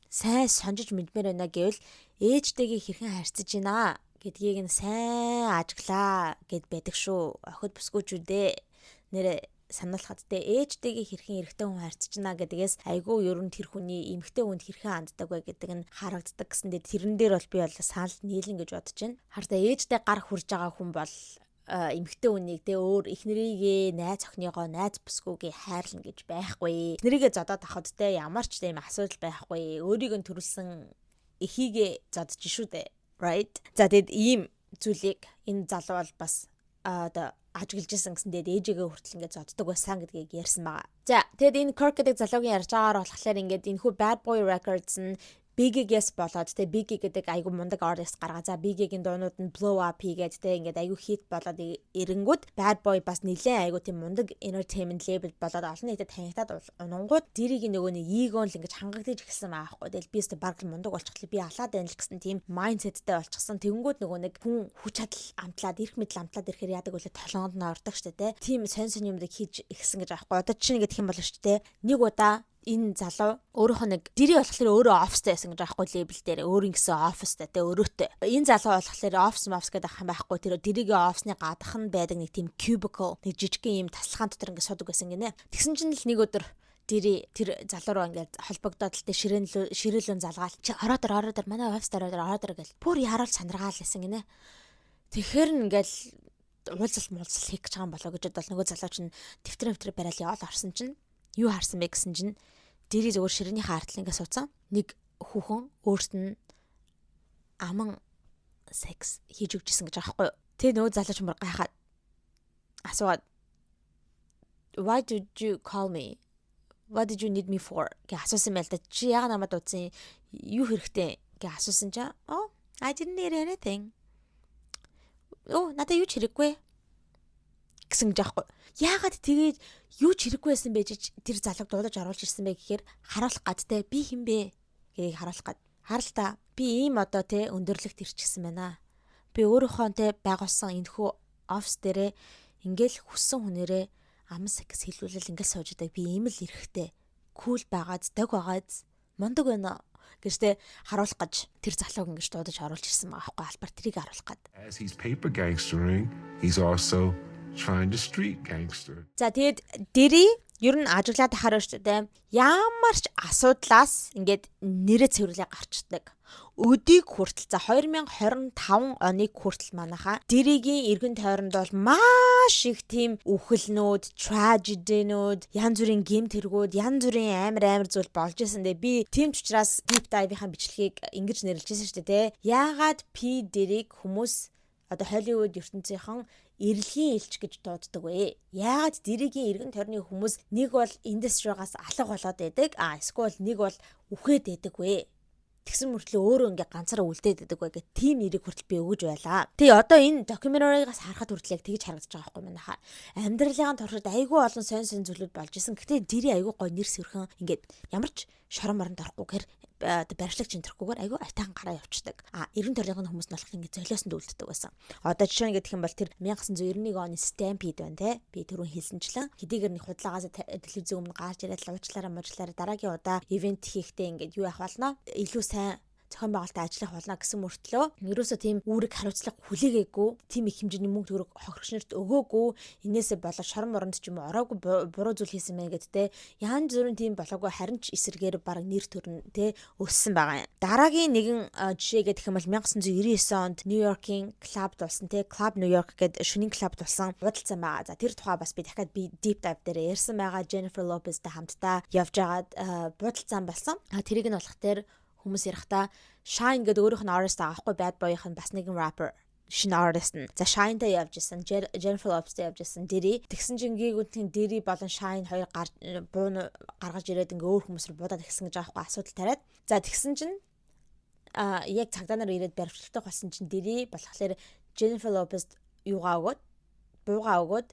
сайн сонжиж мэдмээр байна гэвэл ээжтэйгээ хэрхэн харьцаж байна гэдгийг нь сайн ажиглаа гэд байдаг шүү. Охид бүсгүүчүүдээ нэрэ сануулхад те ээжтэйгээ хэрхэн эрэгтэй хүн харьцаж байна гэдгээс айгүй ер нь тэр хүний эмэгтэй хүнд хэрхэн ханддаг вэ гэдэг нь харагддаг гэсэндээ тэрэн дээр бол би бол санал нийлэн гэж бодож байна. Хардаа ээжтэй гар хүрж байгаа хүн бол эмэгтэй хүнийг те өөр эхнэрийгээ, найз охиныгоо, найз бүсгүйгээ хайрлна гэж байхгүй. Эхнэрийгээ зодоод авахд те ямар ч тийм асуудал байхгүй. Өөрийг нь төрүүлсэн эхийгээ зодж шүү дээ. Right? За, тэгэд ийм зүйлийг энэ залуу бол бас одоо ажиглаж исэн гэсэн дээр ээжигээ хүртэл ингээд зоддог байсан гэдгийг ярьсан байгаа. За, тэгэд энэ Kirk гэдэг залуугийн ярьж байгаагаар болохоор ингээд энэхүү Bad Boy Records нь Biggie-гээс болоод те Biggie гэдэг айгу мундаг artist гаргаа. За, Biggie-гийн дуунууд нь blow up хийгээд те ингээд айгу хит болоод ирэнгүүт Bad Boy бас нэлээд айгу тийм мундаг entertainment label болоод олон нийтэд танигдаад унангууд Diddy-гийн нөгөө нэг ego л ингээд хангагдаж эхэлсэн байгаа байхгүй. Тэгэл би өстө баг л мундаг болчихлоо. Би алаад байна л гэсэн тийм mindset-тэй болчихсон. Тэгэнгүүт нөгөө нэг хүн хүч чадал амтлаад, эрх мэдэл амтлаад ирэхээр яадаг вүлээ, толгоонд нь ордог штэ те. Тийм сонь сонь юмдаг хийж эхэлсэн гэж байгаа байхгүй. Одоо чинь ингээд юм болно шүү дээ. Нэг удаа энэ залуу өөрөөх нэг Diddy болохоор өөрөө офистай байсан гэж аахгүй, label дээр өөр ингэсэн офистай те өрөөтэй. Энэ залуу болохоор офис офис гэдэг ах юм байхгүй, тэр Diddy-гийн офисны гадах нь байдаг нэг тийм cubicle, нэг жижигхэн ийм тасалгаан дотор ингэ суудаг байсан гинэ. Тэгсэн чинь л нэг өдөр Diddy тэр залуу руу ингээд холбогдоод л те ширээн ширээлэн залгаал, чи ороод ор, ороод ор, манай офист ороод ор, ороод ор гэл бүр яруул санаргаал байсан гинэ. Тэгэхээр ингээл уулзалт муулзалт хийх гэж байгаа юм болоо гэж бодол нөгөө залуу чинь дэвтэр дэвтэр барайл яваал орсон чинь юу харсан бэ гэсэн чинь Diddy зөвхөн ширээнийхээ ардтал ингээд суудсан. Нэг хүүхэн өөрт нь аман секс хийж өгч исэн гэж байгаа байхгүй юу. Тэгээ нөгөө залууч мөр гайхаад асууад, "Why did you call me? What did you need me for?" гэж асуусан байл да. Чи яагаад намайг дуудсан, юу хэрэгтэй гэж асуусан чинь, "Oh, I didn't need anything." Оо, надад юу ч хэрэггүй гэсэн гэж аахгүй. Яагаад тэгээд юу ч хэрэггүй байсан байж тэр залууг дуудаж оруулж ирсэн бэ гэхээр харуулах гад те, би хэн бэ гэдгийг харуулах гад. Харал та, би ийм одоо те өндөрлөгт ирчихсэн байна. Би өөрийнхөө те байгуулсан энэхүү офис дээрээ ингээл хүссэн хүнээрээ аман секс хийлгүүлэл ингээл сууж идэг. Би ийм л эрэхтэй. Cool байгаад, дог байгаад, мундаг байна гэж те харуулах гэж тэр залууг ингэж дуудаж оруулж ирсэн байгаа байхгүй, албаар тэрийг харуулах гад. As he's paper gangstering, he's also trying to street gangster. За, тэгээд Diddy ер нь ажиглаад тахаар шүү дээ. Ямар ч асуудлаас ингээд нэрээ цэвэрлээ гарчдаг. Өдийг хүртэл, за, 2025 оныг хүртэл манайхаа Diddy-гийн эргэн тойронд бол маш их тийм үхэлнүүд, tragedy-нүүд, янз бүрийн гэмт хэрэгүүд, янз бүрийн амар амар зүйл болж исэн. Тэгээ би тийм ч учраас deep dive-ийн бичлэгийг ингэж нэрлэж байсан шүү дээ, тэ. Яагаад P Diddy-г хүмүүс одоо Холливуд ертөнцийнхэн эрэлхийн элч гэж дууддаг вэ? Яагаад Diddy-гийн эргэн тойрны хүмүүс нэг бол industry-гаас алга болоод байдаг, а эсвэл нэг бол үхээд байдаг вэ? Тэгсэн мөртлөө өөрөө ингээ ганцаараа үлдээд байдаг вэ гэх тийм нэрийг хүртэл би өгөж байлаа. Тэгээ одоо энэ documentary-гаас харахад хүртэл яг тэгж харагдаж байгаа байхгүй манайхаа. Амьдралын туршид айгүй олон сонь сонь зүйлүүд болж исэн. Гэтэ Diddy айгүй гой нэр сэрхэн, ингээд ямар ч шорон моронд орохгүй, одоо баримтлагч энтерхгүйгээр айгүй айтайхан гараа явцдаг. А эргэн тойрны хүмүүс нь болохоор ингээд золиосонд үлддэг байсан. Одоо жишээ нь гэх юм бол тэр 1991 оны Stampede байна те. Би түрүүн хэлсэнчлэн хэдийгээр нэг худалдаагаас телевизийн өмнө гарч ирээд уучлаараа муучлаараа, дараагийн удаа event хийхдээ ингээд юу явах болно? Илүү сайн зохион байгуулалтад ажиллах болно гэсэн мөртлөө ерөөсөө тийм үүрэг хариуцлага хүлээгээгүй, тийм их хэмжээний мөнгө төгрөг хохирогч нарт өгөөгүй, энээсээ болоод шорон моронд ч юм уу ороогүй, буруу зүйл хийсэн мэн гэд те, янз бүрийн тийм болоогүй, харин ч эсэргээр баг нэр төр нь те өссөн байгаа юм. Дараагийн нэгэн жишээ гэх юм бол 1999 онд Нью-Йоркийн клуб болсон те, Club New York гэдэг шөнийн клуб болсон уудалцсан байгаа. За, тэр тухай бас би дахиад би deep dive дээр ярьсан байгаа. Jennifer Lopez-тэй хамтдаа явж байгаад буудалцсан болсон. Тэрийг нь болох тэр хүмүүс ярихдаа Shyne гэдэг өөрийнх нь artist байгаа байхгүй, Bad Boy-ийн бас нэгэн rapper, шинэ artist нь. За, Shyne-тай явж исэн, Jennifer Lopez-тай явж исэн Diddy. Тэгсэн чинь гинтийн Diddy болон Shyne хоёр гар буун гаргаж ирээд ингээ өөр хүмүүс рүү буудаад эхэлсэн гэж байгаа байхгүй, асуудал тариад. За, тэгсэн чинь яг цагдаа нар ирээд баривчлагтай болсон чинь Diddy болохоор Jennifer Lopez юугаа өгөөд, буугаа өгөөд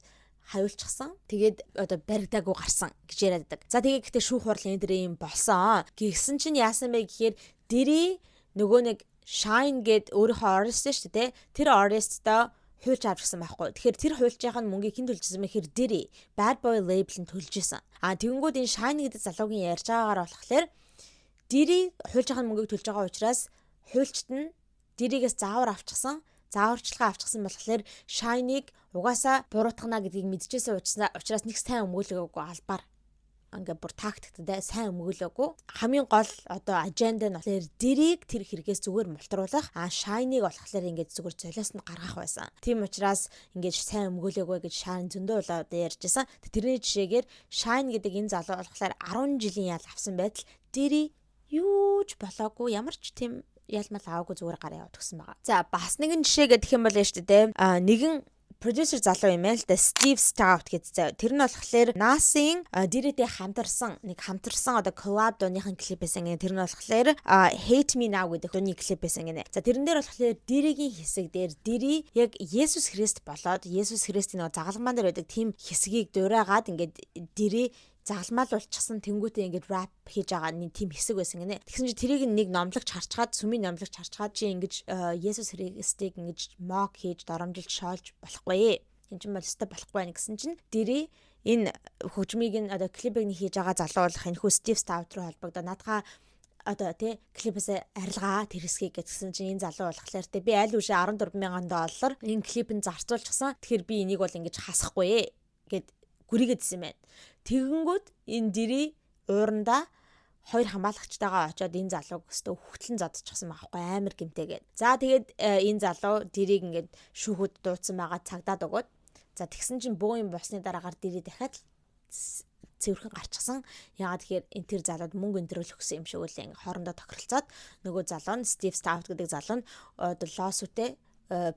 хавилчихсан. Тэгээд одоо баригдаагүй гарсан гэж яриад байдаг. За, тэгээ гэхдээ шүүх хурал энэ дэр юм болсон. Гэгсэн чинь яасан бэ гэхээр Diddy нөгөө нэг Shyne гэд өөрийнхөө artist шүү дээ. Тэр artist-той хуульч авч гисэн байхгүй. Тэгэхээр тэр хуульчийн мөнгийг хэн төлжсэн бэ гэхээр Diddy Bad Boy label нь төлж исэн. А тэгэнгүүт энэ Shyne гэдэг залуугийн ярьж байгаагаар болохоор Diddy хуульчийн мөнгийг төлж байгаа учраас хуульчт нь Diddy-гээс заавар авчихсан, зааварчилгаа авчихсан болохоор Shyne-ыг угаасаа буруутгана гэдгийг мэдчихсэн учраас нэг сайн өмгөөлөөгүй, албаар ингээ бүр тактиктэй сайн өмгөөлөөгүй. Хамгийн гол одоо agenda нь болохоор Diddy-г тэр хэрэгээс зүгээр мултруулах, а Shyne-ыг болохоор ингээд зүгээр золиос нь гаргах байсан. Тийм учраас ингээд сайн өмгөөлөөгүй гэж Shyne зөндөө болоод ярьжсэн. Тэрний жишээгээр Shyne гэдэг энэ залуу болохоор 10 жилийн ял авсан байтал Diddy юу ч болоогүй, ямар ч тийм ялмал аваагүй, зүгээр гараа яваад гисэн байгаа. За, бас нэгэн жишээ гэх юм бол шүү дээ. А нэгэн продюсер залуу юм байна л да, Steve Stoute гэж. Тэр нь болохоор Nas-ын Diddy-тэй хамтарсан нэг хамтарсан одоо collab дууныхан клип байсан гэнэ. Тэр нь болохоор Hate Me Now гэдэг дууны клип байсан гэнэ. За, тэрэн дээр болохоор Diddy-гийн хэсэг дээр Diddy яг Есүс Христ болоод, Есүс Христийн нэг загалмаан дээр байдаг тийм хэсгийг дуурайгаад ингээд Diddy загалмаалуулчихсан, тэнгуүтээ ингээд rap хийж байгаа нэг тийм хэсэг байсан гинэ. Тэгсэн чинь тэрийг нэг номлогч харчгаад, сүмийн номлогч харчгаад, чи ингэж Есүс Христийг ингэж mock хийж, доромжилж, шоолж болохгүй. Энэ чинь бол өстой болохгүй байна гэсэн чинь Diddy энэ хөгжмийг нь одоо клипийг нь хийж байгаа залуу болох энэ хүү Steve Stoute руу холбогдоо, наадхаа одоо тий клипээс арилгаа тэр хэсгийг гэсэн чинь энэ залуу болохоор тий би аль үшээ 14 мянган доллар энэ клипэнд зарцуулчихсан. Тэгэхээр би энийг бол ингэж хасахгүй гэд гүрийгээдсэн юм байна. Тэгэнгүүт энэ Diddy уурандаа хоёр хамгаалагчтайгаа очиод энэ залууг өстө хөтлөн зодчихсан байхгүй, амар гэмтээгээд. За, тэгээд энэ залуу Diddy-г ингээд шүүхэд дуудсан байгаа, цагдаад өгөөд. За, тэгсэн чинь бөө юм болсны дараагаар Diddy дахиад цэвэрлээд гараад явчихсан. Цэвэрхэн гарчихсан. Яагаад тэгэхээр энэ тэр залууд мөнгө өндрөөлөх гэсэн юм шиг үлээ, ингээ хоорондоо тохиролцоод нөгөө залуу нь, Steve Stoute гэдэг залуу нь одоо lawsuit-тэй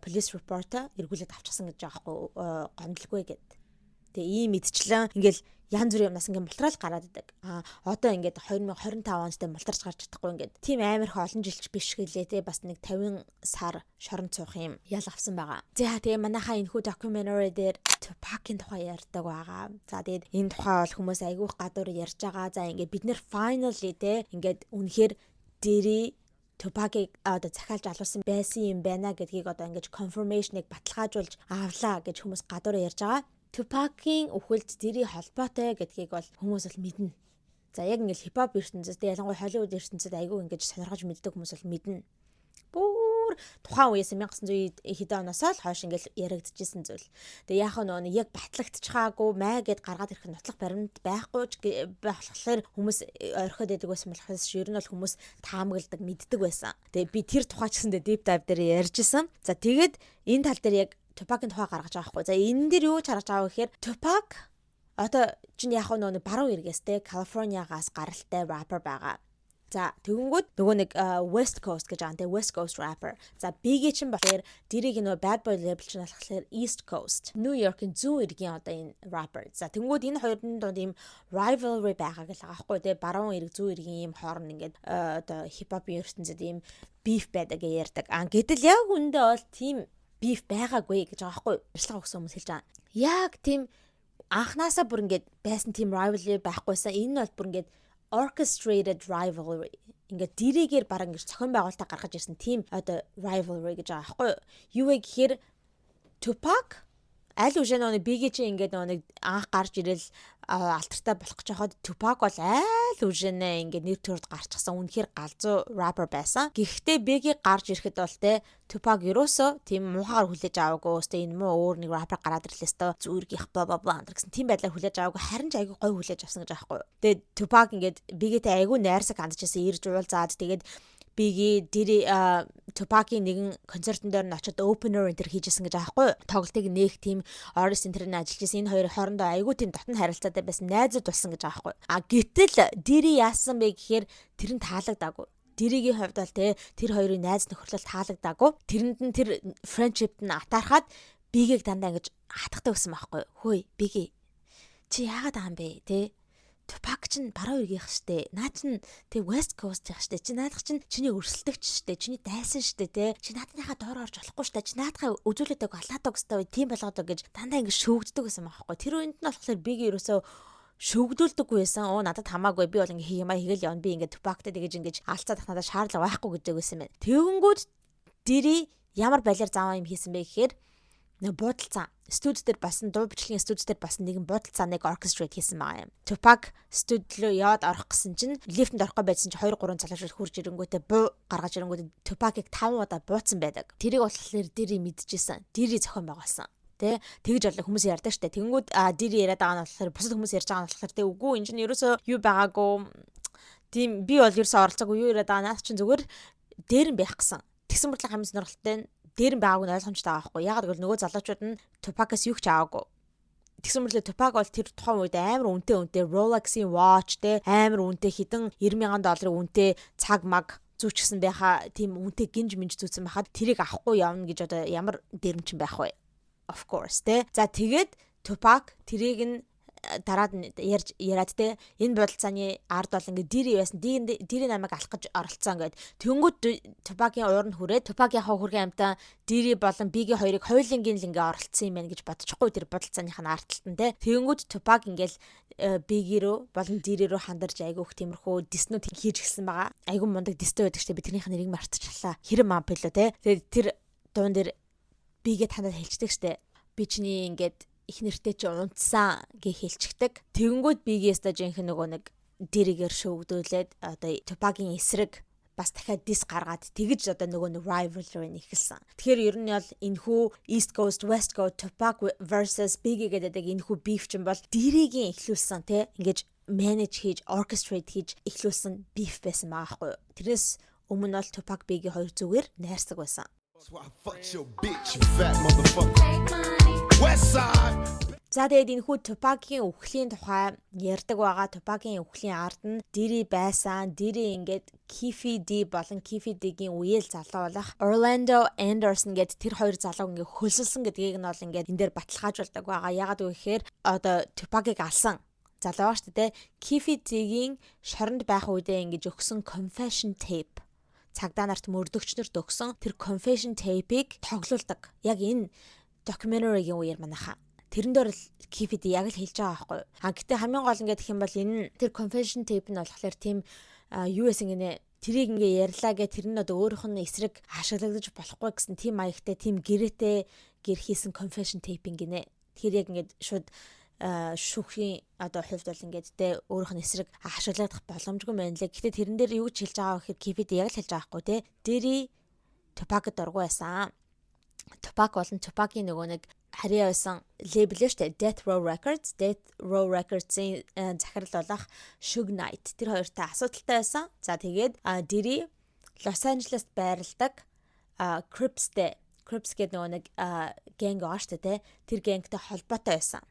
police report эргүүлээд авчихсан гэж байгаа байхгүй, гомдлгүй гэд. Тэгээ ийм мэдчлэн ингээл янз бүрийн юмнаас ингээ мултраал гараад идэг. А одоо ингээд 2025 онд тэ мултарч гарч чадахгүй, ингээд тийм амар их олон жилч биш гэлээ те, бас нэг 50 сар шоронд суух юм ял авсан байгаа. За, тэгээ манайхаа энэхүү documentary дээр Tupac-ийн тухай ярьдаг байгаа. За, тэгээд энэ тухай бол хүмүүс айгүйх гадуур ярьж байгаа. За, ингээд бид нэр finally те, ингээд үнэхээр Diddy Tupac-ыг одоо захиалж алуулсан байсан юм байна гэдгийг одоо ингэж confirmation-ыг баталгаажуулж авлаа гэж хүмүүс гадуур ярьж байгаа. Tupac-ийн үхэлд Diddy холбоотой гэдгийг бол хүмүүс бол мэднэ. За, яг ингээл хипхоп ертөнцид, ялангуяа Холливуд ертөнцид айгүй ингэж сонирхож мэддэг хүмүүс бол мэднэ. Бүр тухайн үеэс 1900 хэдэн оноос л хойш ингээл яригдчихсэн зүйл. Тэгээ яхаа нөгөө яг батлагдчихаагүй маа гэд гаргаад ирэх нотлох баримт байхгүй ч болохоор хүмүүс орхиод байдаг байсан болохоор ер нь бол хүмүүс таамагладаг, мэддэг байсан. Тэгээ би тэр тухай ч гэсэндээ deep dive дээр ярьж исэн. За, тэгээд энэ тал дээр яг Tupac-ын тухай гаргаж байгаа байхгүй. За, энэ дээр юу ч харж байгаа вэ гэхээр Tupac одоо чинь яг нөгөө баруун эргээс те, Калифорниагаас гаралтай rapper байгаа. За, тэгэнгүүт нөгөө нэг West Coast гэж байгаа те, West Coast rapper. За, Biggie чинь болохоор Diddy-г нөгөө Bad Boy label чинь болохоор East Coast. New York-ын зүүн эргийн одоо энэ rapper. За, тэгэнгүүт энэ хоёрын дунд ийм rivalry байгаа гэл байгаа байхгүй те. Баруун эрг, зүүн эргийн ийм хооронд ингээд одоо хипхопын ертөнцид ийм beef байдаг гэж ярьдаг. А гэтэл яг үндэ бол тийм beef байгаагүй гэж байгаа байхгүй. Ярьцлага өгсөн хүмүүс хэлж байгаа. Яг тийм анханасаа бүр ингээд байсан тийм rivalry байхгүйсэн. Энэ нь бол бүр ингээд orchestrated rivalry, ингээд Diddy-гээр баг ингээд зохион байгуулалтаа гаргаж ирсэн тийм одоо rivalry гэж байгаа байхгүй юу вэ гэхээр Tupac аль үшээ нөгөө Biggie чи ингээд нөгөө нэг анх гарч ирэл алтартай болох гэж хахад Tupac бол айл үшэнэ ингээд нэр төрд гарчихсан, үнэхээр галзуу rapper байсан. Гэхдээ Biggie гарч ирэхэд бол те, Tupac ерөөсөө тийм муухагаар хүлээж аваагүй. Өстө энэ муу өөр нэг rapper гараад ирлээ өстө зүргийнх бла бла бла гэсэн тийм байдлаар хүлээж аваагүй. Харин ч айгүй гой хүлээж авсан гэж аахгүй. Тэгээд Tupac ингээд Biggie-тэй айгүй найрсаг хандчихсан, ирж уулзаад, тэгээд Biggie, Diddy Tupac-ийн нэгэн концертын дээр нь очиод opener энэ төр хийжсэн гэж аахгүй. Тоглолтыг нээх тийм artist энэ төр нь ажиллаж исэн. Энэ хоёр хоорондоо айгүй тийм дотн харилцаатай байсан, найзууд болсон гэж аахгүй. А гэтэл Diddy яасан бэ гэхээр тэр нь таалагдаагүй. Diddy-гийн хувьд бол те, тэр хоёрын найз нөхөрлөл таалагдаагүй. Тэрэнд нь, тэр friendship-т нь атаархаад Biggie-г дандаа ингэж хатгадаг гэсэн байхгүй. "Хөөе, Biggie. Чи яагаад байгаа юм бэ те? Tupac чинь баруун эргийнх штэ. Наа чин тэг West Coast их штэ. Чи наадах чинь чиний өрсөлдөгч штэ. Чиний дайсан штэ те. Чи наадныхаа доор орж болохгүй штэ. Чи наадахаа үзүүлээдэг алаадаг гэстэй тийм болгодог" гэж дандаа ингэ шүүгддэг гэсэн байхгүй. Тэр үнд нь болохоор Biggie ерөөсөө шүүгдүүлдэггүй байсан. "Оо, надад хамаагүй, би бол ингээ хиймаа хийгээл явна. Би ингээ Tupac-тай тэгэж ингэж алцаад ах надад шаардлага байхгүй" гэдэг байсан юм. Тэгэнгүүт Diddy ямар балиар заваа юм хийсэн бэ гэхээр нэг буудалцаа студи дээр басан, дуу бичлэгийн студи дээр басан нэгэн буудалцааныг orchestrate хийсэн байгаа юм. Tupac студи руу яваад орох гэсэн чинь лифтэнд орохгүй байсан чинь 2 3 залуучууд хурж ирэнгүүтээ, буу гаргаж ирэнгүүтээ Tupac-ыг 5 удаа бууцсан байдаг. Тэрийг болохоор Diddy мэдчихсэн. Diddy зохион байгуулсан тэ, тэгж болоо хүмүүс ярьдаг штэ. Тэнгүүд Diddy яриад байгаа нь болохоор, бусад хүмүүс ярьж байгаа нь болохоор тэ, үгүй, энэ чинь ерөөсөө юу байгаагүй, тийм, би бол ерөөсөө оролцоогүй, юу яриад байгаа, наад чинь зүгээр дээр нь байх гэсэн. Тэгсэн мөртлөө хамгийн сонирхолтой нь дээр нь байгааг нь ойлгомжтой байгаа байхгүй. Ягаад гэвэл нөгөө залуучууд нь Tupac-аас юу ч аваагүй. Тэгсэн мөрлөө Tupac бол тэр тухайн үед амар үнэтэй үнэтэй Rolex-ийн watch те, амар үнэтэй хэдэн 90 мянган долларын үнэтэй цаг маг зүүчгсэн байхаа, тийм үнэтэй гинж минж зүүцсэн байхад тэрийг авахгүй явна гэж одоо ямар дэрэмчин байх вэ? Of course те. За, тэгээд Tupac тэрийг нь дараад нь ярьж яриад те, энэ бодолцооны ард бол ингээд Diddy байсан, Diddy намайг алах гэж оролцсон ингээд. Тэнгүүд Tupac-ийн уур нь хүрээд, Tupac яг хөргөн амтан Diddy болон Biggie хоёрыг хоёулангийн л ингээ оролцсон юм байна гэж бодчихгүй тэр бодолцооных нь ард талд нь те. Тэнгүүд Tupac ингээл Biggie рүү болон Diddy рүү хандарч айгүйх тиймэрхүү diss-нүүд хийж гисэн байгаа. Айгүй мундаг diss-тэй байдаг штэ, би тэрнийх нэрийг мартчихлаа. Хэрэм маа пэлөө те. Тэгээд тэр дуун дээр Biggie танад хэлчихдэг штэ, "Би чиний ингээд их нэртэй чи унтсан" гэж хэлчихдэг. Тэгэнгүүт Biggie-с та жинхэнэ нөгөө нэг Diddy-гээр шүүгдүүлээд одоо Tupac-ийн эсрэг бас дахиад diss гаргаад тэгэж одоо нөгөө нэг rivalry нь эхэлсэн. Тэгэхээр ер нь бол энэхүү East Coast, West Coast, Tupac versus Biggie гэдэг энэхүү beef чинь бол Diddy-гийн эхлүүлсэн те, ингэж manage хийж, orchestrate хийж эхлүүлсэн beef байсан байгаа хгүй юу. Тэрнээс өмнө бол Tupac, Biggie хоёр зүгээр найрсаг байсан. That's why I fucked your bitch, you fat motherfucker. West side. За, тэгээд энэ хүү Tupac-ийн үхлийн тухай ярьдаг байгаа. Tupac-ийн үхлийн ард нь Diddy байсан. Diddy ингээд Keefe D болон Keefe D-гийн үеэл залуу болох Orlando Anderson гээд тэр хоёр залууг ингээд хөлсөлсөн гэдгийг нь бол ингээд энэ дээр баталгаажуулдаг байгаа. Яагаад вэ гэхээр одоо Tupac-ыг алсан залуу байгаа шүү дээ. Keefe D-гийн шоронд байх үедээ ингэж өгсөн confession tape, цагдаа нарт, мөрдөгч нарт өгсөн тэр confession tape-ыг тоглуулдаг. Яг энэ documentary-гийн үеэр манайхаа. Тэрэн дээр л Keefe D яг л хэлж байгаа байхгүй юу. А гэтээ хамгийн гол ингээд гэх юм бол энэ тэр confession tape нь болохоор тийм юу байсан гинэ, тэрийг ингээ ярьлаа гэ, тэр нь одоо өөрийнх нь эсрэг ашиглагдаж болохгүй гэсэн тийм маягтай, тийм гэрээтэй гэр хийсэн confession tape гинэ. Тэгэхээр яг ингээд шууд шүүхийн одоо хувьд бол ингээд те өөрийнх нь эсрэг ашиглагдах боломжгүй байна лээ. Гэтэ тэрэн дээр юу гэж хэлж байгаа вэ гэхээр Keefe D яг л хэлж байгаа байхгүй те. Diddy Tupac дургүй байсан. Tupac болон Tupac-ийн нөгөө нэг харьяа байсан label шүү дээ. Death Row Records, Death Row Records-ийн захирал болох Suge Knight, тэр хоёртой асуудалтай байсан. За, тэгээд Diddy Лос Анжелест байрладаг Crips-тэй, Crips гэдэг нөгөө нэг gang байгаа шүү дээ. Тэр gang-тэй холбоотой байсан,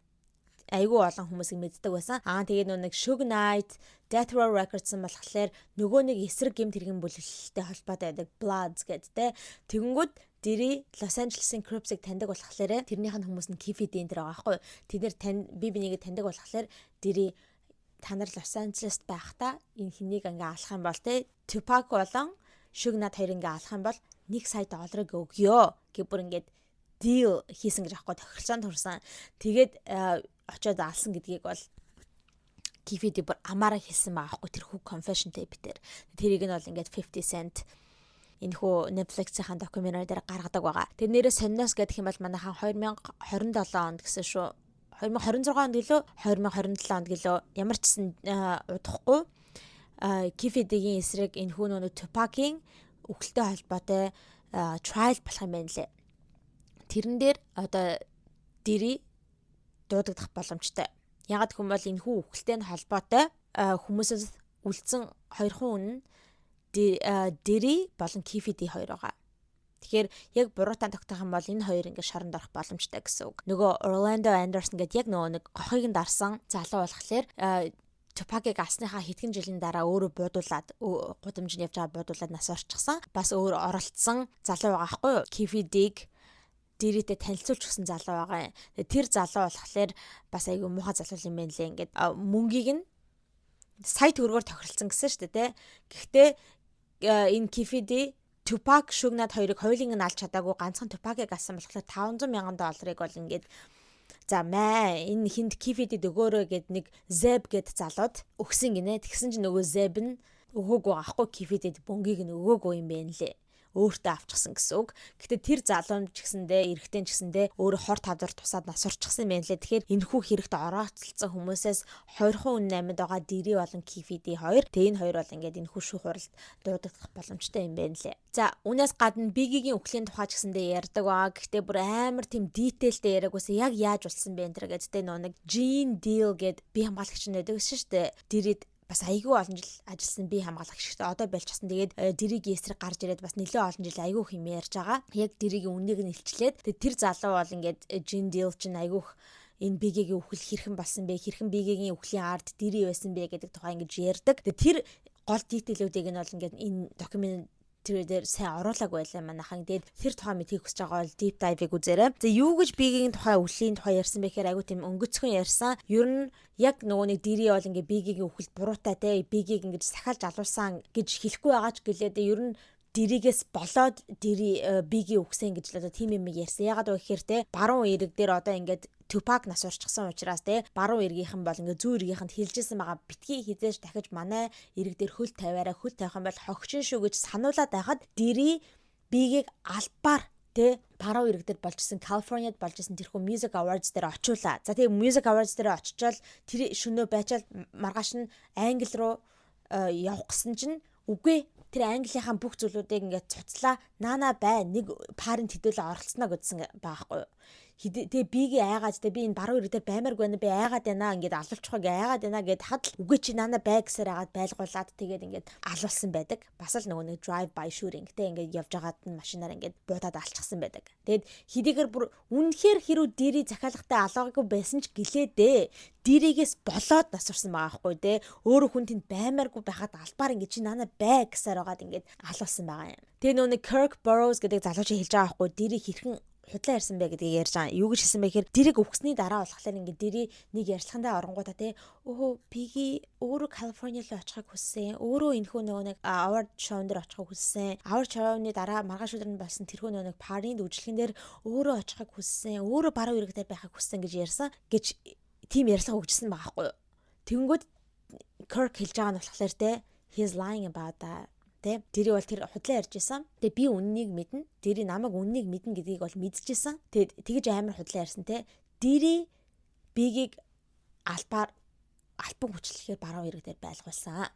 айгүй олон хүмүүсийг мэддэг байсан. Аа, тэгээд нөгөө нэг Suge Knight, Death Row Records нь болохоор нөгөө нэг эсрэг гэмт хэргийн бүлэглэлтэй холбоотой байдаг, Bloods гэдэг те. Тэгэнгүүт Diddy Лос Анжелесын Crips-ыг таньдаг болохоор тэрнийх нь хүмүүс нь Keefe D энэ тэр байгаа байхгүй юу. Тэд нэр тань би бинийг таньдаг болохоор Diddy та нар Лос Анжелест байхдаа энэ хэнийг ингээ алах юм бол те, Tupac болон Suge Knight хоёр ингээ алах юм бол 1 сая долларыг өгөө гэж бүр ингээд deal хийсэн гэж аахгүй, тохиролцоонд хүрсэн. Тэгээд очиод алсан гэдгийг бол Keefe D бүр амаараа хэлсэн байгаа байхгүй, тэр хүү confession tape дээр. Тэрийг нь бол ингээд 50 Cent энэ хүү Netflix-ийн documentary дээр гаргадаг байгаа. Тэр нэрээ сониноос гэдэг юм бол манайхан 2027 онд гэсэн шүү. 2026 онд гэлөө, 2027 онд гэлөө, ямар ч гэсэн удахгүй Keefe D-гийн эсрэг энэ хүү нөгөө Tupac-ийн үхэлтэй холбоотой trial болох юм байна лээ. Тэрэн дээр одоо Diddy дуудагдах боломжтой. Яагаад гэх юм бол энэ хүү үхэлтэй нь холбоотой хүмүүсээс үлдсэн хоёрхан үн нь Diddy болон Keefe D хоёр байгаа. Тэгэхээр яг буруутай тогтоох юм бол энэ хоёр ингээд шоронд орох боломжтой гэсэн үг. Нөгөө Orlando Anderson гэдэг яг нөгөө нэг гохыг нь дарсан залуу болохоор Tupac-ыг алсныхаа хэдхэн жилийн дараа өөрөө буудуулаад, гудамжинд явж байгаа буудуулаад нас орчихсан. Бас өөр оролцсон залуу байгаа байхгүй юу? Keefe D-г Diddy-тэй танилцуулж өгсөн залуу байгаа юм. Тэр залуу болохоор бас айгүй муухай залуу юм байна лээ. Ингээд мөнгийг нь сая төгрөгөөр тохиролцсон гэсэн шүү дээ, тэ. Гэхдээ энэ Keefe D Tupac, Suge Knight хоёрыг хоёулынг нь алж чадаагүй, ганцхан Tupac-ыг алсан болохоор 500 мянган долларыг бол ингээд за маа энэ хинд, Keefe D-д өгөөрэй гэд нэг Zeb гэд залууд өгсөн гинэ. Тэгсэн чинь нөгөө Zeb нь өгөөгүй байгаа хгүй, Keefe D-д бөнгийг нь өгөөгүй юм байна лээ, өөртөө авчихсан гэсэн үг. Гэтэ тэр залуу ч гэсэндээ, эрэгтэй ч гэсэндээ өөрөө хор тавдар тусаад нас орчихсан юм байна лээ. Тэгэхээр энэ хүү хэрэгт орооцолцсон хүмүүсээс 20 үн 8-д байгаа Diddy болон Keefe D 2. Тэгээ энэ хоёр бол ингээд энэ хүү шүүх хуралд дуудагдах боломжтой юм байна лээ. За, үүнээс гадна Biggie-гийн үхлийн тухай ч гэсэндээ ярьдаг байгаа. Гэхдээ бүр амар тийм detail-тэй яриаггүйсэн, яг яаж болсон бэ энэ тэр гэдэг те, нөө нэг Gene Deal гэд бие хамгаалагч нь байдаг шүү дээ. Diddy-д бас айгүй олон жил ажилласан бие хамгаалагч хэрэгтэй одоо болчихсон. Тэгээд Diddy-гийн эсрэг гарч ирээд бас нэлээд олон жил айгүй их юм ярьж байгаа. Яг Diddy-гийн үннийг нь илчлээд, тэгээд тэр залуу бол ингээд Gene Deal чинь айгүй их энэ Biggie-гийн үхэл хэрхэн болсон бэ? Хэрхэн Biggie-гийн үхлийн ард Diddy байсан бэ гэдэг тухай ингэж ярьдаг. Тэгээд тэр гол detail-үүдийг нь бол ингээд энэ document тэр дээр сайн оруулаагүй байлаа манайхан. Тэгээд тэр тухай мэдхийг хүсэж байгаа бол deep dive-ыг үзээрэй. За, юу гэж Biggie-гийн тухай, үхлийн тухай ярьсан бэ гэхээр айгүй тийм өнгөцхөн ярьсан. Ер нь яг нөгөө нэг Diddy бол ингээ Biggie-гийн үхэлд буруутай те, Biggie-г ингэж сахиалж алуулсан гэж хэлэхгүй байгаа ч гэлээ. Ер нь Diddy-гээс болоод Diddy Biggie үхсэн гэж л одоо тийм юм ярьсан. Яагаад вэ гэхээр те, баруун эрэг дээр одоо ингээд Tupac нас орчихсон учраас те, баруун эргийнхэн бол ингээ зүүн эргийнхэнд хэлжсэн байгаа, битгий хизээж дахиж манай эрэг дээр хөл тавиараа, хөл тавих юм бол хогчин шүү гэж сануулад байхад Diddy Biggie-г албаар тэ баруун ирэг дээр болжсэн, Калифорниад болжсэн тэрхүү Music Awards дээр очиулаа. За, тэгээ Music Awards дээр очичоол тэр шөнөө байчаал маргааш нь Англи руу явах гэсэн чинь үгүй, тэр Английнхаа бүх зүйлүүдийг ингээд цуцлаа. Наана бай, нэг party-нд хэдүүлээ оролцсноо гэдсэн байгаа хгүй юу. Тэгээ Biggie айгаад, тэгээ би энэ баруун ирэг дээр баймааргүй байна, би айгаад байна, ингээд алуулчихыг айгаад байна гэд хад л үгүй, чи наана бай гэсээр агаад байлгуулад, тэгээд ингээд алуулсан байдаг. Бас л нөгөө нэг drive by shooting те, ингээд явж байгаад нь машинаар ингээд буудаад алчихсан байдаг. Тэгээд хэдийгээр бүр үнэхээр хэрүү Diddy захиалгатай алаагүй байсан ч гэлээ дээ. Diddy-гээс болоод нас барсан байгаа байхгүй те. Өөрөө хүн тэнд баймааргүй байхад албаар ингээд чи наана бай гэсээр байгаад ингээд алуулсан байгаа юм. Тэгээ нөгөө нэг Kirk Burrowes гэдэг залуу чи хэлж байгаа байхгүй, Diddy хэрхэн худлаа ярьсан бэ гэдгийг ярьж байгаа. Юу гэж хэлсэн бэ гэхээр Diddy-г үхсний дараа болохоор ингээд Diddy нэг ярьцлагандаа оронгуудаа те, өө, Biggie өөрөө Калифорни руу очихыг хүссэн. Өөрөө энэхүү нөгөө нэг award show дээр очихыг хүссэн. Award show-ны дараа маргааш өдөр нь болсон тэрхүү нөгөө нэг party-н дүүжлэгэн дээр өөрөө очихыг хүссэн. Өөрөө баруун ирэг дээр байхыг хүссэн гэж ярьсан гэж тийм ярьцлага өгчсэн байгаа байхгүй юу. Тэнгүүд Kirk хэлж байгаа нь болохоор те, he's lying about that тэ. Тэрийг бол тэр худлаа ярьж исэн. Тэгээ би үннийг мэднэ. Diddy намайг үннийг мэднэ гэдгийг бол мэдчихсэн. Тэгээд тэгэж амар худлаа ярьсан те. Diddy Biggie-г албаар албан хүчлэхээр баруун ирэг дээр байлгуулсан.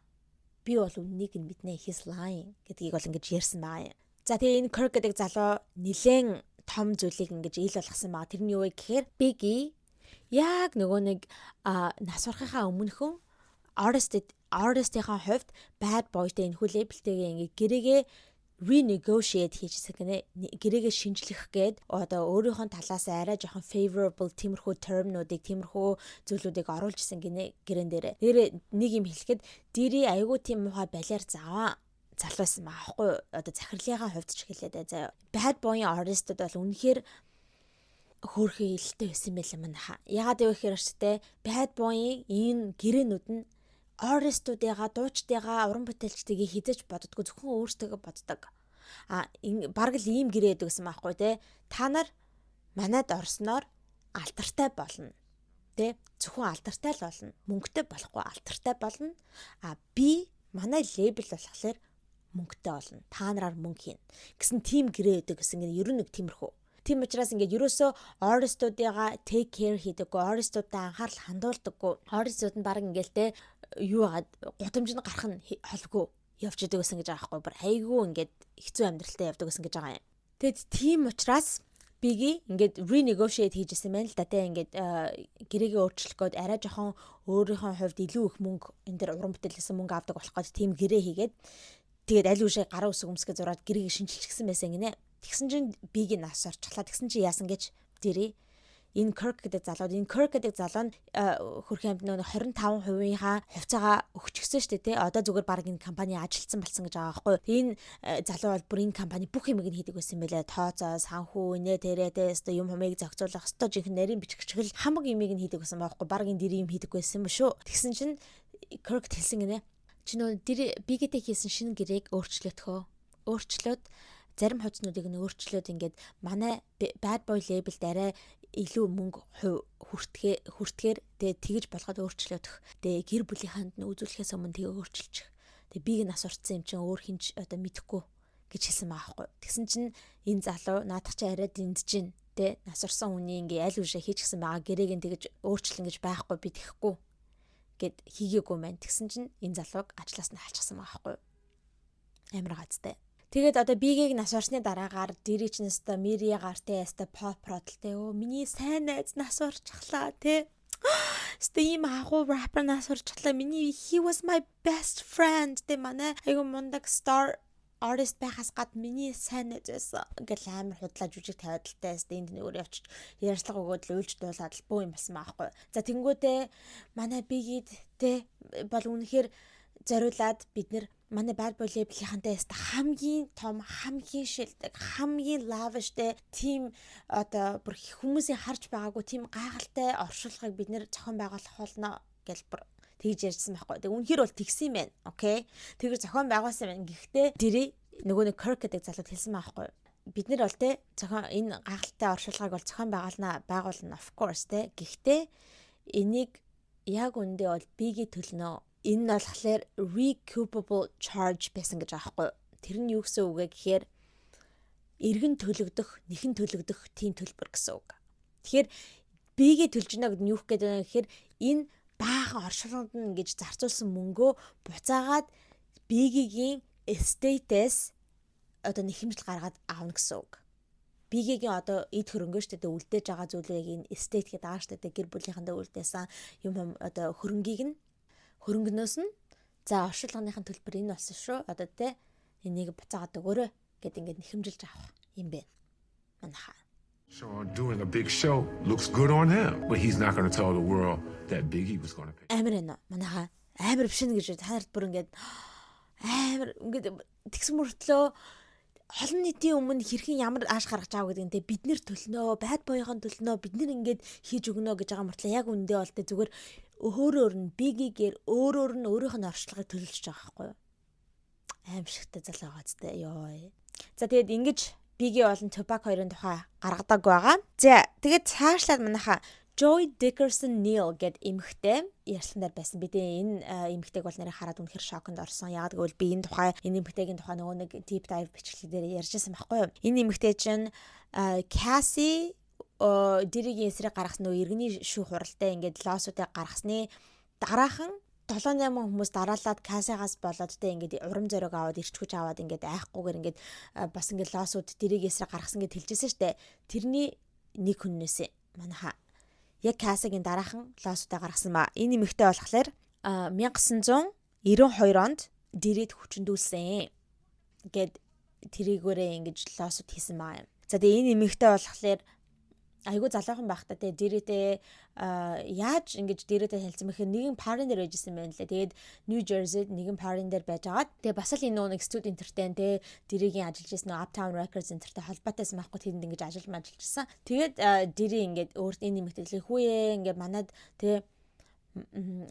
Би бол үннийг нь мэднэ, he's lying гэдгийг бол ингэж ярьсан байгаа юм. За, тэгээ энэ Kirk гэдэг залуу нилээн том зүйлийг ингэж ил болгосон байгаа. Тэр нь юу вэ гэхээр Biggie яг нөгөө нэг нас барахынхаа өмнөхөн artist-ийн хувьд Bad Boy-тэй энэхүү label-тэйгээ ингээ гэрээгээ renegotiate хийжсэн гинэ, гэрээгээ шинжлэх гээд одоо өөрийнхөө талаас арай жоохон favorable тиймэрхүү term-нуудыг, тиймэрхүү зүйлүүдийг оруулж исэн гинэ гэрээн дээр. Нэрээ нэг юм хэлэхэд Diddy айгүй тийм муухай балиар заваа залуусан байгаа байхгүй, одоо захирлынхаа хувьд ч хэлээд заяа. Bad Boy-ын artist-ууд бол үнэхээр хөөрхөн илтэй байсан байл юм аа. Ягаад гэвэл гэхээр ч те, Bad Boy-ын энэ гэрээнүүд нь artist-уудыгаа, дуучдыгаа, уран бүтээлчдийг хизэж боддгоо, зөвхөн өөрсдөө боддог. А бараг л ийм гэрээ гэдэг гэсэн байхгүй те. Та нар манад орсноор алдартай болно. Тэ, зөвхөн алдартай л болно. Мөнгөтэй болохгүй, алдартай болно. А би манай label болохоор мөнгөтэй болно. Та нараар мөнгө хийнэ гэсэн тийм гэрээ өгдөг гэсэн ер нь нэг тиймэрхүү. Тийм учраас ингээд ерөөсөө artist-уудыгаа take care хийдэггүй, artist-уудаа анхаарал хандуулдаггүй. Artist-ууд нь баг ингээл те, юу яагаад гудамжинд гарах нь холгүй явж идэг гэсэн гэж байгаа байхгүй. Бүр айгүй ингээд хэцүү амьдралтай явдаг гэсэн гэж байгаа юм. Тэгэд тийм учраас Biggie ингээд renegotiate хийжсэн байна л да те, ингээд гэрээгээ өөрчлөх гээд арай жоохон өөрийнхөө хувьд илүү их мөнгө, энэ дэр уран бүтээлээс мөнгө авдаг болох гээд тийм гэрээ хийгээд, тэгээд аль үшээ гараа үсэг өмсгөө зураад гэрээгээ шинчилчихсэн байсан гинэ. Тэгсэн чинь Biggie нас орчихлаа. Тэгсэн чинь яасан гэж Diddy энэ Kirk гэдэг залууд, энэ Kirk гэдэг залуу нь хөрхийн амт нөө 25%-ийнхаа хувьцаагаа өгчихсөн шүү дээ тий. Одоо зүгээр баг энэ компани ажилтсан болсон гэж байгаа байхгүй. Энэ залуу бол бүр энэ компани бүх юмыг нь хийдэг байсан юм байлаа. Тооцоо, санхүү, нэ тэрэ тэ өстой юм хумыг зохицуулах өстой жинхэнэ нарийн бичгчгэл хамаг юмыг нь хийдэг байсан байхгүй. Баг энэ дэр юм хийдэг байсан юм шүү. Тэгсэн чинь Kirk хэлсэн гинэ. Чи нөө дэр Biggie-тэй хийсэн шинэ гэрээг өөрчлөлтхөө. Өөрчлөөд зарим хуудаснуудыг нь өөрчлөөд ингээд манай Bad Boy label-д арай илүү мөнгө хүртгээ хүртгэхээр тэгээ тэгж болгоод өөрчлөөдөх. Тэгээ гэр бүлийнханд нь үзүүлэхээс өмнө тэгээ өөрчилчих. Тэгээ Biggie нас орцсон юм чинь өөр хинч одоо мэдэхгүй гэж хэлсэн байгаа байхгүй. Тэгсэн чинь энэ залуу наадах чи арай дэндэж чинь тэ, нас орсон хүний ингээ аль үшээ хийчихсэн байгаа гэрээг нь тэгэж өөрчлөн гэж байхгүй, би тэхгүй гэд хийгээгүй маань. Тэгсэн чинь энэ залууг ажлаас нь халчихсан байгаа байхгүй. Амар гацтай. Тэгээд одоо Biggie-г нас орсны дараагаар Diddy чинь өстой Мириагаар те, өстой pop продалтай, өө, миний сайн найз нас орчихлаа те. Өстой ийм агуу rapper нас орчихлаа. Миний he was my best friend те, манай айгу мундаг star artist байхаас гад миний сайн найз байсан ингээл амар худлаа жүжиг тавиад л та, энд нэгээр явчих ярьцлага өгөөд л уйлж дуулаад л бөө юм болсон байхгүй. За, тэнгүүтээ манай Biggie-д те бол үнэхээр зориулаад бид нэр манай Bad Boy label-ийнхантай яста хамгийн том, хамгийн шилдэг, хамгийн lavish тэй тийм одоо бүр хүмүүсийн харж байгаагүй тийм гайхалтай оршуулгыг бид нэр зохион байгуулах болно гэл бүр тэгж ярьжсан байхгүй. Тэг үнэхээр бол тэгсэн юм байна. Okay. Тэр зохион байгуулсан байна. Гэхдээ Diddy нөгөө нэг Kirk гэдэг залууд хэлсэн байхгүй. Бид нэр бол те, зохион энэ гайхалтай оршуулгыг бол зохион байгуулна, байгуулна, of course те. Гэхдээ энийг яг үндэ бол Biggie төлнө. Энэ нь болохоор recoupable charge байсан гэж байгаа байхгүй. Тэр нь юу гэсэн үг вэ гэхээр эргэн төлөгдөх, нэхэн төлөгдөх тийм төлбөр гэсэн үг. Тэгэхээр Biggie төлж гинэ гэдэг нь юу гэх гээд байна гэхээр энэ баахан оршуулганд нь ингэж зарцуулсан мөнгөө буцаагаад Biggie-гийн estate-ээс одоо нэхэмжил гаргаад авна гэсэн үг. Biggie-гийн одоо эд хөрөнгө шүү дээ, үлдээж байгаа зүйлийг энэ estate гэдэг байгаа шүү дээ. Гэр бүлийнхэндээ үлдээсэн юм одоо хөрөнгийг нь, хөрөнгнөөс нь за оршуулгынхын төлбөр энэ болсон шүү. Одоо те энийг буцаагаад өгөөрэй гэд ингээд нэхэмжилж авах юм бэ. Манайхаа. Sean doing a big show looks good on him, but he's not going to tell the world that Biggie was going to pay. Амар байна уу? Манайхаа амар биш нэ гэж та нарт бүр ингээд амар ингээд тэгсэн мөртлөө олон нийтийн өмнө хэрхэн ямар ааш гаргаж байгаа гэдэг нь те бид нэр төлнөө, Bad Boy-ын төлнөө, бид нэр ингээд хийж өгнө гэж байгаа мөртлөө яг үндэ бол те зүгээр өөрөөр нь Biggie-гээр өөрөөр нь өөрийнх нь оршуулгыг төлөвлөж байгаа байхгүй юу? Аимшигтай зал байгаа ч те ёо. За, тэгээд ингэж Biggie болон Tupac хоёрын тухай гаргадаг байгаа. За, тэгээд цаашлаад манайхаа Joy Dickerson Neal гэд эмэгтэй ярьсан дээр байсан. Би тэгээ энэ эмэгтэйг бол нэрээ хараад үнэхэр шоконд орсон. Яагаад гэвэл би энэ тухай, энэ эмэгтэйгийн тухай нөгөө нэг deep dive бичлэг дээр ярьжсэн байхгүй юу? Энэ эмэгтэй чинь Cassie Diddy-гийн эсрэг гаргасан нөгөө иргэний шүүх хуралтай ингээд lawsuit-ыг гаргасны дараахан 7 8 хүмүүс дараалаад Cassie-гаас болоод те ингээд урам зориг аваад, ирч хүч аваад, ингээд айхгүйгээр ингээд бас ингээд lawsuit Diddy-гийн эсрэг гаргасан гэд хэлжсэн штэ. Тэрний нэг хүннээсээ манайха яг Cassie-гийн дараахан lawsuit-аа гаргасан ба. Энэ эмэгтэй болохоор 1992 онд Diddy-д хүчндүүлсэн гэд тэрийгээрээ ингэж lawsuit хийсэн баа юм. За, тэгээ энэ эмэгтэй болохоор айгүй залуухан байхдаа те Diddy-тэй яаж ингэж Diddy-тэй танилцсан бэхээр нэгэн party дээр байжсэн байна лээ. Тэгээд New Jersey-д нэгэн party дээр байж агаад тэгээ бас л энэ нөгөө нэг студи энтертэй те Diddy-гийн ажиллаж байсан нөгөө Uptown Records энтертэй холбоотойсэн байхгүй, тэрэнд ингэж ажил ажиллажсэн. Тэгээд Diddy ингээд өөрт энэ нэмэгтэй хүүе ингээд манад те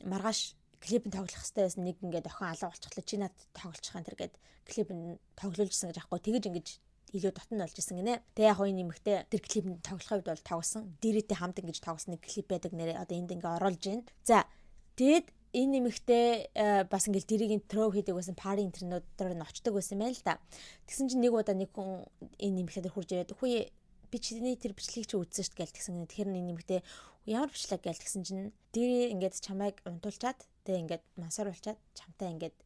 маргааш клипэн тоглох хэрэгтэй байсан нэг ингээд охин алга болчихлоо, чи над тоглочих юм тэр гээд клипэн тоглуулжсэн гэж аахгүй, тэгэж ингэж илүү дотн болж исэн гинэ. Тэгээ яг энэ нэмэгтэй тэр клипэнд тоглохын үед бол тоглосон. Diddy-тэй хамт ингэж тоглосон нэг клип байдаг нэрээ одоо энд ингээ оруулж байна. За, тэгэд энэ нэмэгтэй бас ингээл Diddy-гийн throw хийдэг байсан party интернет дээр нь очдог байсан байна л да. Тэгсэн чинь нэг удаа нэг хүн энэ нэмэгтэй дээр хурж ирээд "Хүү, би чиний тэр бичлэгийг чи үзсэн шүү дээ" гэл тэгсэн. Тэгэхээр энэ нэмэгтэй "Ямар бичлэг?" гэл тэгсэн чинь Diddy ингээд чамайг унтуулчаад тэгээ ингээд мансар болчаад чамтай ингээд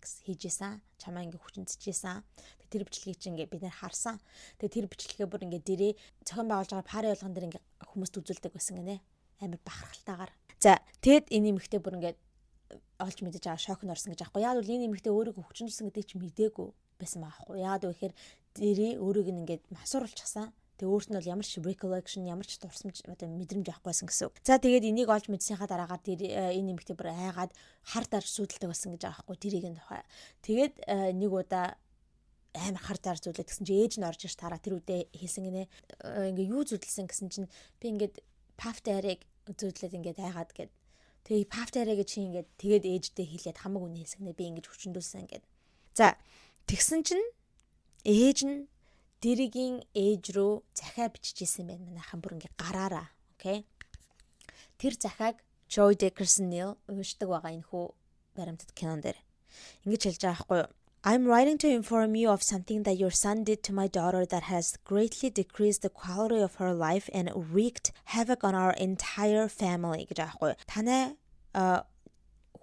секс хийж исэн. Чамаа ингээ хүчинцэжсэн. Тэр бичлэгийг чи ингээ бид нэр харсан. Тэгээ тэр бичлэгээ бүр ингээ Diddy зохион байгуулж байгаа party болгон дээр ингээ хүмүүст үзүүлдэг байсан гинэ. Амар бахархалтайгаар. За, тэгэд энэ эмэгтэй бүр ингээ олж мэдэж байгаа, шок нь орсон гэж аахгүй. Яг бол энэ эмэгтэй өөрийгөө хүчинжсэн гэдгийг чи мдээгүй байсан байхгүй. Яагаад вэ гэхээр Diddy өөрийг нь ингээд мансууруулчихсан. Тэгээ өөрт нь бол ямар ч recollection, ямар ч дурсамж, одоо мэдрэмж авахгүйсэн гэсэн үг. За, тэгээд энийг олж мэдсэнийхаа дараагаар тэр энэ эмэгтэй бүр айгаад хар дарж зүүдэлдэг болсон гэж байгаа байхгүй Diddy-гийн тухай. Тэгээд нэг удаа амар хар дарж зүүдлээ гэсэн чи ээж нь орж ирж тараа тэр үедээ хэлсэн гинэ. Ингээ юу зүүдэлсэн гэсэн чинь би ингээд Puff Daddy-г зүүдлээд ингээд айгаад гээд. Тэгээ Puff Daddy гэж чи ингээд тэгээд ээждээ хэлээд хамаг үнэ хэлсэн гинэ, би ингэж хүчндүүлсэн гээд. За, тэгсэн чинь ээж нь Diddy-гийн ээж рүү захиа бичижсэн байна манайхан, бүр ингээ гараараа. Okay. Тэр захиаг Joy Dickerson Neal уншдаг байгаа энэ хүү баримтат кинон дээр. Ингэж хэлж байгаа байхгүй юу? "I'm writing to inform you of something that your son did to my daughter that has greatly decreased the quality of her life and wreaked havoc on our entire family" гэж байгаа байхгүй юу? Танай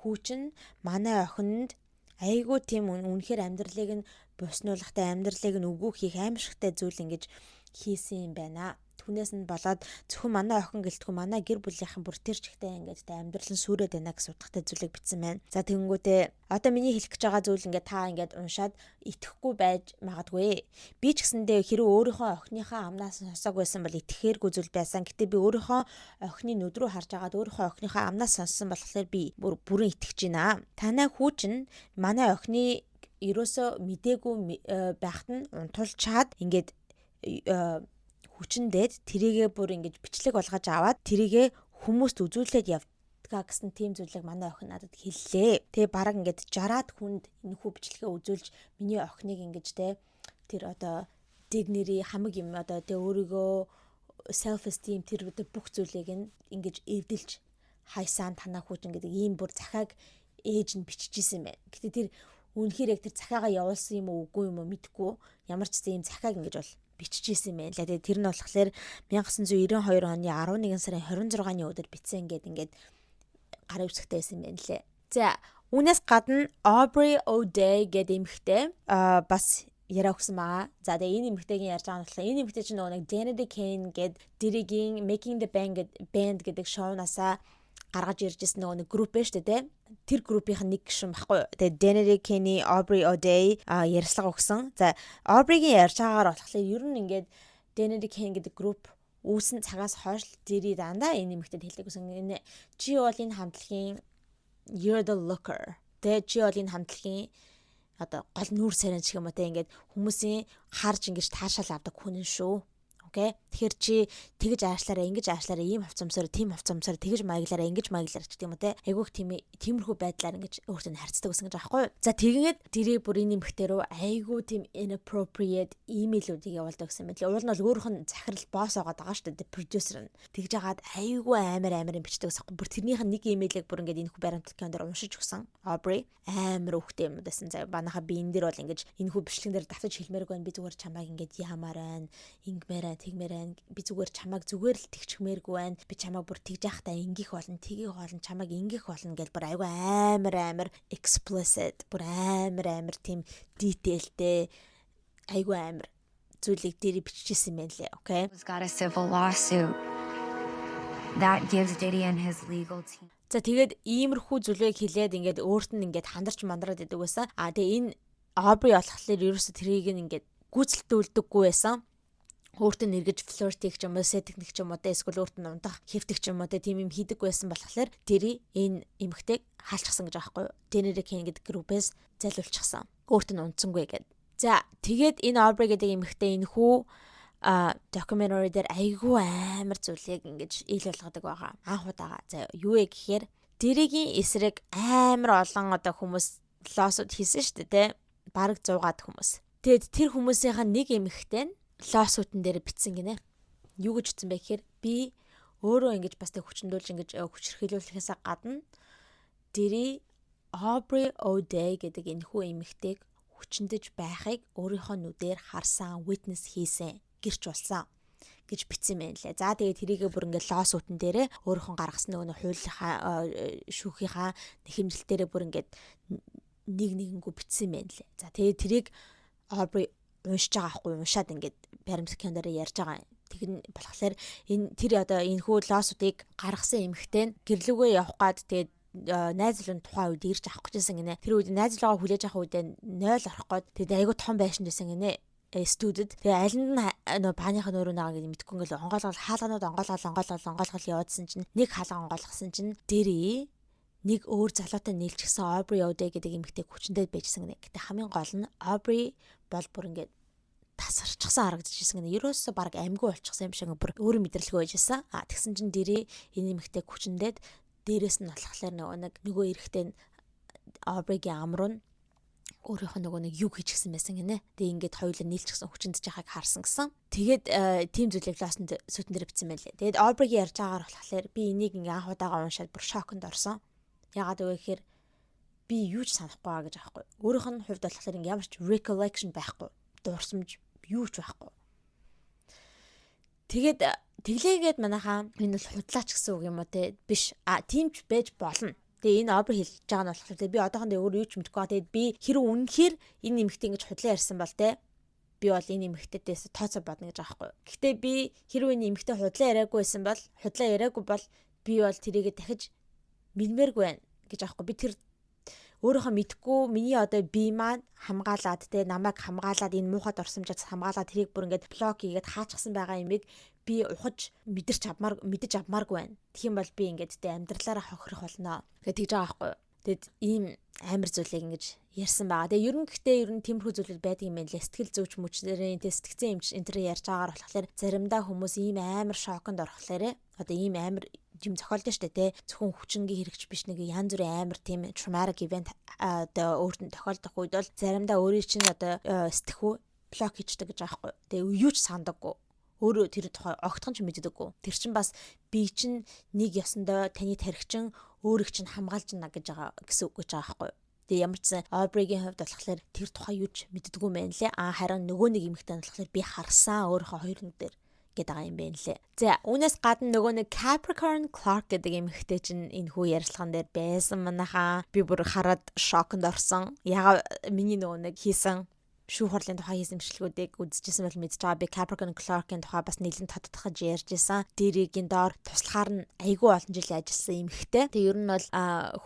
хүүчин манай охинд айгүй тийм үнэхээр амьдралыг нь буснуулахтай, амьдралыг нь үгүй хийх аимшигтай зүйл ингэж хийсэн юм байна. Түүнээс нь болоод зөвхөн манай охин гэлтгүй манай гэр бүлийнхэн бүр тэр чигтээ ингээд тэ амьдрал нь сүрээд байна гэсэн утгатай зүйлийг бичсэн байна. За, тэгэнгүүтээ одоо миний хэлэх гэж байгаа зүйл ингээд та ингээд уншаад итгэхгүй байж магадгүй. Би ч гэсэндээ хэрэг өөрийнхөө охиныхоо амнаас сонсоог байсан бол итгэхээргүй зүйл байсан. Гэтэ би өөрийнхөө охины нүд рүү харж агаад өөрийнхөө охиныхоо амнаас сонссон болохоор би бүрэн итгэж байна. Танай хүү чинь манай охины ерөөсөө мдээгүй байхад нь унтуулчаад ингээд хүчиндээд тэрийгэ бүр ингэж бичлэг болгож аваад тэрийгэ хүмүүст үзүүлээд явдгаа гэсэн тийм зүйлийг манай охин надад хэллээ. Тэгээ бараг ингээд 60-аад хүнд энэхүү бичлэгээ үзүүлж миний охиныг ингэж те тэр одоо dignity хамаг юм, одоо тэ өөрийгөө self esteem, тэр одоо бүх зүйлийг нь ингэж эвдэлж хайсан танаа хүүчин гэдэг ийм бүр захиаг ээж нь биччихсэн байна. Гэтэ тэр үнэхээр яг тэр захиагаа явуулсан юм уу, үгүй юм уу мэдэхгүй, ямар ч зэм захиаг ингэж бол биччихсэн юм байна лээ. Тэгээ тэр нь болохоор 1992 оны 11 сарын 26-ны өдөр бичсэн ингээд ингээд гарын үсгтэй байсан юм байна лээ. За, үүнээс гадна Aubrey O'Day гэдэг эмэгтэй бас Яриа өгсөн байгаа. За, тэгээ энэ эмэгтэйгийн ярьж байгаа нь болохоор энэ эмэгтэй чинь нөгөө нэг Danity Kane гээд Diddy-гийн Making the Band Band гэдэг шоунаасаа гаргаж ирж ирсэн нөгөө нэг групп байна шүү дээ. Тэр группийнх нь нэг гишүүн баггүй юу. Тэгээ Danity Kane, Aubrey O'Day ярилцлага өгсөн. За, Aubrey-гийн ярьж байгаагаар болохоор ер нь ингээд Danity Kane гэдэг групп үүсэн цагаас хойш Diddy дандаа энэ эмэгтэйд хэлдэг гэсэн. Энэ чи бол энэ хамтлагийн you're the looker. Тэгээ чи бол энэ хамтлагийн одоо гол нүүр царай ч юм уу те, ингээд хүмүүсийн харж ингэж таашаал авдаг хүн шүү. Okay. Тэгэхээр чи тэгж аашлаараа, ингэж аашлаараа, ийм хувцас өмсөөрэй, тийм хувцас өмсөөрэй, тэгж маяглаараа, ингэж маяглаараа ч гэдэг юм уу те. Айгүйх тийм тиймэрхүү байдлаар ингэж өөртөө нь харьцдаг гэсэн гэж аахгүй юу. За, тэгээд Diddy бүр энэ эмэгтэй рүү айгүй тийм inappropriate имэйлүүдийг явуулдаг гэсэн мэт. Уул нь бол өөрөх нь захирал босс байгаа даа шүү дээ, продюсер нь. Тэгж жагаад айгүй амар амар юм бичдэг гэсэн. Бүр тэрнийх нь нэг имэйлийг бүр ингээд энэ хүү баримтат кинон дээр уншиж өгсөн. Aubrey амар хөөхтэй юм байсан. За, манайха би энэ дээр бол ингэж энэ хүү бичлэгэн дээр давтаж хэлмээргүй байна. Би зүгээр чамайг ингээд яамаар байна, ингэмээр байна, тэгмээр байна. Би зүгээр чамайг зүгээр л тэгчмээргүй байна. Би чамайг бүр тэгж яхахтаа ингэх болно, тгийх болно, чамайг ингэх болно гэж бүр айгүй амар амар explicit, бүр амар амар тийм detail тэй айгүй амар зүйлийг дээр биччихсэн юм байна лээ. Okay. Got a civil lawsuit. That gives Diddy and his legal team. За, тэгээд иймэрхүү зүйлийг хэлээд ингээд өөрт нь ингээд хандарч мандраад идэг байсан. А тэгээ энэ Aubrey болохоор ерөөсө тэрийг ингээд гүйцэлдүүлдэггүй байсан, өөртөө нэргэж flirt хийх ч юм уу, сэтгэх ч юм уу те, эсвэл өөртөө нь унтах, хэвтэх ч юм уу те, тийм юм хийдэг байсан болохоор Diddy энэ эмэгтэйг хаалчихсан гэж байгаа байхгүй юу. Danity Kane гэдэг группээс залиулчихсан. Өөртөө нь унтсангүй гэдэг. За, тэгээд энэ Aubrey гэдэг эмэгтэй энэ хүү documentary дээр айгүй амар зүйлийг ингэж ил болгодог байгаа. Анх удаага. За, юу вэ гэхээр Diddy-гийн эсрэг амар олон одоо хүмүүс lawsuit хийсэн шүү дээ, те. Бараг 100-аад хүмүүс. Тэгээд тэр хүмүүсийнх нь нэг эмэгтэй нь lawsuit ын дээр бичсэн гинэ. Юу гэж бичсэн бэ гэхээр би өөрөө ингэж бас тэг хүчндүүлж ингэж хүчирхийлүүлэхээс гадна Diddy Aubrey O'Day гэдэг энэхүү эмэгтэйг хүчиндэж байхыг өөрийнхөө нүдээр харсан, witness хийсэн, гэрч болсон гэж бичсэн байна лээ. За, тэгээд тэрийгээ бүр ингээд lawsuit ын дээрээ өөрийнхөө гаргасан нөгөө хуулийнхаа шүүхийнхаа нэхэмжлэл дээрээ бүр ингээд нэг нэгэнгүү бичсэн байна лээ. За, тэгээд тэрийг Aubrey уншиж байгаа хгүй, уншаад ингээд баримт кино дээр ярьж байгаа. Тэр нь болохоор энэ тэр одоо энэ хүү lawsuit ыг гаргасан эмэгтэй нь гэрлүүгээ явах гад тэгээд найз залуу тухайн үед ирж авах гэжсэн гинэ. Тэр үед найз залуугаа хүлээж авах үедээ 0 орох гээд тэгээд айгүй том байшинд байсан гинэ студид. Тэгээ алинд нь нөө бааныхаа нөрөө нагаа гэдэг мэдгүй ингээл онгоолгол хаалганууд онгоолгол онгоолгол онгоолгол яваадсан чинь нэг хаалга онгоолгосон чинь Diddy нэг өөр залуутай нийлчихсэн Aubrey O'Day гэдэг эмэгтэй хүчиндээ байжсан гинэ. Гэтэ хамгийн гол нь Aubrey бол бүр ингээд тасарчихсан харагдчихсан гинэ. Ерөөсөө баг амьгүй болчихсон юм шиг бүр өөрөө мэдрэлгүй байжсэн. А тэгсэн чинь Diddy энэ эмэгтэй хүчиндээд дээрэс нь болохоор нөгөө нэг нөгөө эрэгтэй Aubrey-гийн ам руу өөрийнх нь нөгөө нэг юг хийчихсэн байсан гинэ. Тэгээ ингээд хоёулаа нийлчихсэн, хүчиндж байгааг харсан гэсэн. Тэгээд тийм зүйлийг lawsuit ын дээр бичсэн байлээ. Тэгээд Aubrey-гийн ярьж байгаагаар болохоор би энийг ингээ анх удаага уншаад бүр шоконд орсон. Ягаад вэ гэхээр би юу ч санахгүй байгаа гэж аахгүй. Өөрийнх нь хувьд болохоор ингээ ямар ч recollection байхгүй. Дурсамж юу ч байхгүй. Тэгээд тэглээгээд манайхаа энэ бол худлаач гэсэн үг юм уу те, биш. А тийм ч байж болно. Тэгээ энэ Aubrey хэлж байгаа нь болохоор тэгээ би одоохондоо өөр юу ч мэдэхгүй. Тэгээд би хэрэг үнэхээр энэ эмэгтэй ингэж худлаа ярьсан бол те, би бол энэ эмэгтэйдээс тооцоо бодно гэж байгаа байхгүй. Гэхдээ би хэрвээ энэ эмэгтэй худлаа яриаггүй байсан бол, худлаа яриаггүй бол би бол тэрийгэ дахиж мэдмээргүй байна гэж аахгүй. Би тэр өөрийнхөө мэдхгүй миний одоо бие маань хамгаалаад те, намайг хамгаалаад, энэ муухай дурсамжаас хамгаалаад, тэрийг бүр ингээд block хийгээд хаачихсан байгаа юмыг би ухаж мэдэрч авмаар мэдэж авмааргүй байна. Тэгэх юм бол би ингээд те амьдралаараа хохирох болно гэж тэгж байгаа байхгүй юу. Тэгэд ийм амар зүйлийг ингэж ярьсан байгаа. Тэгээ ер нь гэхдээ ер нь тиймэрхүү зүйлүүд байдаг юм байна лээ. Сэтгэл зүйч мөчнөрийн тэ сэтгцэн эмч энэ төр ярьж байгаагаар болохоор заримдаа хүмүүс ийм амар шоконд орохлоорэ одоо ийм амар юм зохиолдсон шүү дээ те. Зөвхөн хүчингийн хэрэгч биш, нэг янз бүрийн амар тийм traumatic event одоо өөрт нь тохиолдох үед бол заримдаа өөрийн чинь одоо сэтгхүү block хийчдэг гэж байгаа байхгүй. Тэгээ юу ч сандаггүй, өөрөө тэр тухай огтхон ч мэддэггүй. Тэр чинь бас би чинь нэг ёсондоо таны тархичин өөрийг чинь хамгаалж байна гэж байгаа гэсэн үг гэж байгаа байхгүй. Тэгээ ямар ч сан Aubrey-гийн хувьд болохоор тэр тухай юу ч мэддэггүй юм байна лээ. А харин нөгөө нэг эмэгтэй нь болохоор би харсан өөрийнхөө хоёр нүдээр гэдэг байгаа юм байна лээ. За, үүнээс гадна нөгөө нэг Capricorn Clark гэдэг эмэгтэй чинь энэ хүү ярилцлаган дээр байсан манайхаа. Би бүр хараад шоконд орсон. Яга миний нөгөө нэг хийсэн Шүүх хурлын тухай хийсэн бичлэгүүдийг үзчихсэн бол мэдж байгаа. Би Capricorn Clark-ын тухай бас нэлээд тодтогч ярьж исэн. Diddy-гийн доор туслахаар нь айгүй олон жил ажилласан эмэгтэй. Тэгээ ер нь бол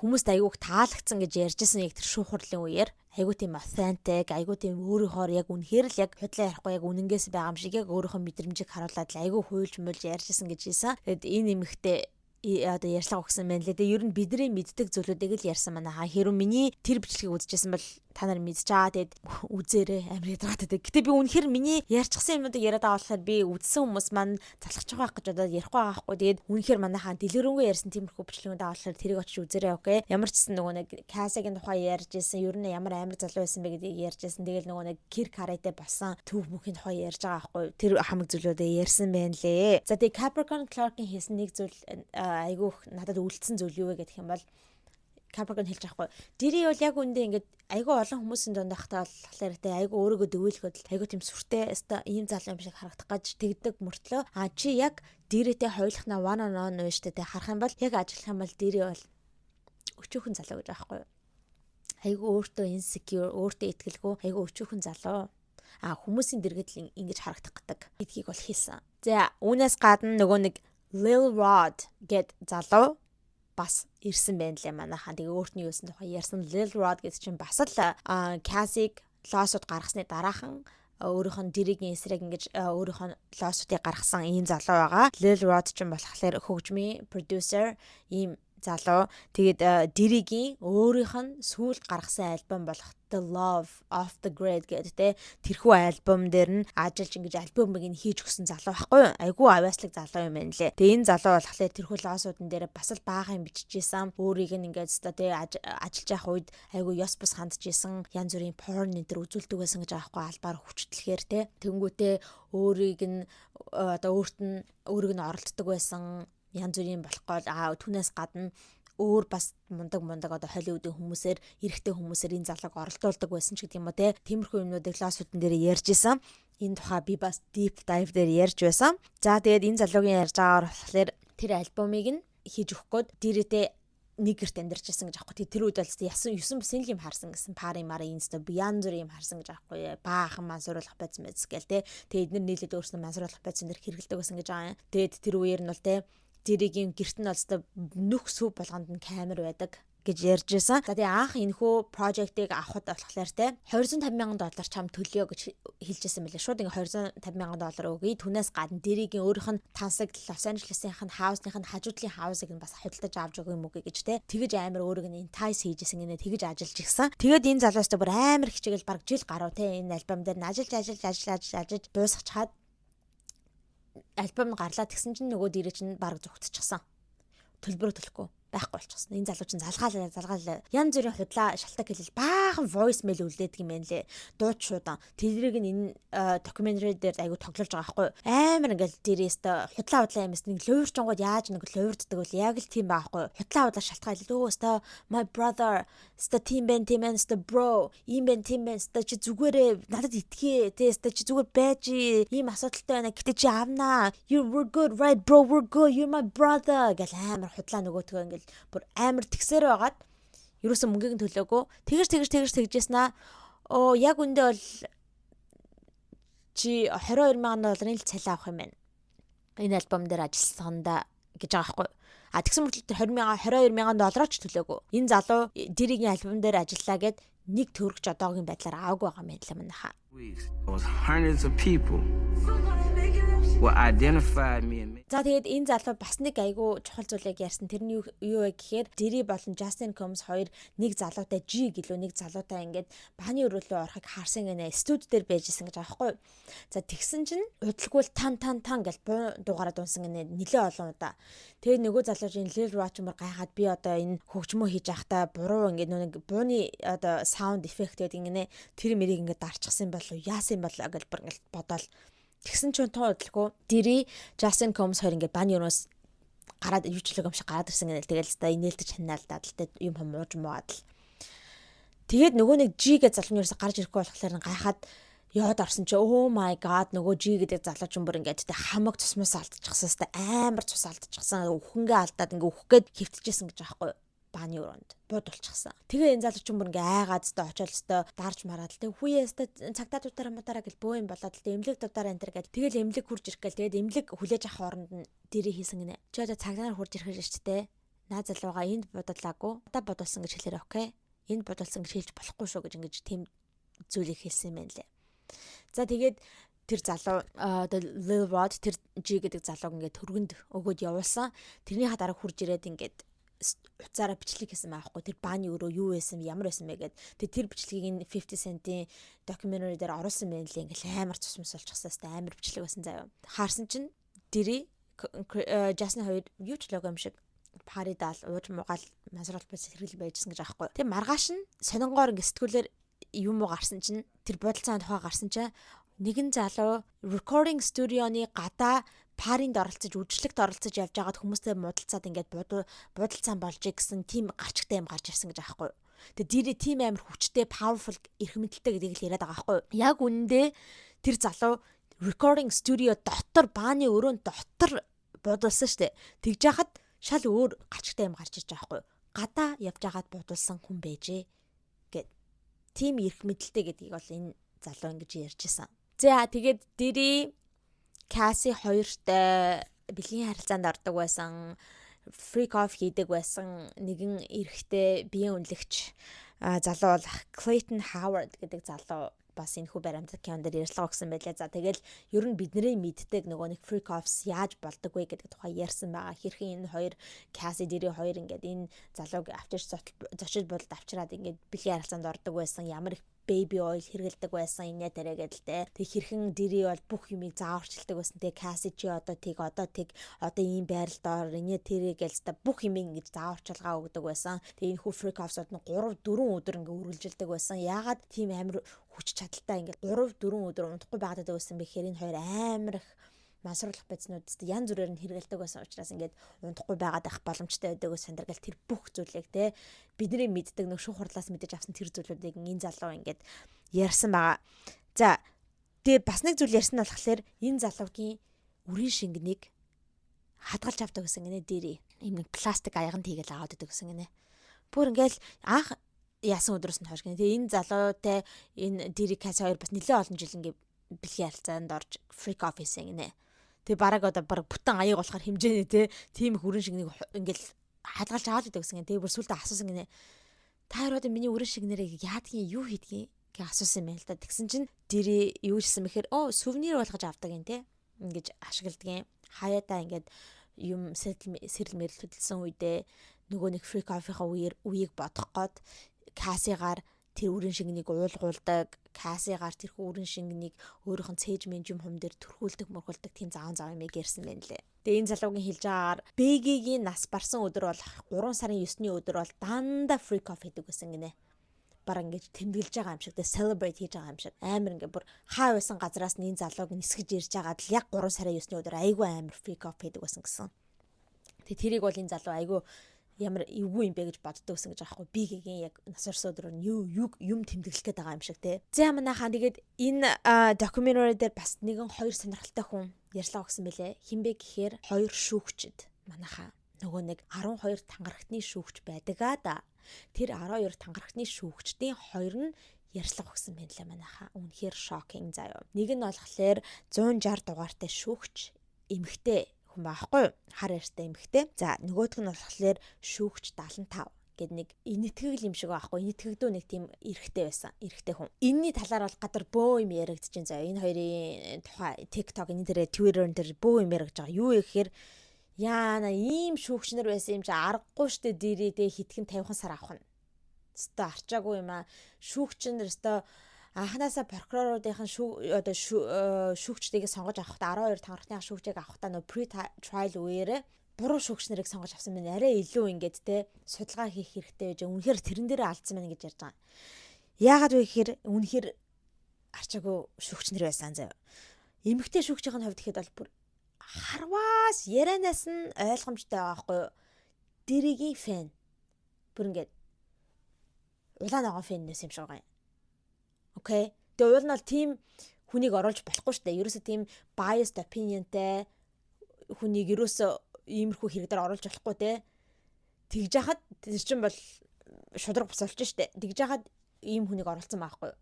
хүмүүст айгүйх таалагдсан гэж ярьж исэн яг тэр шүүх хурлын үеэр айгүй тийм authentic, айгүй тийм өөрийнхөө яг үнэхээр л яг худлаа ярихгүй, яг үнэнгээс байгаа юм шиг яг өөрийнхөө мэдрэмжийг харуулад л айгүй хуйлж муулж ярьжсэн гэж хэлсэн. Тэгэд энэ эмэгтэй одоо ярьцлага өгсөн байна лээ. Тэгээ ер нь бидний мэддэг зүйлүүдийг л ярьсан байна. Хэрвээ миний тэр бичлэгийг үзчихсэн бол та нар мэдж байгаа. Тэгээд үзээрэй, амар ядаргаатай. Гэтэ би үнэхээр миний ярьчихсан юмнуудыг яриад байгаа болохоор би үзсэн хүмүүс маань залхаж байгаа гэж бодоод ярихгүй байгаа байхгүй. Тэгээд үнэхээр манайхаа дэлгэрэнгүй ярьсан тиймэрхүү бичлэгүүд байгаа болохоор тэрийг очиж үзээрэй, okay. Ямар ч гэсэн нөгөө нэг Cassie-гийн тухай ярьж исэн, ер нь ямар амар залуу байсан бэ гэдгийг ярьж исэн. Тэгэл нөгөө нэг Кир Карайтай болсон төв мөхийн тухай ярьж байгаа байхгүй. Тэр хамаг зүйлүүдээ ярьсан байна лээ. За, тэгээ Capricorn Clark-ийн хийсэн нэг зүйл айгүйх надад үлдсэн зүйл юу вэ гэх юм бол Capricorn хэлж байгаа хгүй. Diddy бол яг үндэ ингээд айгүй олон хүмүүсийн дунд байхдаа болохоор те айгүй өөрийгөө дөвөөлөхөд айгүй тийм сүртэй өстой ийм залуу юм шиг харагдах гэж тэгдэг мөртлөө а чи яг Diddy-тэй хоёулахна one on one вэ штэ те харах юм бол, яг ажиллах юм бол Diddy бол өчүүхэн залуу гэж байгаа хгүй. Айгүй өөртөө insecure, өөртөө итгэлгүй, айгүй өчүүхэн залуу. А хүмүүсийн дэргэд л ингэж харагдах гэдэг гэдгийг бол хэлсэн. За, үүнээс гадна нөгөө нэг Lil Rod гэд залуу бас ирсэн байна лээ манайхаа. Тэгээ өөрт нь юусан тухай ярьсан. Lil Rod гэдэг чинь бас л Cassie lawsuit гаргасны дараахан өөрийнх нь Diddy-гийн эсрэг ингэж өөрийнх нь lawsuit-ыг гаргасан ийм залуу байгаа. Lil Rod ч болохоор хөгжмийн producer ийм залуу. Тэгээд Diddy-гийн өөрийнх нь сүүлд гаргасан альбом болох The Love Off the Grid гэдэг те тэрхүү альбом дээр нь ажиллаж ингэж альбомыг нь хийж өгсөн залуу байхгүй юу? Айгүй авьяаслаг залуу юм байна лээ. Тэгээ энэ залуу болохоор тэрхүү lawsuit-ан дээр бас л баахан юм биччихсэн. Өөрийг нь ингээд өстой те ажиллаж явах үед айгүй ёс бус хандж исэн. Янз бүрийн porn энэ төр үзүүлдэг байсан гэж байгаа байхгүй, албаар хүчтлэхээр те. Тэнгүүтээ өөрийг нь одоо өөрт нь өөрийг нь оролддог байсан, янз бүрийн болох гол. А түүнээс гадна өөр бас мундаг мундаг одоо Холливуудын хүмүүсээр, эрэгтэй хүмүүсээр энэ залууг оролдуулдаг байсан ч гэдэг юм уу те. Тиймэрхүү юмнуудыг lawsuit-ан дээр ярьж исэн. Энэ тухай би бас deep dive дээр ярьж байсан. За, тэгээд энэ залуугийн ярьж байгаагаар болохоор тэр альбомыг нь хийж өгөх гээд Diddy-тэй нэг гэрт амьдарч байсан гэж аахгүй. Тэр үед бол ясан 9 бусын л юм харсан гэсэн. Party мара инста янз бүр юм харсан гэж аахгүй. Баахан мансууруулах байсан байц гээл те. Тэгээд эднэр нийлээд өөрснөө мансууруулах байсан дэр хэрэгэлдэг байсан гэж байгаа юм. Тэгээд тэр үеэр нь бол те Diddy-гийн гэрт нь бол нүх сүв болгонд нь камер байдаг гэж ярьж байсан. За, тэгээ анх энэхүү project-ыг авахд болохоор те 250 мянган доллар чам төлөё гэж хэлжсэн мэлээ. Шууд ингээ 250 мянган доллар өгье. Түүнээс гадна Diddy-гийн өөрийнх нь тансаг Лос Анжелесийнх нь house-ных нь хажуудлын house-ыг нь бас худалдаж авч өгөх юм уу гэж те. Тэгэж амар өөрийг нь entice хийжсэн гинэ, тэгэж ажиллаж игсэн. Тэгээд энэ залуустай бүр амар хичээгэл баг жил гаруй те энэ альбом дээр нь ажиллаж ажиллаж ажиллаж ажиллаж ажиллаж дуусгачихад альбом гарлаа. Тэгсэн чинь нөгөө Diddy чинь баг зүгтчихсан. Төлбөрөө төлөхгүй байхгүй болчихсон. Энэ залуу чинь залгаалаа залгаалаа. Янз бүрийн худлаа шалтак хэлэл баахан voice mail үлдээдэг юм байна лээ. Дууч шуудан. Тэрийг нь энэ documentary дээр айгу тоглож байгаа байхгүй. Амар ингээл дээрээс худлаа худлаа юмс нэг луурчингууд яаж нэг луурддаг бол яг л тийм байгаа байхгүй. Худлаа худлаа шалтгаан хэлэл өө өстой my brother өстой тийм бэн тийм бэн өстой bro ийм бэн тийм бэн өстой чи зүгээрээ надад итгэе тэ өстой чи зүгээр байж ийм асуудалтай байна. Гэтэ чи авнаа. You we're good, right, bro? We're good, you're my brother гэл амар худлаа нөгөөтгөө ингээл бүр амар тэгсээр байгаад ерөөсөн мөнгийг нь төлөөгүй. Тэгэж тэгэж тэгэж тэгжсэн аа. Оо, яг үндэ бол чи 22 мянган долларын л цалин авах юм байна. Энэ альбом дээр ажилласандаа гэж байгаа байхгүй. А тэгсэн мөртлөө тэр 20 мянган 22 мянган доллараар ч төлөөгүй. Энэ залуу Diddy-гийн альбом дээр ажиллаа гэд нэг төгрөгч одоогийн байдлаар аваагүй байгаа юм байна л манайхаа. Was hundreds of people will identify me and За, тэгээд энэ залуу бас нэг айгүй чухал зүйлийг ярьсан. Тэр нь юу вэ гэхээр Diddy болон Justin Combs хоёр нэг залуутай G гэлөө нэг залуутай ингээд бааны өрөөлөө орохыг харсан гинэ. Студи дээр байжсэн гэж байгаа байхгүй. За, тэгсэн чинь удалгүй л тан тан тан гэл буу дуугараад унсан гинэ нилээ олон удаа. Тэгээд нөгөө залуучийн Lil Rod гайхаад би одоо энэ хөгжмөө хийж байхдаа буруу ингээд нэг бууны одоо sound effect гэдэг ингэнэ тэр мэрийг ингээд дарчихсан болов яасан болоо гэж бүр ингээд бодоол. Тэгсэн чинь тун удалгүй Diddy, Justin Combs хоёр ингээд бааны өрөөс гараад юу ч л юм шиг гараад ирсэн гэнэ. Тэгэл өстой инээлдэж ханаалдаад л тэ юм хам мууж муугаад л. Тэгээд нөгөө нэг G гэж залууны ерөөсө гарч ирэхгүй болохоор гайхаад яваад орсон чи oh my god, нөгөө G гэдэг залуучин бүр ингээд тэ хамаг цусмаас алдчихсан, хэвээ амар цус алдчихсан, үхэнгээ алдаад ингээ үхэх гээд хөвтөжсэн гэж байгаа байхгүй юу. Бааны өрөөнд буудулчихсан. Тэгээ энэ залуу чинь бүр ингээ айгаад өстой очоод өстой дарж мараад л тэг хүүе өстой цагтаа дутаараа мутаараа гэл бөө юм болоод л тэг эмнэлэг дутаараа энэ төр гэл тэгэл эмнэлэг хурж ирэх гээл тэгээд эмнэлэг хүлээж авах оронд нь Diddy хийсэн гинэ. Чи одоо цагдаа нар хурж ирэх шүү дээ. Наа залууга энд будалаагүй. Одоо будуулсан гэж хэлээрэй, okay? Энд будуулсан гэж хэлж болохгүй шүү гэж ингэж тийм зүйлийг хэлсэн юм байна лээ. За, тэгээд тэр залуу, одоо Lil Rod, тэр G гэдэг залууг ингээд төргөнд өгөөд явуулсан. Тэрнийхээ дараа хурж ирээд ингээд утсаараа бичлэг хийсэн байхгүй, тэр бааны өрөө юу байсан, ямар байсан бэ гэд. Тэгээ тэр бичлэгийг энэ 50 Cent-ийн documentary дээр оруулсан байх лээ. Ингээл амар цус мус болчихсон хэвээр амар бичлэг байсан заяа. Харсан чинь Diddy Justin хоёр юу ч лого юм шиг party даал ууж муугаал мансууруулах хэрэгэл байжсэн гэж аахгүй. Тэгээ маргааш нь сонингоор ингээ сэтгүүлээр юм уу гарсан чинь, тэр бодолцооны тухай гарсан чинь нэгэн залуу recording studio-ны гадаа party нд оролцож, үйлчлэгт оролцож явж байгаад хүмүүстэй муудалцаад ингээд буудалцаан болж гэсэн тийм гарчигтай юм гарч ирсэн гэж аахгүй. Тэгээ Diddy тийм амар хүчтэй, powerful, эрх мэдэлтэй гэдгийг л яриад байгаа байхгүй. Яг үнэндээ тэр залуу recording studio дотор, бааны өрөөнд дотор буудулсан штэ. Тэгж яхад шал өөр гарчигтай юм гарч ирж байгаа байхгүй. Гадаа явж байгаад буудулсан хүн байжээ гэд. Тийм эрх мэдэлтэй гэдгийг бол энэ залуу ингэж ярьж исэн. За, тэгээд Diddy Cassie хоёртой бэлгийн харилцаанд ордог байсан, freak off хийдэг байсан нэгэн эрэгтэй биеийн үнэлэгч залуу бол Clayton Howard гэдэг залуу бас энэ хүү баримтат кинон дээр ярьцлага өгсөн байлаа. За, тэгэл ер нь бидний мэддэг нөгөө нэг freak offs яаж болдог вэ гэдэг тухай ярьсан байгаа. Хэрхэн энэ хоёр, Cassie, Diddy хоёр ингээд энэ залууг авчирч, зочид буудалд авчираад ингээд бэлгийн харилцаанд ордог байсан. Ямар их baby oil хэрэгэлдэг байсан инээ тэрэ гэдэл те. Тэг хэрхэн Diddy бол бүх юмыг зааварчилдаг байсан те. Cassie, чи одоо тэг, одоо тэг, одоо ийм байралд ор инээ тэрэ гээл та бүх юмыг ингэж зааварчилгаа өгдөг байсан. Тэг энэ хүү freak offs-ууд нь 3 4 өдөр ингээ үргэлжилдэг байсан. Яагаад тийм амар хүч чадалтай ингээ 3 4 өдөр унтахгүй байгаад байсан бэ гэхээр энэ хоёр амар их мансууруулах бодиснууд янз бүрээр нь хэрэгэлдэг байсан учраас ингээд унтахгүй байгаад байх боломжтой байдаг ус сандар гэл тэр бүх зүйлийг те, бидний мэддэг нэг шүүх хурлаас мэдэж авсан тэр зүйлүүдийг энэ залуу ингээд ярьсан байгаа. За, тэгээ бас нэг зүйл ярьсан нь болохоор энэ залуугийн үрийн шингэнийг хадгалж авдаг гэсэн гинэ Diddy. Ийм нэг пластик аяганд хийгээл аваад идэг гэсэн гинэ. Бүр ингээл анх яасан өдрөөс нь хойш гинэ. Тэгээ энэ залуутай, энэ Diddy Cassie хоёр бас нэлээд олон жил ингээ бэлгийн харилцаанд орж freak off хийсэн гинэ. Тэгээ бараг одоо бараг бүтэн аяг болохоор хэмжээний те, тийм их үрэн шингэнийг ингээл хадгалж аваад идэг гэсэн. Тэгээ бүр сүлдө асуусан гинэ. Та хоёр одоо миний үрэн шингэнэрээ яадгийн, юу хийдгийг гэж асуусан юм байна л да. Тэгсэн чинь Diddy юу хэлсэн бэхээр оо, souvenir болгож авдаг юм те. Ингэж ашигладаг юм. Хаяада ингээд юм сэрэл сэрэл мэрэл хөдөлсөн үедээ нөгөө нэг freak off-ийнхаа үеэр үеийг бодох гээд Cassie-гаар тэр үрэн шингэнийг уулгуулдаг, Cassie-гаар тэр үрэн шингэнийг өөрийнх нь цээж мэнж юм хум дээр түрхүүлдэг, мөрхүүлдэг тийм заан зав юм ярьсан байна лээ. Тэгээ энэ залуугийн хэлж байгаагаар Biggie-гийн нас барсан өдөр бол 3 сарын 9-ний өдөр бол дандаа freak off хийдэг гэсэн гинэ. Бараг ингэж тэмдэглэж байгаа юм шиг тэ, celebrate хийж байгаа юм шиг амар ингээ бүр хаа байсан газраас нь энэ залууг нисгэж ирж байгаад л яг 3 сарын 9-ний өдөр айгүй амар freak off хийдэг байсан гэсэн. Тэгээ тэрийг бол энэ залуу айгүй ямар эвгүй юм бэ гэж боддог гэсэн гэж аахгүй. Biggie-гийн яг нас барсан өдрөөр нь юу юу юм тэмдэглэх гээд байгаа юм шиг те. За, манайхаа тэгээд энэ documentary дээр бас нэгэн хоёр сонирхолтой хүн ярьлаа өгсөн бэлээ. Хин бэ гэхээр хоёр шүүгчд манайхаа, нөгөө нэг 12 тангарагтны шүүгч байдаг аа да. Тэр 12 тангарагтны шүүгчдийн хоёр нь ярьцлага өгсөн байна лээ манайхаа. Үнэхээр shocking заяа. Нэг нь болохоор 160 дугаартай шүүгч эмэгтэй хүн байхгүй юу? Хар ярьтай эмэгтэй. За, нөгөөх нь болохоор шүүгч 75 гэд нэг энэтхэг юм шиг байхгүй, энэтхэгдүү нэг тийм эрэгтэй байсан, эрэгтэй хүн. Энийний талаар бол гадар бөө юм яригдчихээн заяа. Энэ хоёрын тухай TikTok энэ дээр, Twitter энэ дээр бөө юм яригдж байгаа. Юу гэхээр яана ийм шүүгч нар байсан юм чи аргагүй штэ, Diddy тэ хитгэн 50 сар авах нь. Өстой арчаагүй юм аа. Шүүгч нар өстой анханасаа прокуроруудын шүү одоо шүүгчдийг сонгож авахдаа, 12 тангарагтын шүүгчийг авахдаа нөө pre trial үеэрээ буруу шүүгч нарыг сонгож авсан байна. Арай илүү ингээд те судалгаа хийх хэрэгтэй байж үнэхээр тэрэн дээрээ алдсан байна гэж ярьж байгаа. Яагаад вэ гэхээр үнэхээр арчаагүй шүүгч нар байсан заяа. Эмэгтэй шүүгчийн хувьд гэхэд бол бүр харваас ярианаас нь ойлгомжтой байгаа байхгүй юу? Diddy-гийн fan. Бүр ингээд улаан ногоон fan нэс юм шиг байгаа юм. Okay. Тэгээ уул нь бол тийм хүнийг оруулж болохгүй шүү дээ. Ерөөсө тийм biased opinion-тай хүнийг ерөөсө иймэрхүү хэрэг дээр оруулж болохгүй те. Тэгж яхад тэр чинь бол шударга бус болж штэ. Тэгж яхад ийм хүнийг оруулсан байхгүй юу?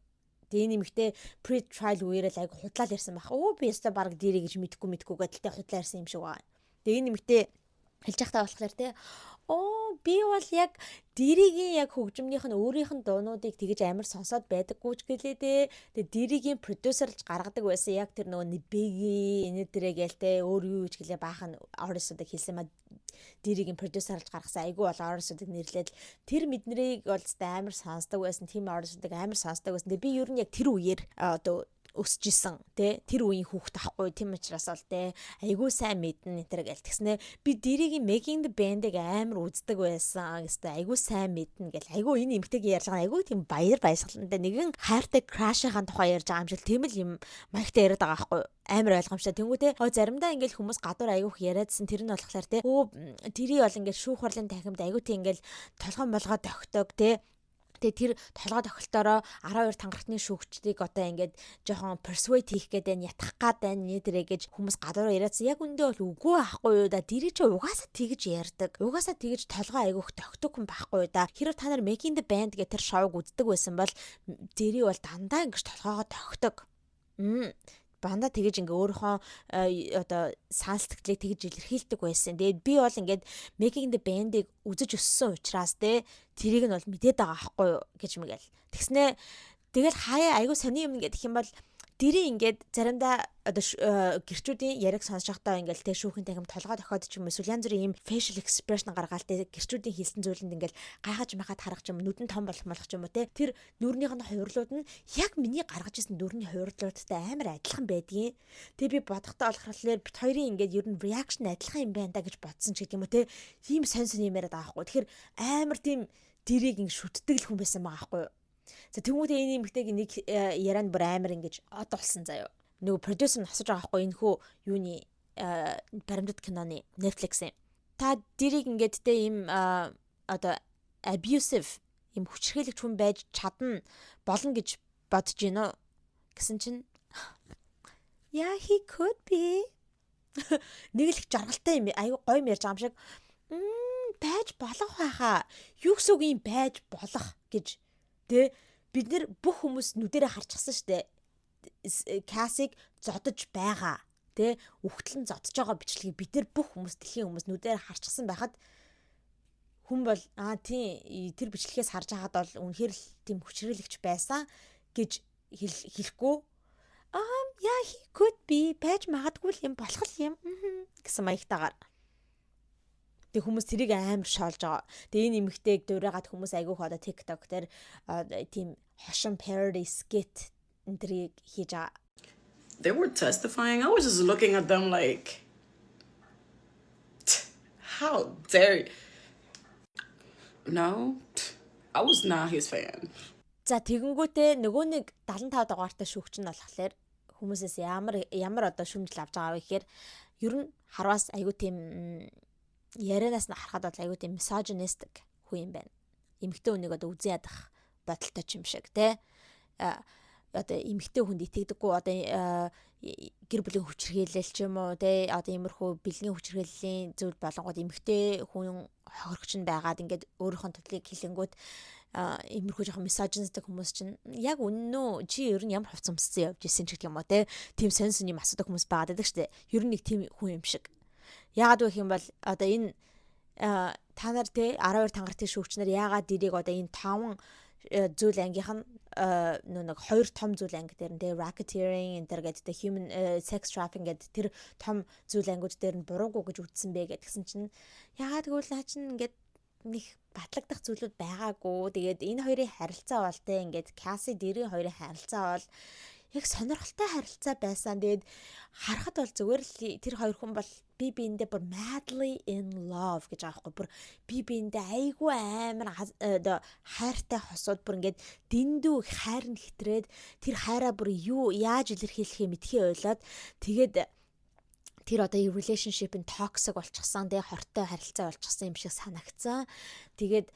Тэгээ энэ эмэгтэй pre trial үеэрээ л айгу худлаа ярьсан байх. Өө, би ёстой баг Diddy гэж мэдхгүй мэдхгүй гэдэлтэй худлаа ярьсан юм шиг байгаа. Тэгээ энэ эмэгтэй хэлж явахтаа болохоор те, оо, би бол яг Diddy-гийн яг хөгжмнийх нь өөрийнх нь дуунуудыг тэгэж амар сонсоод байдаггүй ч гэлээ дээ. Тэгээ Diddy-гийн продюсерлж гаргадаг байсан. Яг тэр нөгөө Biggie энэ дэрэ гээл те, өөр юу гэж гэлээ, баахан artist-уудыг хэлсэн ма. Diddy-гийн продюсерлж гаргасан айгүй бол artist-уудыг нэрлээд тэр мэднэрийг бол амар сонсдог байсан. Тим artist-уудыг амар сонсдог байсан. Тэгээ би ер нь яг тэр үеэр одоо өсөж исэн тий, тэр үеийн хүүхэд ахгүй, тийм учраас бол тий, айгүй сайн мэднэ энэ гэл. Тэгснэ би Diddy-гийн Making the Band-ыг амар үздэг байсан гэстэй, айгүй сайн мэднэ гэл. Айгүй энэ эмгтэйг ярьж байгаа, айгүй тийм баяр баясгалантай, нэгэн хайртай crush-ийн тухай ярьж байгаа юм шиг тийм л юм маягтай яриад байгаа байхгүй, амар ойлгомжтой. Тэнгүү те, заримдаа ингээл хүмүүс гадуур айгүйх яриадсан, тэр нь болохоор те, өө, тэрий бол ингээл шүүх хурлын танхимд айгүй тийм ингээл толгой молгоо тогтоог те. Тэгээ тэр толгой тохилтоороо 12 тангартны шүүгчдийг одоо ингээд жоохон persuade хийх гээд байна, ятгах гад байна нэ тэрэ гэж хүмүүс гадуур яриадсан. Яг үндэ бол үгүй байхгүй юу да. Тэр чи угаасаа тэгж ярьдаг. Угаасаа тэгж толгой айгүйх тогтог хүн байхгүй юу да. Хэрвээ та нар Making the Band гэх тэр шоуг үздэг байсан бол Diddy бол дандаа ингэж толгоогоо тогтог. Банда тэгэж ингээ өөрийнхөө одоо санал сэтгэлийг тэгж илэрхийлдэг байсан. Тэгээд би бол ингээд Making the Band-ыг үзэж өссөн учраас те, тэрийг нь бол мэдээд байгаа байхгүй юу гэж мэгэл. Тэгснэ тэгэл хаяа айгу сони юм гэдэг юм бол Diddy ингээд заримдаа одоо гэрчүүдийн яриаг сонсож байхдаа ингээл те, шүүхэн танхим толгой тохиод ч юм уу, эсвэл янз бүрийн юм facial expression гаргаал те, гэрчүүдийн хэлсэн зүйлэнд ингээл гайхаж махад харах ч юм, нүдэн том болох болох ч юм уу те, тэр нүрнийх нь хувирлууд нь яг миний гаргаж ирсэн нүрний хувирлуудтай амар адилхан байдгийн. Тэгээ би бодохдоо болохоор бит хоёрын ингээд ер нь reaction адилхан юм байна да гэж бодсон ч гэдэг юм уу те, ийм сонь сонь юм яриад байгаа байхгүй. Тэгэхээр амар тийм Diddy-г ингэ шүтдэг л хүн байсан байгаа байхгүй юу. За, тэмүүтээ энэ эмэгтэйг нэг ярианд бүр амар ингэж од болсон заяо. Нөгөө продюсер нь асууж байгаа байхгүй, энэ хүү юуны баримтат киноны Netflix-ийн. Та Diddy-г ингээд те, ийм одоо abusive, ийм хүчирхийлэгч хүн байж чадна болно гэж бодож гинөө гэсэн чинь "Yeah, he could be." Нэг л их жаргалтай юм, аюу гоё юм ярьж байгаа юм шиг байж болох байхаа. Юу гэсэн үг юм, байж болох гэж тэ? Бид нэр бүх хүмүүс нүдэрээ харчихсан штэ. Cassie-г зодож байгаа тэ, үхтэл нь зодож байгаа бичлэгийг бид нар бүх хүмүүс, дэлхийн хүмүүс нүдээр харчихсан байхад хүн бол аа тийм, тэр бичлэгээс харж байхад бол үнэхээр л тийм хүчрэлэгч байсан гэж хэлэхгүй, аа, yeah, he could be, байж магадгүй л юм, болох л юм гэсэн маягтайгаар. Тэг хүмүүс тэрийг амар шоолж байгаа. Тэгээ энэ эмэгтэйг дуурайгаад хүмүүс айгүйх одоо TikTok дээр тийм хошин parody skit энтрийг хийж байгаа. They were testifying. I was just looking at them like, how dare you? No, I was not his fan. За, тэгэнгүүтээ нөгөө нэг 75 дугаартай шүүгч нь болохоор хүмүүсээс ямар ямар одоо шүмжил авч байгаа вэ гэхээр ер нь харвас айгуу тийм ярианаас нь харахад бол айгуу тийм misogynistic хүн юм байна. Эмэгтэй хүнийг одоо үзэн ядах бодолтой ч юм шиг те. Одоо эмэгтэй хүнд итгэдэггүй, одоо гэр бүлийн хүчирхийлэл ч юм уу те, одоо иймэрхүү бэлгийн хүчирхийллийн зүйл болонгууд эмэгтэй хүн хохирогч нь байгаад ингээд өөрийнхөө төдлийг хэлэнгүүт иймэрхүү жоохон misogynistic хүмүүс чинь яг үнэн үү, чи ер нь ямар хувцас өмссөн явж исэн ч гэдэг юм уу те, тийм сонь сонь юм асуудаг хүмүүс байгаад байдаг штэ. Ер нь нэг тийм хүн юм шиг. Яагаад вэ гэх юм бол одоо энэ та нар те, 12 тангартын шүүгчнэр яагаад Diddy-г одоо энэ таван зүйл ангийнх нь нөө нэг хоёр том зүйл анги дээр нь те, racketeering энэ төр гэдэг те, human sex trafficking гэдэг тэр том зүйл ангиуд дээр нь буруугүй гэж үзсэн бэ гэдгсэн чинь яагаад гэвэл наа чинь ингээд нэг батлагдах зүйлүүд байгаагүй. Тэгээд энэ хоёрын харилцаа бол те, ингээд Cassie Diddy-ийн хоёрын харилцаа бол яг сонирхолтой харилцаа байсан. Тэгээд харахад бол зүгээр л тэр хоёр хүн бол би биэндээ бүр madly in love гэж байгаа байхгүй. Бүр би биэндээ айгүй амар одоо хайртай хосууд бүр ингээд дэндүү их хайр нь хэтрээд, тэр хайраа бүр юу яаж илэрхийлэхээ мэдхээ ойлоод, тэгээд Тэр одоо relationship нь toxic болчихсон, тэгээ хортой харилцаа болчихсон юм шиг санагдсан. Тэгээд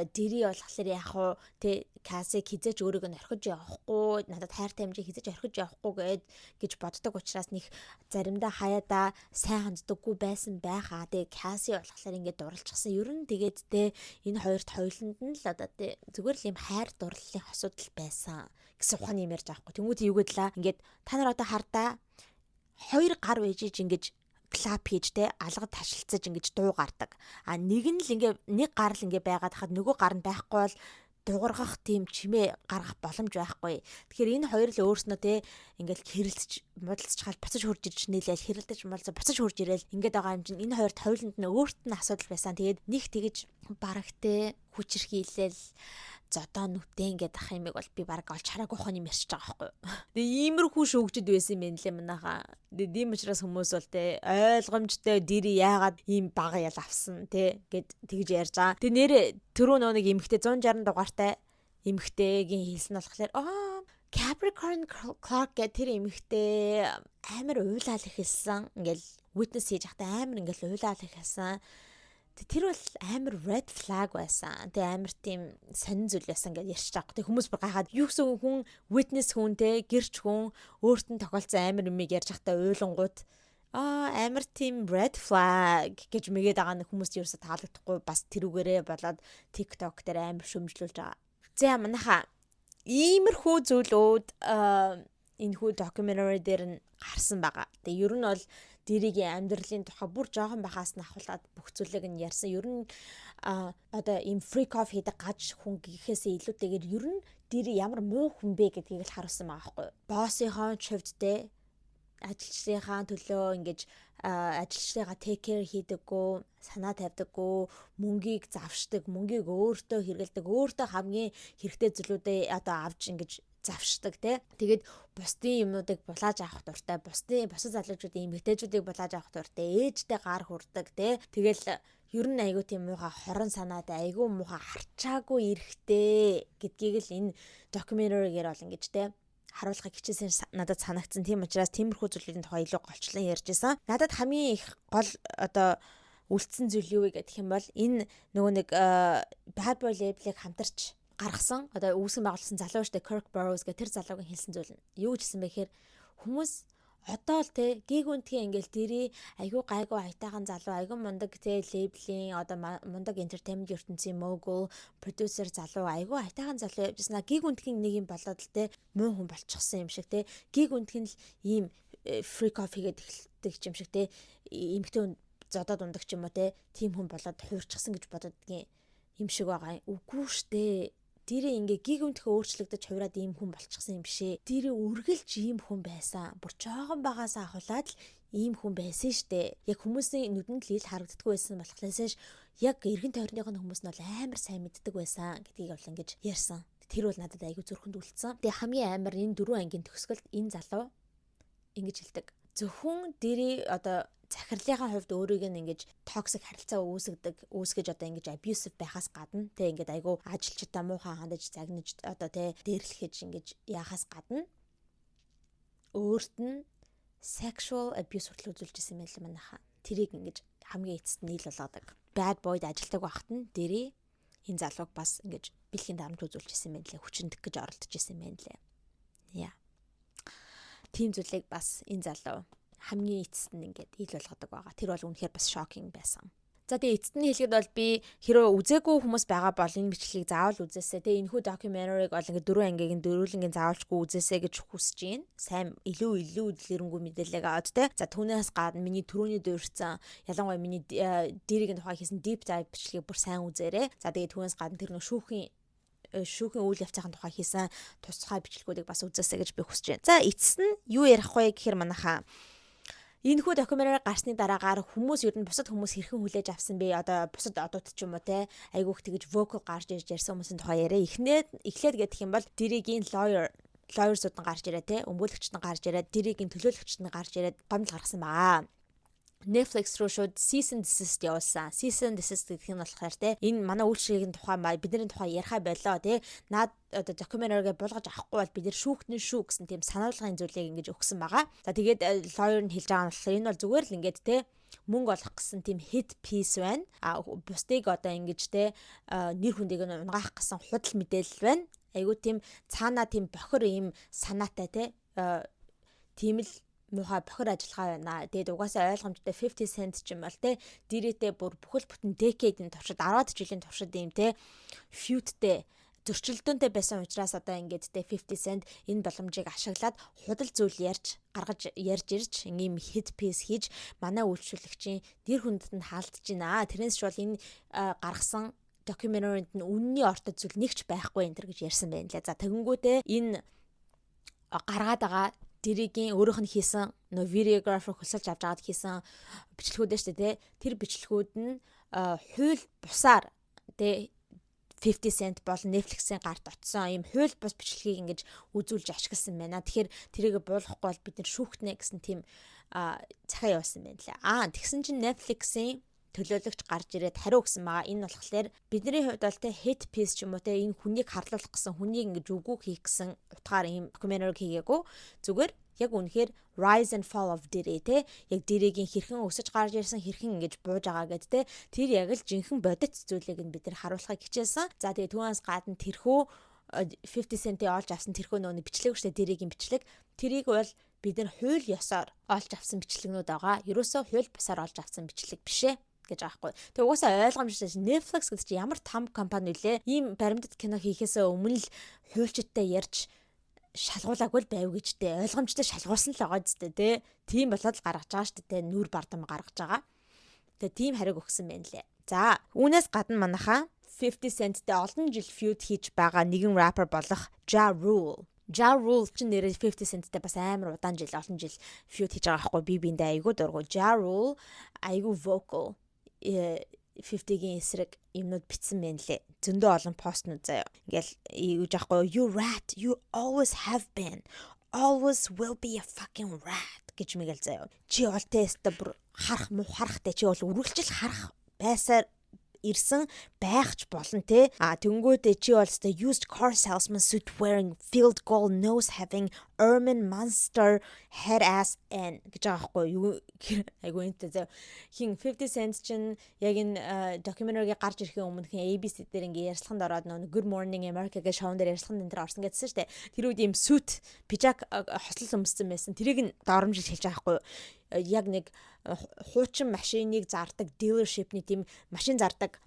Diddy болохоор яг уу тэ Cassie хэзээ ч өөрийг нь орхиж явахгүй, надад хайртай хэмжээ хэзээ ч орхиж явахгүй гэж боддог учраас нэг заримдаа хаяада сайн ханддаггүй байсан байхаа. Тэгээ Cassie болохоор ингээд дурлчихсан. Ер нь тэгээд те энэ хоёрт хоёуланд нь л одоо те зүгээр л юм хайр дурлалын асуудал байсан гэсэн ухааны юм ярьж байгаа хгүй. Тэнгүүд юу гэдлээ, ингээд та нар одоо хардаа, хоёр гар байж ингэж clap хийж те алгад ташилцаж ингэж дуу гардаг. А нэг нь л ингээ нэг гар л ингээ байгаад хахад нөгөө гар нь байхгүй бол дуургах тийм чимээ гаргах боломж байхгүй. Тэгэхээр энэ хоёр л өөрснөө те ингээл хэрэлдэж муудалцчихал буцаж хурж ирж нээлэл, хэрэлдэж муулзаа буцаж хурж ирээл ингээд байгаа юм чинь энэ хоёрт хоёуланд нь өөрт нь асуудал байсан. Тэгээд нэг тэгэж барагтэй хүчирхийлэл, зодоо нүтэн гэдэг ах юмыг бол би баг олж хараагүй хон юм ярьчих байгаа байхгүй. Тэгээ иймэрхүү шүүгчд байсан юм байна лээ манайхаа. Тэгээ тийм учраас хүмүүс бол те ойлгомжтой Diddy яагаад ийм бага ял авсан те гэд тэгж ярьж байгаа. Тэгээ нэрээ түрүү нөө нэг эмэгтэй 160 дугаартай эмэгтэйгийн хэлсэн нь болохоор Capricorn Clark гэх тэр эмэгтэй амар уйлаал эхэлсэн. Ингээл witness хийж байхдаа амар ингээл уйлаал эхэлсэн. Тэр бол амар red flag байсан. Тэгээ амар тийм сонин зүйл байсан гэж ярьж байгаа. Тэг хүмүүс бүр гайхаад, юу гэсэн хүн, witness хүн те, гэрч хүн өөрт нь тохиолдсон амар юмыг ярьж байхдаа уйлангууд амар тийм red flag гэж мэгээд байгаа нэг хүмүүст ерөөсө таалагдахгүй, бас тэрүүгээрээ болоод TikTok дээр амар шөмжлүүлж байгаа. За, манайха, иймэрхүү зүйлүүд энэхүү documentary дээр нь гарсан байгаа. Тэгээ ер нь бол Diddy-гийн амьдралын тухай бүр жоохон байхаас нь ахуулаад бүх зүйлийг нь ярьсан. Ер нь одоо ийм freak off хийдэг гаж хүн гэхээсээ илүүтэйгээр ер нь Diddy ямар муу хүн бэ гэдгийг л харуулсан байгаа байхгүй юу. Boss-ынхоо хувьд те ажилчдынхаа төлөө ингэж ажилчдыгаа take care хийдэггүй, санаа тавьдаггүй, мөнгийг завшдаг, мөнгийг өөртөө хэрэглэдэг, өөртөө хамгийн хэрэгтэй зүйлүүдээ одоо авч ингэж завшдаг те. Тэгээд бусдын юмнуудыг булааж авах дуртай, бусад залуучуудын эмэгтэйчүүдийг булааж авах дуртай, ээжтэй гар хүрдэг те. Тэгэл ер нь айгүй тийм муухай хорон санаатай, айгүй муухай арчаагүй эрэхтэй гэдгийг л энэ documentary-гээр бол ингэж те харуулахыг хичээсэн надад санагдсан. Тийм учраас тиймэрхүү зүйлүүдийн тухай илүү голчлон ярьж исэн. Надад хамгийн их гол одоо үлдсэн зүйл юу вэ гэх юм бол энэ нөгөө нэг Bad Boy label-ыг хамтарч гаргасан, одоо үүсгэн байгуулсан залуу штэ, Kirk Burrowes гэх тэр залуугийн хэлсэн зүйл нь юу гэж хэлсэн бэ гэхээр хүмүүс одоо л те гиг үнтгийн ингээл Diddy айгүй гайгүй аятайхан залуу, айгүй мундаг те label-ийн одоо мундаг entertainment ертөнцийн mogul, producer залуу, айгүй аятайхан залуу явжсэн. Гиг үнтгийн нэг юм болоод л те муу хүн болчихсон юм шиг те, гиг үнтгийн л ийм freak off хийгээд эхэлдэг юм шиг те, эмэгтэй хүн зодоод ундаг ч юм уу те, тийм хүн болоод хуурчихсан гэж бододгийн юм шиг байгаа. Үгүй штэ. Diddy ингээ гиг үнтхээ өөрчлөгдөж хувраад ийм хүн болчихсон юм бишээ. Diddy үргэлж ийм хүн байсан. Бүр жоохон багасаа ахуулаад л ийм хүн байсан штэ. Яг хүмүүсийн нүдэнд л ил харагддаггүй байсан болохлоос яг эргэн тойрных нь хүмүүс нь бол амар сайн мэддэг байсан гэдгийг бол ингэж ярьсан. Тэр бол надад айгүй зүрхэнд үлдсэн. Тэгээ хамгийн амар энэ дөрвөн ангийн төгсгөлд энэ залуу ингэж хэлдэг. Зөвхөн Diddy одоо захирлынхаа хувьд өөрийг нь ингэж toxic харилцаа үүсгэж одоо ингэж abusive байхаас гадна тэ ингээд айгүй ажилчдаа муухай хандаж, загнаж, одоо тэ дээрлэхэж ингэж яахаас гадна өөрт нь sexual abuse хүртэл үзүүлж ирсэн юм байл манайхаа. Тэрийг ингэж хамгийн эцэст нийл болгодог. Bad Boy-д ажилтдаг багт нь Diddy энэ залууг бас ингэж бэлгийн дарамт үзүүлж ирсэн юм лээ. Хүчиндэх гэж оролдож ирсэн юм лээ. Яа. Тийм зүйлийг бас энэ залуу хамгийн эцэст нь ингээд ил болгодог байгаа. Тэр бол үнэхээр бас shocking байсан. За, тэгээ эцэст нь хэлэхэд бол би хэрвээ үзээгүй хүмүүс байгаа бол энэ бичлэгийг заавал үзээсэй. Тэгээ энэхүү documentary-г бол ингээд дөрвөн ангийг нь дөрвөлнгийн заавалчгүй үзээсэй гэж хүсэж байна. Сайн илүү илүү дэлгэрэнгүй мэдээлэл аваад те. За, түүнээс гадна миний түрүүний дурдсан, ялангуяа миний Diddy-гийн тухай хийсэн deep dive бичлэгийг бүр сайн үзээрэй. За, тэгээ түүнээс гадна тэр нөх шүүхийн үйл явцын тухай хийсэн тусгай бичлэгүүдийг бас үзээсэй гэж би хүсэж байна. За, эцэст нь юу ярих вэ гэхээр манайхаа энэхүү documentary гарсны дараагаар хүмүүс ер нь бусад хүмүүс хэрхэн хүлээж авсан бэ? Одоо бусад одууд ч юм уу те айгүйх тэгэж vocal гарч ирж ярьсан хүмүүсийн тухай яриа. Эхнээд эхлээд гэх юм бол Diddy-гийн lawyers-ууд нь гарч ирээ те, өмгөөлөгчд нь гарч ирээд, Diddy-гийн төлөөлөгчд нь гарч ирээд гомдол гаргасан баа. Netflix руу шууд cease and desist явуулсан. Cease and desist гэх нь болохоор те, энэ манай үйлчилгээний тухай, бидний тухай яриахаа болоо те. Наад одоо documentary буулгаж авахгүй бол бид нар шүүхтэн шүү гэсэн тийм сануулгын зүйлийг ингэж өгсөн байгаа. За, тэгээд lawyer нь хэлж байгаа нь болохоор энэ бол зүгээр л ингээд те, мөнгө олох гэсэн тийм hit piece байна. А бусдыг одоо ингэж те, нэр хүндийг нь унгаах гэсэн худал мэдээлэл байна. Айгуу тийм цаанаа тийм бохир ийм санаатай те, тийм л муухай бохир ажиллагаа байна. Тэгээд угаасаа ойлгомжтой, 50 Cent ч юм бол те, Diddy-тэй бүр бүхэл бүтэн decade-ийн туршид, 10 жилийн туршид ийм те, feud-тэй, зөрчилдөөнтэй байсан учраас одоо ингээд те, 50 Cent энэ боломжийг ашиглаад худал зүйл ярьж гаргаж ярьж ирж, ийм hit piece хийж манай үйлчлэгчийн нэр хүндэд нь хаалтж байна. Тэрнээс ч бол энэ гаргасан documentary-нд нь үнний ортод зүйл нэгч байхгүй энэ төр гэж ярьсан байна лээ. За, тэгэнгүүтээ энэ гаргаад байгаа Diddy-гийн өөрийнх нь хийсэн нөө videographer хөлсөлж авч аваад хийсэн бичлэгүүд нь шүү дээ. Тэр бичлэгүүд нь хууль бусаар те, 50 Cent болон Netflix-ийн гарт очсон ийм хууль бус бичлэгийг ингэж үзүүлж ашигласан байна. Тэгэхээр тэрийг буулгахгүй бол бид нар шүүхтнэ гэсэн тийм захиа явуулсан байна лээ. Аа, тэгсэн чинь Netflix-ийн төлөөлөгч гарч ирээд хариу өгсөн байгаа. Энэ болохоор бидний хувьд бол те, hit piece ч юм уу те, энэ хүнийг харлуулах гэсэн, хүнийг ингэж үгүй хийх гэсэн утгаар ийм documentary хийгээгүй. Зүгээр яг үнэхээр rise and fall of Diddy те, яг Diddy-гийн хэрхэн өсөж гарч ирсэн, хэрхэн ингэж бууж байгаа гэд те, тэр яг л жинхэнэ бодит зүйлийг нь бид нар харуулахыг хичээсэн. За, тэгээ түүнээс гадна тэрхүү 50 Cent-ийг олж авсан тэрхүү нөгөө бичлэг шүү дээ, Diddy-гийн бичлэг. Тэрийг бол бид нар хууль ёсоор олж авсан бичлэгнүүд байгаа. Ерөөсөө хууль бусаар олж авсан бичлэг биш ээ гэж байгаа байхгүй. Тэгээ угаасаа ойлгомжтой. Netflix гэдэг чинь ямар том компани вүлээ. Ийм баримтат кино хийхээсээ өмнө л хуульчидтай ярьж шалгуулаагүй л байв гэж те, ойлгомжтой шалгуулсан л байгаа зү те. Тийм болоод л гаргаж байгаа шүү дээ. Нүүр бардам гаргаж байгаа. Тэгээ тийм хариуг өгсөн байна лээ. За, үүнээс гадна манайхаа 50 Cent-тэй олон жил feud хийж байгаа нэгэн rapper болох Ja Rule. Ja Rule ч нэрээ 50 Cent-тэй бас амар удаан жил, олон жил feud хийж байгаа байхгүй, би биэндээ айгүй дургу. Ja Rule айгүй vocal 50-гийн эсрэг юмнууд бичсэн байна лээ. Зөндөө олон постнууд заяа. Ингээл юу жаахгүй, "You rat, you always have been, always will be a fucking rat" гэж мэгэл заяа. Чи бол тест бүр харах муу харахтай, чи бол үргэлжил харах байсаар ирсэн байх ч болно те. А тэнгүүтээ чи бол өстой used car salesman, suit wearing, field goal nose having, ermine monster head ass and гэж байгаа байхгүй юу? Айгу энтэй зөө. Хин 50 Cent чинь яг энэ documentary гарч ирэхийн өмнө хин ABC дээр ингээ ярьцлаганд ороод нөө Good Morning America гэж шоун дээр ярьцлаганд энэ төр орсон гэдсэн шүү дээ. Тэр үед ийм suit, пижак, хослол өмссөн байсан. Тэрийг нь доромжилж хэлж байгаа байхгүй юу? Яг нэг хуучин машиныг зардаг dealership-ний, тийм машин зардаг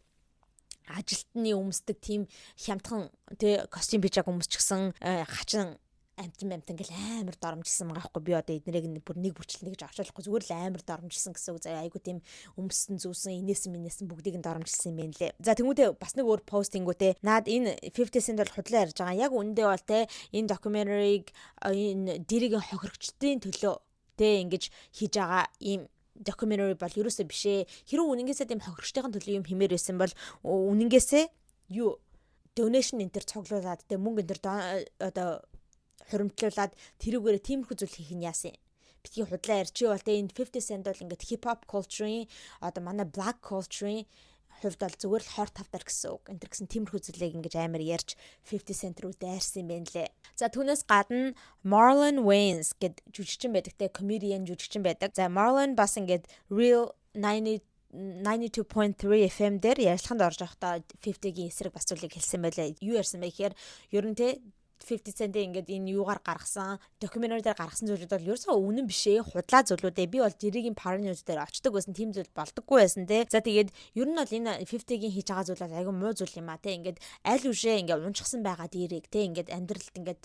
ажилтны өмсдөг тийм хямдхан тэ, костюм пижак өмсчихсэн, хачин амтан амтан гэл амар доромжилсан байгаа байхгүй. Би одоо эднэрийг бүр нэг бүрчлэн гэж орчуулахгүй, зүгээр л амар доромжилсан гэсэн үг заяа. Айгу тийм өмссөн зүүсэн, инээсэн минээсэн бүгдийг нь доромжилсан юм байна лээ. За, тэнгуүтээ бас нэг өөр постингүүтээ наад энэ 50 Cent бол худлаа ярьж байгаа, яг үндэ бол те, энэ documentary-г энэ Diddy-гийн хохирогчдын төлөө те, ингэж хийж байгаа ийм documentary бол ерөөсөө биш ээ. Хэрвээ үнэнгээсээ тийм хохирогчдын төлөө юм хэмээр байсан бол үнэнгээсээ юу donation энэ төр цуглуулад те, мөнгө энэ төр одоо хуримтлуулад тэрүүгээрээ тиймэрхүү зүйл хийх нь яасан юм? Битгий худлаа ярьчих бол те. Энэ 50 Cent бол ингээд hip hop culture-ийн, одоо манай black culture-ийн хувьд бол зүгээр л хор тавдар гэсэн үг. Энэ гэсэн тиймэрхүү зүйлийг ингэж амар ярьж 50 Cent рүү дайрсан юм байна лээ. За, түүнээс гадна Marlon Wayans гэд жүжигчин байдаг те, comedian жүжигчин байдаг. За, Marlon бас ингээд Real 90 92.3 FM дээр ярилцлаганд орж байхдаа 50-гийн эсрэг бас зүйлийг хэлсэн байлаа. Юу ярьсан бэ гэхээр ер нь те, 50 Cent-ийн ингээд энэ юугаар гаргасан, documentary дээр гаргасан зүйлүүд бол ерөөсөө үнэн биш ээ, худлаа зүйлүүд ээ. Би бол Diddy-гийн party-нууд дээр очдог байсан, тийм зүйл болдоггүй байсан те. За, тэгээд ер нь бол энэ 50-гийн хийж байгаа зүйл бол айгүй муу зүйл юм а те. Ингээд аль үшээ ингээд унчсан байгаа Diddy-г те, ингээд амьдралд ингээд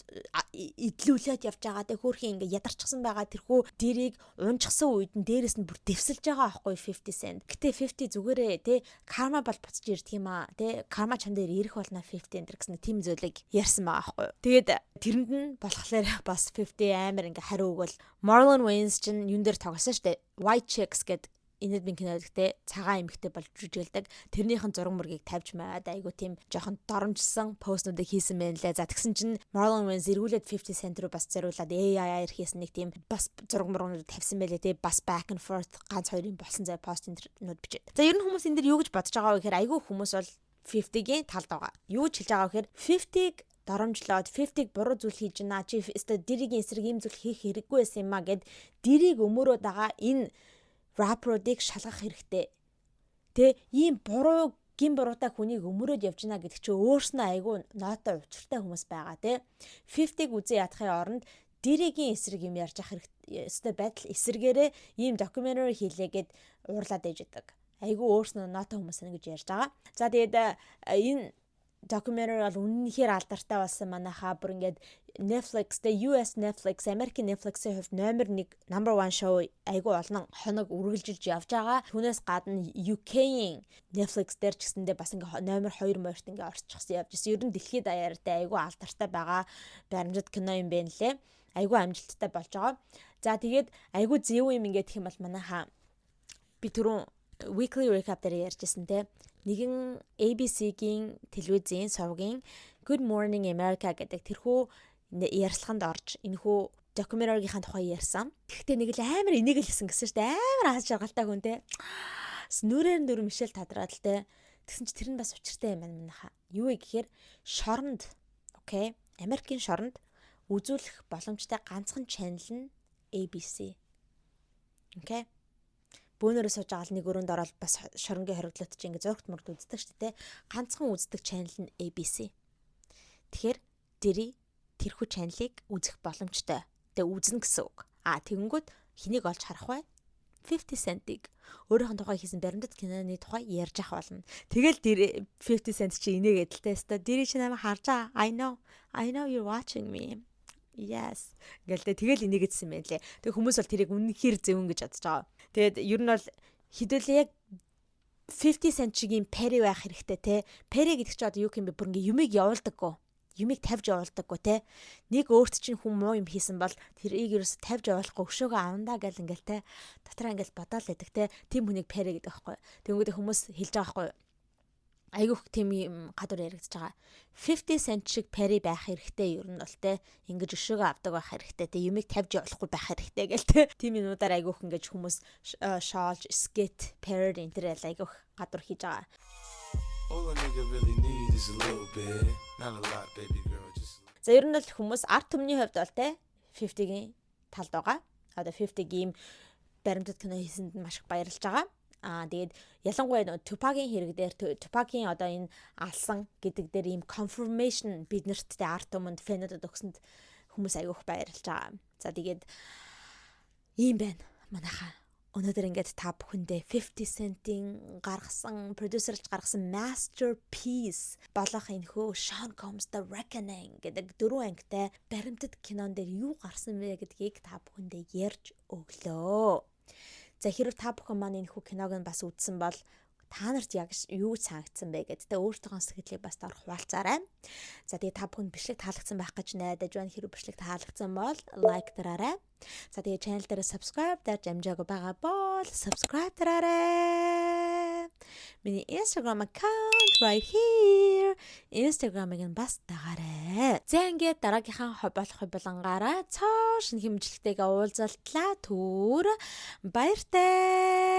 идлүүлээд явж байгаа те, хөөрхийн ингээд ядарчсан байгаа тэрхүү Diddy-г унчсан үед нь дээрэс нь бүр дэвсэлж байгаа аахгүй 50 Cent. Гэтэ 50 зүгээрээ те, карма бол буцаж ирдэг юм а те, карма чам дээр ирэх болно 50 энэ гэсэн тийм зүйлийг ярьсан байгаа аахгүй. Тэгээд тэрэнд нь болохоор бас 50 амар ингээ хариу өгөөл. Marlon Wayans чинь юун дээр тоглосон штэ. White Chicks гэд инэдмийн кино гэхдээ цагаан эмэгтэй болж жүжиглэдэг. Тэрнийхэн зураг мөргийг тавьж маяад айгу тийм жоохон доромжсон постнуудыг хийсэн байна лээ. За, тэгсэн чинь Marlon Wayans эргүүлээд 50 Cent руу бас зориулаад AI-аар хийсэн нэг тийм бас зураг мургнууд тавьсан байлээ те. Бас back and forth ганц хоёрын болсон зай постнууд бичээд. За, ер нь хүмүүс энэ дэр юу гэж бодож байгаа вэ гэхээр айгу хүмүүс бол 50-гийн талд байгаа. Юу ч хэлж байгаа вэ гэхээр 50-г доромжлоод, 50-г буруу зүйл хийж байна. Чи өстой Diddy-гийн эсрэг ийм зүйл хийх хэрэггүй байсан юм а гэд Diddy-г өмөрөөд байгаа энэ rapper-уудыг шалгах хэрэгтэй. Тэ, ийм буруу гин буруутай хүнийг өмөрөөд явж гинэ гэдэг чинь өөрснөө айгүй нотой учиртай хүмүүс байгаа те. 50-г үзээ ядахын оронд Diddy-гийн эсрэг юм ярьж ах хэрэгтэй байдал эсрэгээрээ ийм documentary хийлээгээд уурлаад ээж идэг. Айгүй өөрснөө нотой хүмүүс ингэж ярьж байгаа. За, тэгээд энэ documentary бол үнэнхээр алдартай болсон манайхаа. Бүр ингээд Netflix тэ, US Netflix, Америкийн Netflix-ийн хувьд номер 1, number 1 show айгүй олон хоног үргэлжилж явж байгаа. Түүнээс гадна UK-ийн Netflix дээр ч гэсэндээ бас ингээ номер 2 морьт ингээ орчихсон явж ирсэн. Ер нь дэлхийд даяар тэ айгүй алдартай байгаа баримтат кино юм байна лээ. Айгүй амжилттай болж байгаа. За, тэгээд айгүй зөв юм ингээд гэх юм бол манайхаа би түрүүн weekly recap дээр ярьжсэн те, нэгэн ABC-гийн телевизийн сувгийн Good Morning America гэдэг тэрхүү ярилцлаганд орж энэхүү documentary-гийн тухай ярьсан. Тэгэхдээ нэг л амар энийг л хэлсэн гэсэн шүү дээ. Амар аз жаргалтай хүн те. Нүрээр нүр Мишель тадраад л те. Тэгсэн чи тэр нь бас учиртай юм байна манайха. Юу вэ гэхээр шоронд, okay, Америкийн шоронд үзүүлэх боломжтой ганцхан channel нь ABC. Okay. Бөөнөрөө сууж байгаа л нэг өрөөнд ороод бас шоронгийн хоригдлоод чи ингээ зурагт мөрд үздэг шүү дээ. Ганцхан үздэг channel нь ABC. Тэгэхээр Diddy тэрхүү channel-ыг үзэх боломжтой. Тэгээ үзнэ гэсэн үг. А тэгэнгүүт хэнийг олж харах вэ? 50 Cent-ийг, өөрийнх нь тухай хийсэн баримтат киноны тухай ярьж ах болно. Тэгэл 50 Cent чи инээгээд л те. Өстой Diddy чи намайг харж байгаа. I know. I know you're watching me. Yes. Ингээл тэ, тэгэл инээгээдсэн байх лээ. Тэг хүмүүс бол тэрийг үнэнхээр зөвөн гэж бодож байгаа. Тэгээд ер нь бол хэдүүлээ яг 50 Cent шиг юм petty байх хэрэгтэй те. Petty гэдэг чинь одоо юу юм бэ? Бүр ингээ юмыг явуулдаггүй, юмыг тавьж явуулдаггүй те. Нэг өөрт чинь хүн муу юм хийсэн бол тэрийг ерөөс тавьж явуулахгүй, өшөөгөө авандаа гэл ингээл те. Дотроо ингээл бодоол байдаг те. Тийм хүнийг petty гэдэг байхгүй. Тэнгүүдээ хүмүүс хэлж байгаа байхгүй, айгүйх тийм юм гадуур яригдж байгаа. 50 Cent шиг petty байх хэрэгтэй ер нь бол те. Ингэж өшөөгөө авдаг байх хэрэгтэй те. Юмыг тавьж явуулахгүй байх хэрэгтэй гэл те. Тийм юмудаар айгүйх ингэж хүмүүс шоолж skit, parody энэ төр айгүйх гадуур хийж байгаа. All a nigga really need is a little bit. Not a lot, baby girl, just За, ер нь бол хүмүүс ард түмний хувьд бол те 50-гийн талд байгаа. Одоо 50-гийн баримтат кино хийсэнд маш их баярлж байгаа. Аа, тэгээд ялангуяа нөгөө Tupac-ийн хэрэг дээр, Tupac-ийн одоо энэ алсан гэдэг дээр ийм confirmation биднэрт те, ард түмэнд, fan-уудад өгсөнд хүмүүс айгүйх баярлж байгаа. За, тэгээд ийм байна. Манайхаа өнөөдөр ингээд та бүхэндээ 50 Cent-ийн гаргасан, продюсерлж гаргасан masterpiece болох энэхүү Sean Combs The Reckoning гэдэг дөрвөн ангитай баримтат кинон дээр юу гарсан бэ гэдгийг та бүхэндээ ярьж өглөө. За, хэрвээ та бүхэн маань энэхүү киног нь бас үзсэн бол та нарт яг юу санагдсан бэ гэдэгт өөртөөхөө сэтгэлийг бас дор хуваалцаарай. За, тэгээ та бүхэнд бичлэг таалагдсан байх гэж найдаж байна. Хэрвээ бичлэг таалагдсан бол like дараарай. За, тэгээ channel дээр subscribe дарж амжаагүй байгаа бол subscribe дараарай. Миний Instagram account right here. Instagram-ыг нь бас дагаарай. За, ингээд дараагийнхаа болох булангаараа цоо шинэ хэмжлэгтэйгээ уулзалтлаа. Түр баяртай.